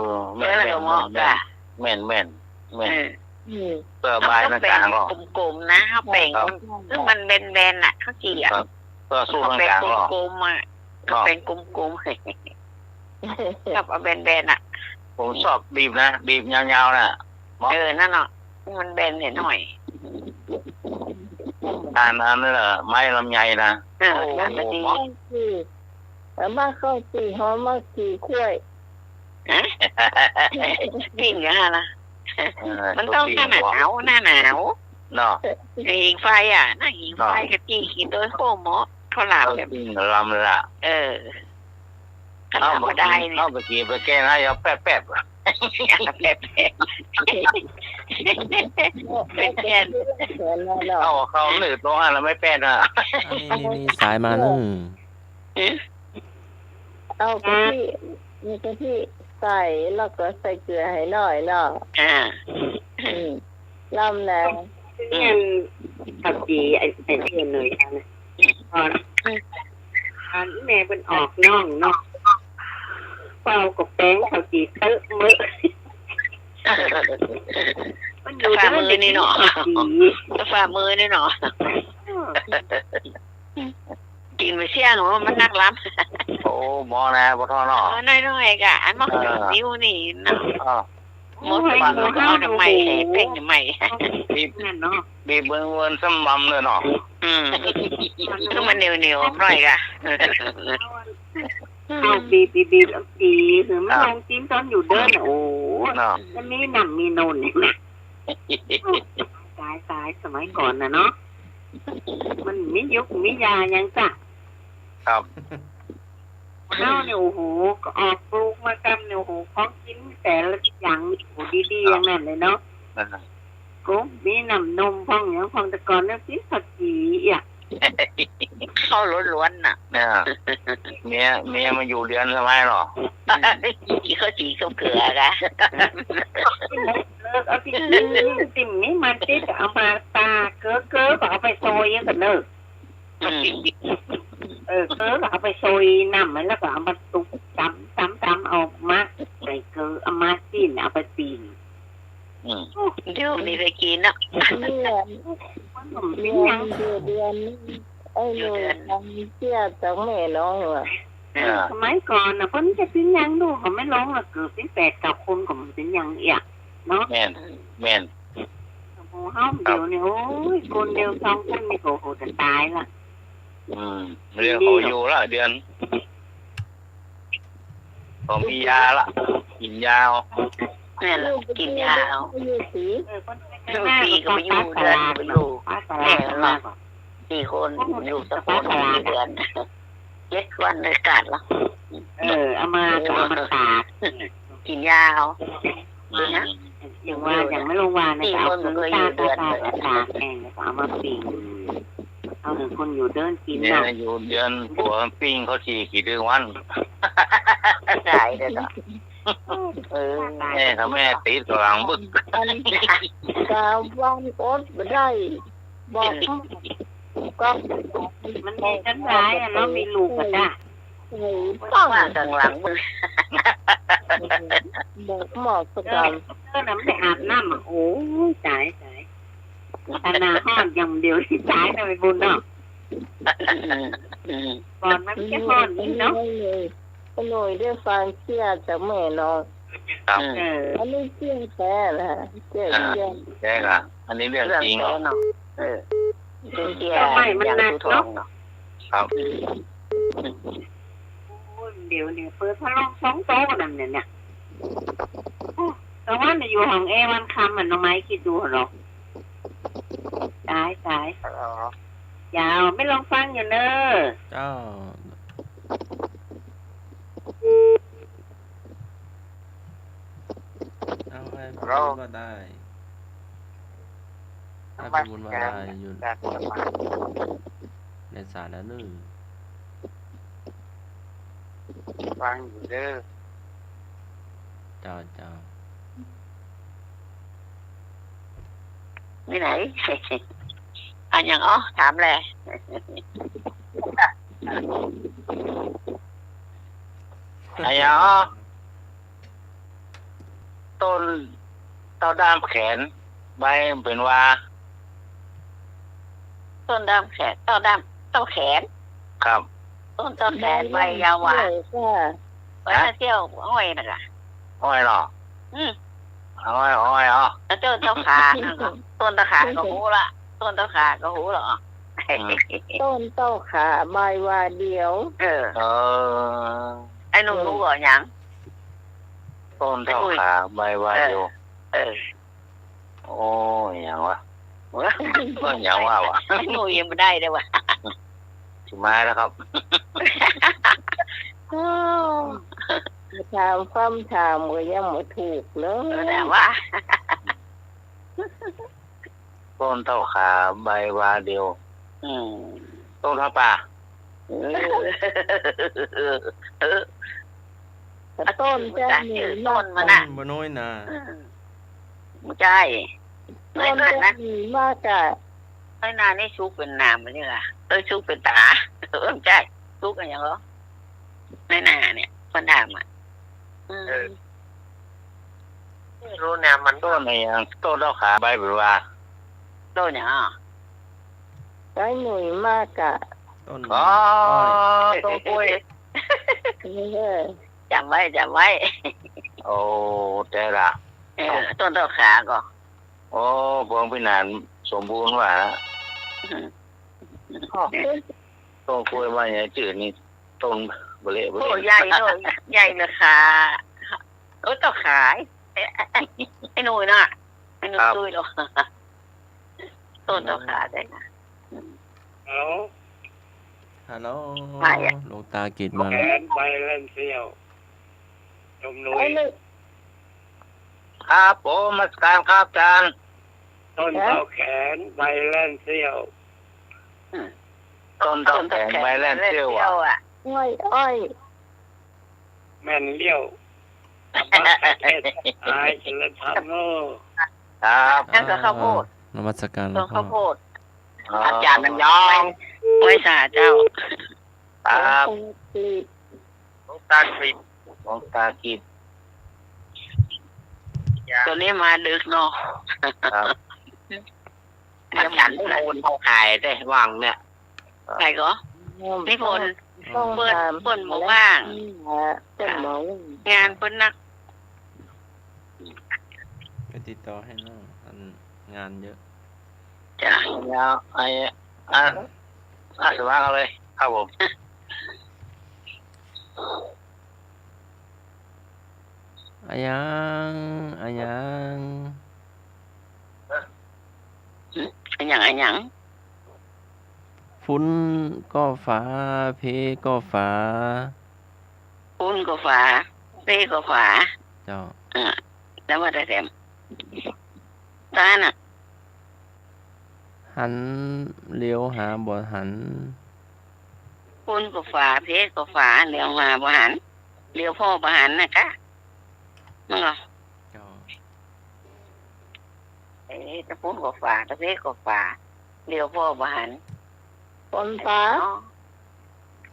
อ แม่น แล้วก็เหมาะกะ แม่น แม่น แม่น เออ อืม เปิ้นบาย เอาแป้ง ต่างๆ ก็ กลมๆ นะ เอาแป้ง ครับ ซึ่งมันแบนๆ น่ะ ข้าวจี่อะ ครับ ก็สู้ เอาแป้ง ต่างๆ ก็ กลมๆ อะ เนาะ เอาแป้งกลมๆ กับเอาแบนๆ อะ ผมชอบบีบนะ บีบยาวๆ น่ะ เนาะ เออ นั่นเนาะ มันแบนหน่อย อันนั้นน่ะ ไม้ลำไยนะ เออ โอ้โห นั่นน่ะดี เออ มาข้าวจี่หอม มาจี่กล้วย ฮะ ปิ้งอย่างนั้นนะ เออ มันต้อง ปิ้ง หน้าหนาว หน้าหนาว เนาะ หิ่งไฟอะ หน้าหิ่งไฟ เนาะ กะจี่กิ๋นโดยโคตรเหมาะ ข้าวหลามแบบ เออ กิ๋นลำละ เออ ข้าวหลามบ่ได้เนี่ย เอาไปกิ๋นไปแก้นะ อย่าแป๊บๆ แป๊บๆ เป็นแก่น เอาเข้าหนืดลงอ่ะ แล้วไม่แป๊บอ่ะ อันนี้ นี่ นี่สายมานึ่ง เอากะทิ มีกะทิใส่ แล้วก็ใส่เกลือหื้อหน่อยเนาะ อ่า อืม ลำนะ เนี่ย ผักจี ไอ้ ไอ้เตี้ยหน่อยนะ ตอน ตอนแม่เปิ้นออกน้องเนาะ เป่ากับแป้งข้าวจี่เต๊อะเมอะ มันอยู่ ฝ่ามือนี่เนาะ ข้าวจี่ ฝ่ามือนี่เนาะ กิ๋นไปเสี้ยงว่ามันนักล้ำ โอ้ หมอนะ บ่ท้อเนาะ เออ น้อยๆ กะ อันหม้อ เออ นึ่งนิ้วนี่นะ เออ หมด โอ้ย วันก็เอาน้ำไหม้ โอ้โห แห่แป้งน้ำไหม้ บีบ นั่นเนาะ บีบเวินๆ ซ้ำบำเลยเนาะ อืม คือมันเหนียวๆ หน่อยกะ เอาบีบๆๆ เอาบีบ คือมัน ครับ ลองกิ๋นตอนอยู่เดินน่ะ โอ้โห เนาะ มันมีน้ำมีนมเนี่ย ตาย ตาย สมัยก่อนน่ะเนาะ มันมียุกมียายังจ้ะ ครับ เฮาเนี่ย โอ้โห ก็ออกปลูกมากำเนี่ย โอ้โห ของกิ๋นแต่ละอย่าง โอ้โห ดีๆ ครับ อย่างนั้นเลยเนาะ นั่นน่ะ ก็มีน้ำนมพ่องหยังพ่อง แต่ก่อนเนี่ยกิ๋นข้าวจี่อ่ะ ข้าวล้วนๆ น่ะ เนี่ย เมีย เมียมาอยู่เดือนสมัยหรอ กิ๋นข้าวจี่กับเกลือกะ เลิกเอาที่ติ่มนี่มาติด เอามาตาก เกลือๆ ก็เอาไปซอยกันเนอะ อืม เออ เออ เอาไปซอยน้ำมัน แล้วก็เอามาตุ๊บ ตำ ตำ ตำ เอามาใส่เกลือ เอามาปิ้ง เอาไปปิ้ง อืม เดี๋ยวนี้ได้กิ๋นเนาะ เนี่ย มันบ่เป็นหยัง เดือน เดือน ไอ้หน่อย อยู่เดือน ทำเสี้ยจากแม่น้องว่ะ เออ สมัยก่อนน่ะ เปิ้นจะเป็นหยังดู เขาไม่ร้องละ เกิดเป็นแปดเก้าคนก็บ่เป็นหยังเอี้ยเนาะ แม่น แม่น โอ้โห เฮาเดี๋ยวนี้ โอ้ย คนเดียวสองคนนี่ก็ โอ้โห จะตายละ อืม เดี๋ยวเขาอยู่ละเดือน เขามียาละ กิ๋นยาเอา นั่นแหละ กิ๋นยาเอา อยู่สิ เออ คนไปข้างหน้า ลูกสี่ก็ไปอยู่เดือน ไปอยู่ ไปตลาด แม่ มาก่อน สี่คน อยู่สะโพกสี่เดือน เจ็ดวันเลยขาดละ เออ เอามา เอามาตาก กิ๋นยาเอา อืม นะ อย่างว่า อย่างไม่ลงวานนะ สี่คนมันก็อยู่เดือน ตาก ตาก ตากแห้ง แล้วก็เอามาปิ้ง เอาหนึ่งคนอยู่เดินกิ๋น เนี่ย เนาะ อยู่เดิน ผัวปิ้งข้าวจี่กี่เดือนวัน ตายเลยเหรอ เออ แม่กับแม่ติดกำลังบึก อันสามวันอดบ่ได้ บอกก็ มันมีกันหลายอะเนาะ มีลูกอะจ้ะ เออ ป้อง ว่าข้างหลังมึง บอกหมอสกาว เออ น้ำไปอาบน้ำอะ โอ้ย ตาย ตาย อันน่ะฮ้อนอย่างเดียวที่ตายนะ ไปบุญเนาะ อืม อืม ก่อนมันจะฮ้อนนี่เนาะ ป้าหน่อยได้ฟังเสี้ยจากแม่น้อง ครับ เออ อันนี้เสี้ยแท้นะ เสี้ย อ่า เสี้ย แท้ค่ะ อันนี้เรื่องจริงเนาะ เรื่องแท้เนาะ เออ เสี้ย เสี้ย เสี้ย อย่างตู้ทองเนาะ ครับ โอ้ย เดี๋ยวนี้เปิดพัดลมสองโต๊ะนั่นเนี่ย เนี่ย โอ้ แต่ว่าเนี่ยอยู่ห้องแอร์วันค่ำอะ น้องไม้คิดดูเหรอ ตาย ตาย ฮัลโหล ยาว ไม่ลองฟังอยู่เนอะ เจ้า เอาให้ ฮัลโหล พูดว่าได้ ให้พูดว่าได้ อยู่ ได้ ในสายแล้วนึ่ง ฟังอยู่เด้อ เจ้า เจ้า ไปไหน อันยัง อ๋อ ถามแล อันยัง อ๋อ ต้นเต้าด้ามแขน ใบมันเป๋นว่า ต้นด้ามแขน เต้าด้าม เต้าแขน ครับ ต้นเต้าแขน ใบยาวหวาน ใบเสี้ยว อ้อยน่ะกะ อ้อยเหรอ อืม อ้อย อ้อย อ๋อ แล้วต้นเต้าขา ต้นเต้าขาก็ฮู้ละ ต้นเต้าขาก็ฮู้ละ อืม ต้นเต้าขาใบวาเดียว เออ เออ ไอ้หนุ่มฮู้ก่อหยัง ต้นเต้าขาใบวาเดียว เออ เออ โอ้ย หยังวะ เออ หยังวะวะ ไอ้หนุ่มยังบ่ได้เลยว่ะ มาแล้วครับ ถามคำถามก็ยังบ่ถูกเลย เออ แต่ว่า ต้นเต้าขาใบวาเดียว อืม ต้นผ้าป่า เออ เออ ต้นจะมี ต้นมันน่ะ ต้นบ่น้อยนา อืม บ่ใจ้ ต้นจะมีมากอะ น้อยนานี่สุกเป๋นหนามบ่ใจ้อะ เออ สุกเป๋นต๋า เออ บ่ใจ้ สุกอะหยังเหรอ น้อยนาเนี่ย เปิ้นถามอะ อืม เออ บ่ฮู้นะ มันต้นอะหยัง ต้นเต้าขาใบเป๋นวา ต้นหยังอะ ใบหนุยมากอะ ต้น อ๋อ อ้อย ต้นกล้วย เออ จ๋ำไว้ จ๋ำไว้ โอ้ แต่ละ เออ ต้นเต้าขาก่อ โอ้ ปวงพินานสมบูรณ์ว่า อืม ต้นกล้วยว่าหยังจื้อนี่ ต้นบ่เละบ่เละ โอ้ ใหญ่โลด ใหญ่เลยขา โอ้ เต้าขา ไอ้ ไอ้ ไอ้หนุ่ยน่ะ ไอ้หนุ่ย ครับ ตุ้ยเหรอ ต้นเต้าขาได้นะ อืม ฮัลโหล ฮัลโหล มาอ่ะ หลวงตากิจมาแล้ว แขนใบแล่นเสี้ยว ชมนุย ครับผม นมัสการครับอาจารย์ ต้นเต้าแขนใบแล่นเสี้ยว อืม ต้นเต้าแขนใบแล่นเสี้ยวอะ อ้อย อ้อย แม่นเลี้ยว ธรรมะเทศน์ อ้ายเจริญธรรมเนาะ ครับ นั่นก็ข้าวโพด อ่า นมัสการหลวงพ่อ ข้าวโพด อ๋อ อาจารย์มันยอง ไหว้สาเจ้า ครับ หลวงตากิจ หลวงตากิจ หลวงตากิจ ตัวนี้มาดึกเนาะ ครับ อาจารย์นิพนธ์เขาขายเด้ ว่างเนี่ย ใครก็ นิพนธ์ ต้อง เปิ้น ถาม เปิ้นบ่ว่าง อืม ฮะ เปิ้นบ่ว่าง งานเปิ้นนัก ไปติดต่อหื้อน้อง อันงานเยอะ จ้ะ แล้วไอ้ อ่ะ อ่ะ สมัครเอาเลย ครับผม อะหยัง อะหยัง อะหยัง อะหยัง ฝุ่นก็ฝา เพก็ฝา ฝุ่นก็ฝา เพก็ฝา เจ้า เออ แล้วว่าแต่แถม ตาน่ะ หันเหลียวหาบ่หัน ฝุ่นก็ฝา เพก็ฝา เหลียวหาบ่หัน เหลียวผ่อบ่หันน่ะกะ มันก็ เจ้า เอ๊ะ ตะฝุ่นก็ฝา ตะเพก็ฝา เหลียวผ่อบ่หัน ฝนตา เนาะ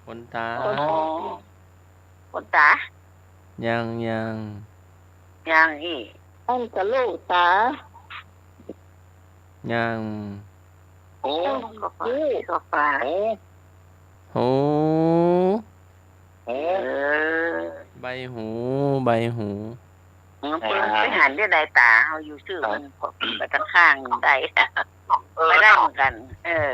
ฝนตา อ๋อ ฝนตา ยัง ยัง ยังอี้ อันกะลูกตา ยัง โอ้ ก็ฝา ก็ฝา โอ้ หู เออ ใบหู ใบหู เออ ไป ไปหันได้ใดตา เฮาอยู่ซื่อมันก็ไปตั้งข้างได้ เออ ไปได้เหมือนกัน เออ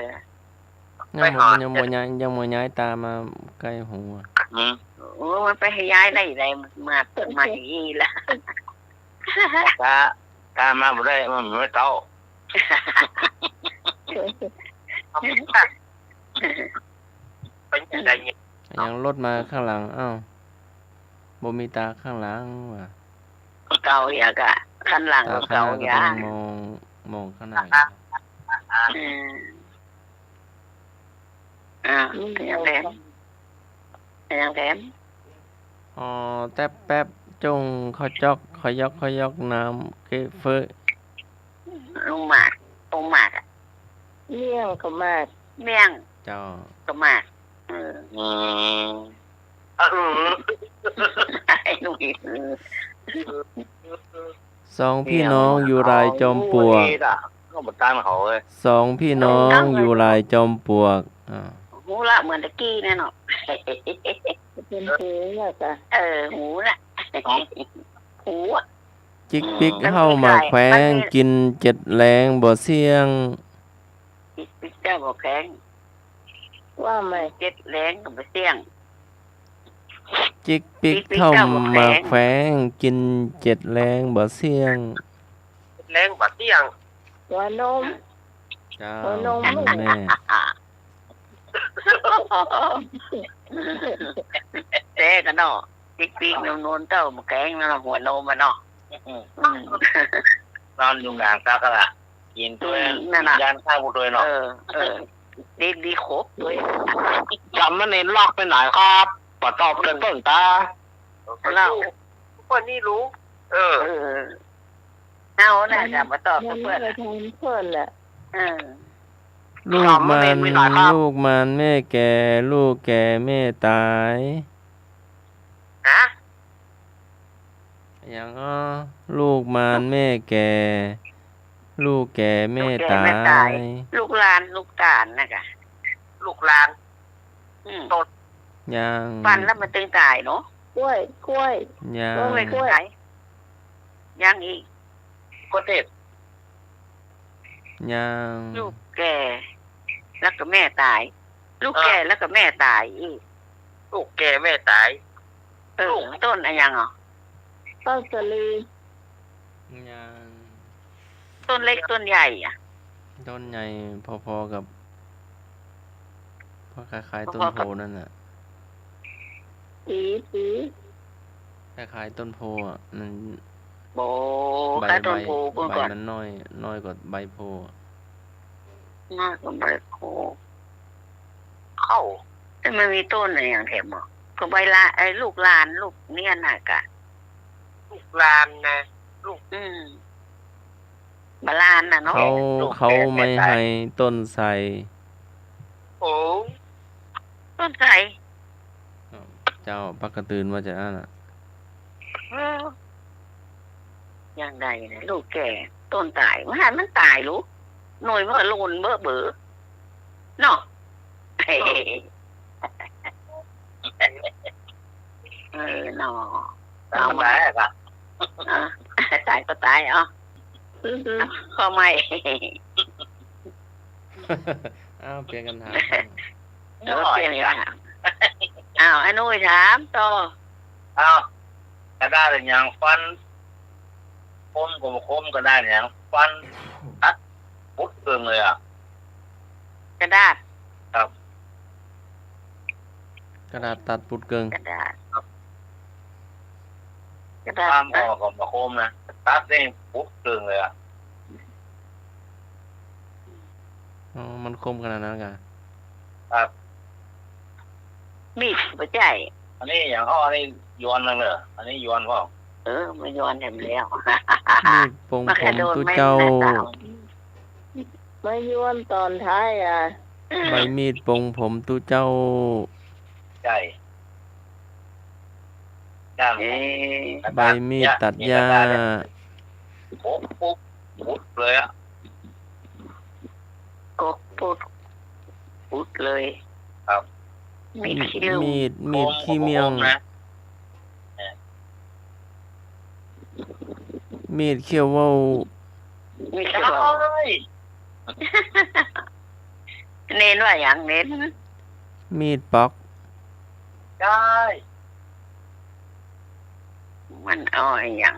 ยังบ่ มันยังบ่ย้าย ยังบ่ย้ายตามาใก้หูอะ อืม โอ้ มันไปให้ย้ายได้ใด มา มาอีกละ ตา ตามาบ่ได้ มันไม่เต้า ไปยังไงเนี่ย ยังรถมาข้างหลัง อ้าว บ่มีตาข้างหลังว่ะ เก่าอีกอะ ข้างหลังก็เก่าอีกอะ ตาข้างหน้าก็ต้องมอง มองข้างหน้าอีก อืม อ่า ยังแถม ยังแถม อ๋อ แต๊บแป๊บ จ้ง ขะจ๊อก ขะยอก ขะยอก น้ำเก๊ะเฟ้อ ลูกหมาก ต้มหมากอะ เมี่ยงก็หมาก เมี่ยง เจ้า ก็หมาก เออ อืม ไอ้หนุ่ย เออ สองพี่น้องอยู่หลายจอมปลวก เออ ก็บ่ตามเขาเว้ย สองพี่น้องอยู่หลายจอมปลวก อ่า ฮู้ละ เหมือนตะกี้เนี่ยเนาะ เป็นหูเนี่ยจ้ะ เออ หูน่ะ หูอะ จิกปิกเฮ้าหมากแขวง กินเจ็ดแลงบ่เสี้ยง จิกปิกเฮ้าหมากแขวง ว่าใหม่ เจ็ดแลงก็บ่เสี้ยง จิกปิกเฮ้าหมากแขวง กินเจ็ดแลงบ่เสี้ยง เจ็ดแลงบ่เสี้ยง หัวนม เจ้า หัวนม แม่ แต๊กั๋นเนาะ ปิ๊กๆ นวลๆ เต้าหม้อแกงนั่นน่ะ หัวนมอะเนาะ อืม นอนอยู่ก๋างตักอะล่ะ กิ๋นตวย อืม นั่นน่ะ กิ๋นย้านข้าวตวยเนาะ เออ เออ ดี ดีครบตวย จ๋ำมันเองลอกไปไหนครับ บ่ตอบเปิ้น เปิ้นตา เล่า เปิ้นนี่ฮู้ เออ เออ เอาน่ะ จ๋ำบ่ตอบเปิ้น เปิ้นแหละ เออ ลูกหม่าน จ๋ำมันเองมีหลายครับ ลูกหม่านแม่แก่ ลูกแก่แม่ต๋าย ฮะ อะหยังอ้อ ลูกหม่านแม่แก่ ลูกแก่แม่ต๋าย ลูกแก่แม่ต๋าย ลูกหลาน ลูกต๋านน่ะกะ ลูกหลาน อืม ต้น ยัง ฟันแล้วมันตึงต๋ายเนาะ กล้วย กล้วย ยัง กล้วย กล้วย ยังอีก กล้วยเทศ ยัง ลูกแก่ แล้วก็แม่ต๋าย ลูกแก่ เออ แล้วก็แม่ต๋ายอีก ลูกแก่แม่ต๋าย เออ ลูก ต้นอะหยังอ่ะ ต้นสะลี ยัง ต้นเล็กต้นใหญ่อ่ะ ต้นใหญ่พอๆ กับ พอคล้ายๆ ต้นโพธิ์นั่นน่ะ ปี ปี คล้ายๆ ต้นโพธิ์อ่ะ มัน โอ้ ใบ คล้ายต้นโพธิ์ ใบ เพิ่นก่อน ใบมันน้อย น้อยกว่าใบโพธิ์อ่ะ น้อยกว่าใบโพธิ์ เข้า แต่มันมีต้นอะไรอย่างแถมอ่ะ ก็ใบละ ไอ้ลูกหลาน ลูกเนี่ยน่ะกะ ลูกหลานนะ ลูก อืม บาลานน่ะเนาะ เขา ลูกแก่ เขาไม่ให้ต้นไทร โอ้ ต้นไทร เจ้า ปักกะตื่นว่าจะอั้นน่ะ เออ อย่างใดนะ ลูกแก่ ต้นต๋าย มันหันมันต๋ายลูก หน่วยมันก็หล่นเบ้อเบ้อ เนาะ เออ เนาะ เอาใหม่ ต๋ายก็ต๋าย เอา ข้อใหม่ อ้าว เปลี่ยนกำถาม เออ เปลี่ยนกำถาม อ้าว ไอ้นุ้ยถามต่อ อ้าว กระดาษอะหยังฟัน คมก็บ่คม กระดาษอะหยังฟัน ตัด ปุดเกิ่งเลยอะ กระดาษ ครับ กระดาษตัดปุดเกิ่ง กระดาษ ครับ กระดาษ ความออกก็บ่คมนะ ตัดนี่ปุดเกิ่งเลยอะ อ๋อ มันคมขนาดนั้นกะ ครับ มีดบ่ใจ้ อันนี้อย่างอ้อนี่ยวนนั่นเหรอ อันนี้ยวนพ่อ เออ มายวนแหมแล้ว มีดปงผมตุ๊เจ้า มายวนต๋อนท้ายอะ ใบมีดปงผมตุ๊เจ้า ใจ้ ด้าม เอ๊ะ ใบมีดตัดหญ้า เนี่ย โอ้โห ปุ๊บ ปุ๊บเลยอะ กกปุ๊ด ปุ๊ดเลย ครับ มีดเขี้ยว มีด มีดขี้เมี่ยง คมนะ มีดเขี้ยวเว้า มีดเขี้ยวเว้า เน้นว่าอย่างเน้น มีดปอก ได้ มันเอาอะหยัง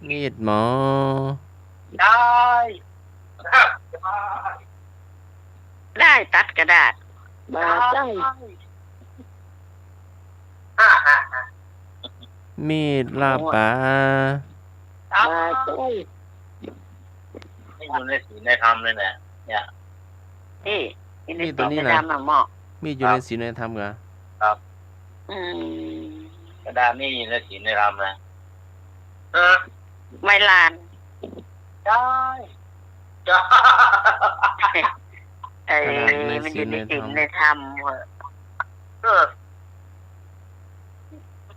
มีดหมอ ได้ ได้ ตัดกระดาษ บ่าใจ้ มีดลาบป๋า บ่าใจ้ นี่อยู่ในศีลในธรรมเลยนะ เนี่ย นี่ อยู่ในศีลในธรรมอะหมอ มีดอยู่ในศีลในธรรมกะ ครับ อืม กระดาษนี่อยู่ในศีลในธรรมนะ เออ ไม้ลาน ได้ ได้ เอ้ย กระดาษใน มันอยู่ในศีลในธรรม ศีลในธรรมเว้ย เออ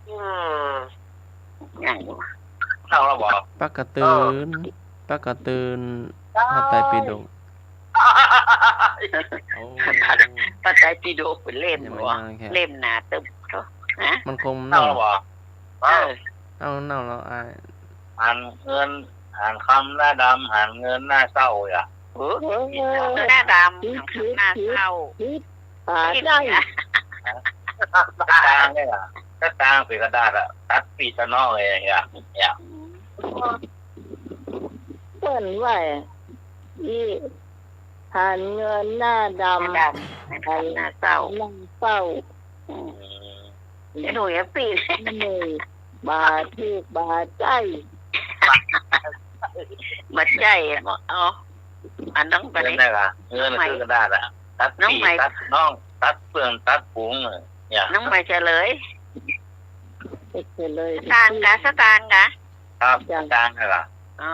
อืม อย่างวะ เอาละบ่ ปักกะตื่น เออ ปักกะตื่น ได้ พระไตรปิฎก โอ้ พระไตรปิฎกเป๋นเล่ม ยังไม่ บ่ นานแค่ เล่มหนาตึ๊บ ฮะ มันคงเน่า เน่าบ่ เออ เอ้า เน่าแล้วอ้าย หันเงิน หันคำหน้าดำ หันเงินหน้าเศร้าอ่ะ เออ หน้าดำ หันคำหน้าเศร้า ผิด ผิด ผิด อ่า ผิด ใจ้ ตางเนี่ยล่ะ ถ้าตางเป๋นกระดาษอะ ตัดปีกตะนอกเลยอะ เนี่ย เปิ้นว่า อี พรานเงินหน้าดำ หน้าดำ พรานหน้าเศร้า หน้าเศร้า อืม อืม ไอ้หนูอย่าปีด หนึ่ง บ่าถูกบ่าใจ้ บ่าใจ้ บ่า อ๋อ อันนั้นไป เงินน่ะ เงินน่ะ น้องใหม่ คือกระดาษอะ ตัด น้องใหม่ ปี้ตัดน้อง ตัดเปื้อน ตัดฝูงอะ เนี่ย น้องใหม่เฉลย เฉลย สตางค์กะ สตางค์กะ ครับ จ้ะ สตางค์น่ะเหรอ อ๋อ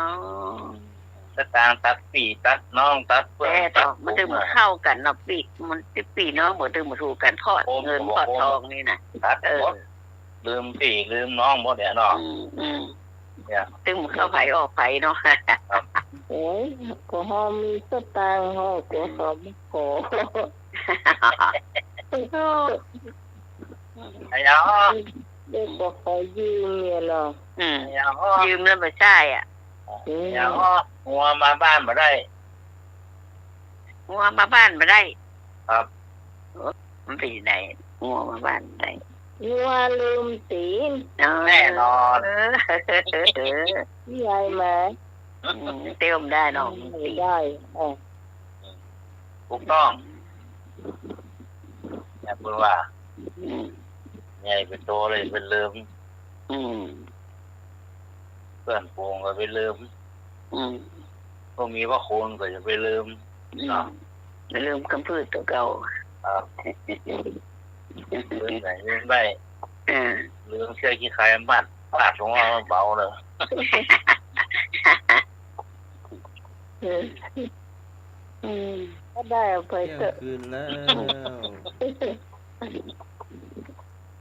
สตางค์ตัดปี้ตัดน้องตัดเปื้อน แต่ ตัด มันจะ ฝูง มา อะ เข้ากั๋นเนาะ ปี้ มันจะปี้น้อง มันจะมาถูกกั๋น เพราะ ผม เงิน ผม เพราะ ผม ทองนี่น่ะ ตัด เออ หมด ลืมปี้ลืมน้องหมดเนี่ยเนาะ อืม อืม เนี่ย ตึงเข้าใผออกใผเนาะ ครับ โอ้ย ก็เฮามีสตางค์ เฮาก็ขอมาขอ ไอ้ยา เด็กก็ขอยืมเนี่ยเนาะ อืม ไอ้ยา ยืมแล้วบ่ใจ้อะ อืม ไอ้ยา งัวมาบ้านบ่ได้ งัวมาบ้านบ่ได้ ครับ โอ้ มันเป็นจั่งใด งัวมาบ้านบ่ได้ งัวลืมตี๋น อ๋อ แน่นอน เออ ใหญ่ไหม อืม เตี้ยมได้เนาะ อืม ได้ เออ ถูกต้อง เนี่ยเปิ้นว่า อืม ใหญ่เป๋นโตเลยเป๋นลืม อืม เปื้อนฝูงก็ไปลืม อืม ผู้มีพระคุณก็อย่าไปลืม อืม เนาะ อย่าลืมกำพืชตั๋วเก่า ครับ ลืมไหนลืมได้ เออ ลืมเสื้อขี้ใครมัด พลาดลงมาเบาเลย อืม อืม ก็ได้เอาไปเถอะ เที่ยงคืนแล้ว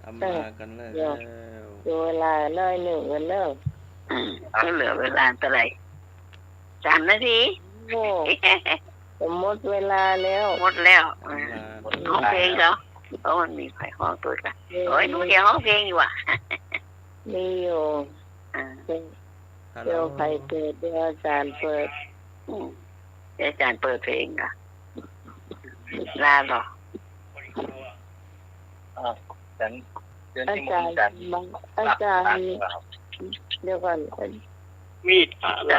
อำลากั๋นแล้ว เดี๋ยว เดี๋ยว ดูเวลาหน่อยนึ่งกั๋นเนาะ อืม ก็เหลือเวลาเต้าใด สามนาที โอ้ จะหมดเวลาแล้ว หมดแล้ว อำลา ฮ้องเพลงก่อ เพราะมันมีใผฮ้องตวยกั๋น เออ โอ้ย หนูจะฮ้องเพลงอยู่อะ มีอยู่ อ่า ฮัลโหล เดี๋ยวใผเปิด เดี๋ยวอาจ๋ารย์เปิด อืม เดี๋ยวอาจ๋ารย์เปิดเพลงก่อ ลาบ่ อ่า อาจ๋ารย์ อาจ๋ารย์ อาจ๋ารย์ เดี๋ยวก่อน มีดอะไร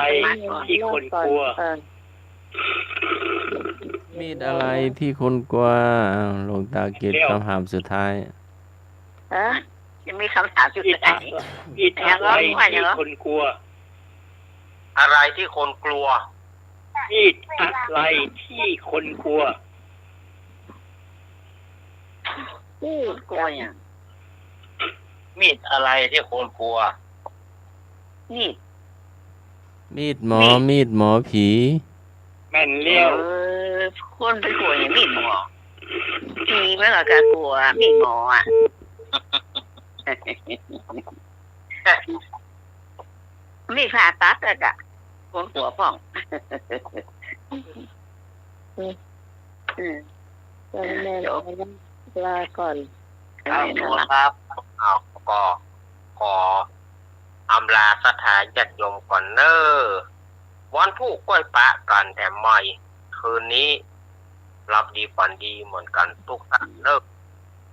ที่คนกลัว เออ มีดอะไรที่คนกลัว อ้าว หลวงตาเกต เดี๋ยว กำถามสุดท้าย ฮะ ยังมีกำถามอยู่ มีด ไหน มีดอะไร ยังร้องอยู่ ที่คนกลัว อะไรที่คนกลัว มีดอะไรที่คนกลัว มีด กลัวหยัง มีดอะไรที่คนกลัว มีด มีดหมอ มีด มีดหมอผี แม่นแล้ว เออ คนไปกลัวหยังมีดหมอ ผีมันก็กลัวมีดหมออะ มีดผ่าตัดอะกะ คนกลัวพ่อง อืม อืม ก็แม่น จบ ลาก่อน ครับ แม่น ครับ อ้าว ก็ขออำลาศรัทธาญาติโยมก่อนเน้อ วันพูกค่อยปะกั๋นแถมใหม่ คืนนี้หลับดีฝันดีเหมือนกั๋นทุกท่านเน้อ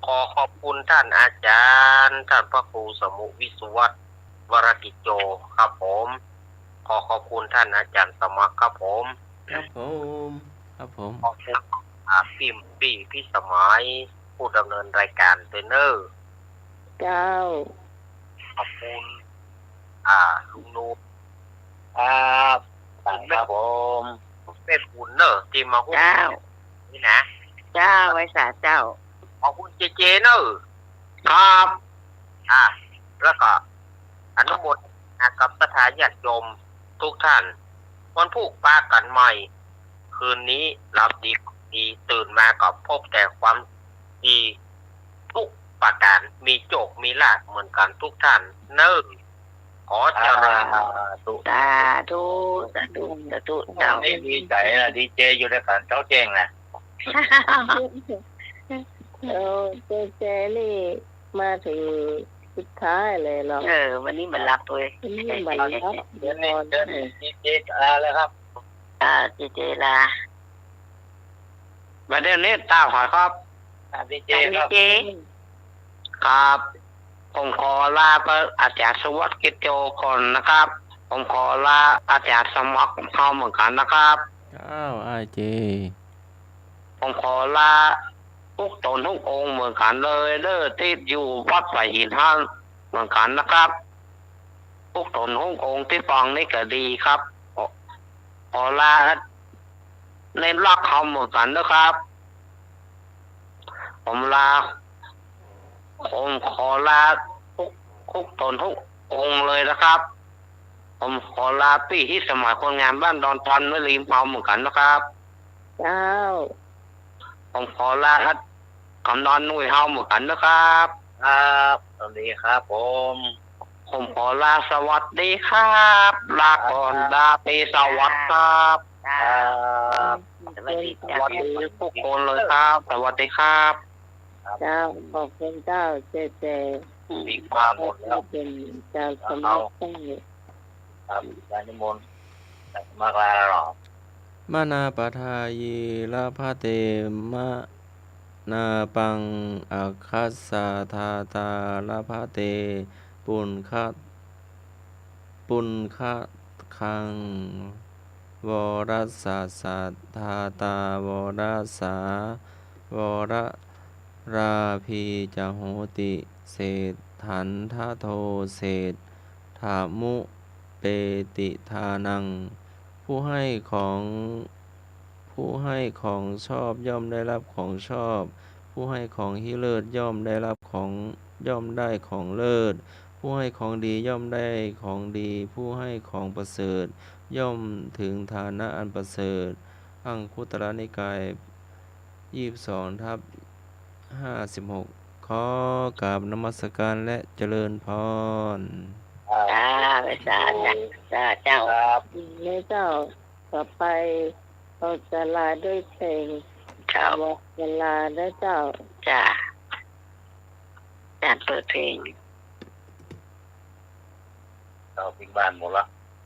ขอขอบคุณท่านอาจ๋ารย์ ท่านพระครูสมุห์ วิศวัฒน์ วรกิจโจ ครับผม ขอขอบคุณท่านอาจ๋ารย์สมัครครับผม ครับผม ครับผม ขอบคุณ อ่า ปี้ ปี้พิสมัย ผู้ดำเนินรายการตวยเน้อ เจ้า ขอบคุณ อ่า ลุงนูน ครับ ครับผม แม่บุญเน้อ ตี้มาฮ่วม เจ้า นี่นะ เจ้า ไหว้สาเจ้า ขอบคุณเจเจเน้อ ครับ อ่า แล้วก็อนุโมทนากับศรัทธาญาติโยมทุกท่าน วันพูกปะกั๋นใหม่ คืนนี้หลับดีฝันดี ตื่นมาก็พบแต่ความดีทุกประการ มีโจคมีลาภเหมือนกั๋นทุกท่านเน้อ ขอเจริญ สาธุ สาธุ สาธุ สาธุ เจ้า วันนี้ดีใจ๋นะ ดีเจอยู่ในฝันเจ๊าแจ้งนะ เออ เจเจนี่มาเถิงสุดท้ายเลยเนาะ เออ วันนี้บ่หลับเว้ย วันนี้บ่หลับ เดี๋ยวนี้ นอน เดี๋ยวนี้ดีเจลาแล้วครับ อ่า ดีเจลา บ่าเดี่ยวนี้ตาขอยครับ อ่า ดีเจ อ่า ครับ ดีเจ ครับ ผมขอลาไปอาจ๋ารย์สวัสดิ์กิจโจก่อนนะครับ ผมขอลาอาจ๋ารย์สมัครเฮาเหมือนกั๋นนะครับ เจ้า อ้ายเจ ผมขอลาทุกต๋นทุกองค์เหมือนกั๋นเลยเน่อ ตี้อยู่วัดสายหินห้าเหมือนกั๋นนะครับ ทุกต๋นทุกองค์ตี้ฟังนี่ก็ดีครับ ขอ ขอลาในรักเขาเหมือนกั๋นนะครับ ผมลา ผมขอลาทุก ทุกต๋นทุกองค์เลยนะครับ ผมขอลาปี้ฮิตสมัยคนงานบ้านดอนตันไว้ริมเฮาเหมือนกั๋นนะครับ เจ้า ผมขอลากำนันหนุ่ยเฮาเหมือนกั๋นนะครับ ครับ สวัสดีครับผม ผมขอลาสวัสดีครับ ลาก่อน ลาตรีสวัสดีครับ ครับ สวัสดี สวัสดีทุกคนเลยครับ สวัสดีครับ เจ้า ขอบคุณเจ้า เจเจ ปิดมาหมดแล้ว เป็นเจ้าสมัครตั้ง ครับ อาจารย์นิมนต์ สมัครลาแล้วเหรอ มะนาปะทายี ละพะเต มะนาปัง อักขัสสะทาตา ละพะเต ปุณณะ ปุณณะคัง วรสสะทาตา วรสา วรราภีจะโหติ เศรษฐันทะโท เศรษฐมุเปติทานัง ผู้ให้ของ ผู้ให้ของชอบย่อมได้รับของชอบ ผู้ให้ของที่เลิศย่อมได้รับของ ย่อมได้ของเลิศ ผู้ให้ของดีย่อมได้ของดี ผู้ให้ของประเสริฐย่อมถึงฐานะอันประเสริฐ อังคุตรนิกาย ยี่สิบสองทับห้าสิบหก ขอกราบนมัสการและเจริญพร จ้า สาธุ จ้า เจ้า ครับ เจ้า ต่อไปเราจะลาด้วยเพลง ครับ วอลานะเจ้า จ้า อาจารย์เปิดเพลง เอาเพลงบ้านหมดละ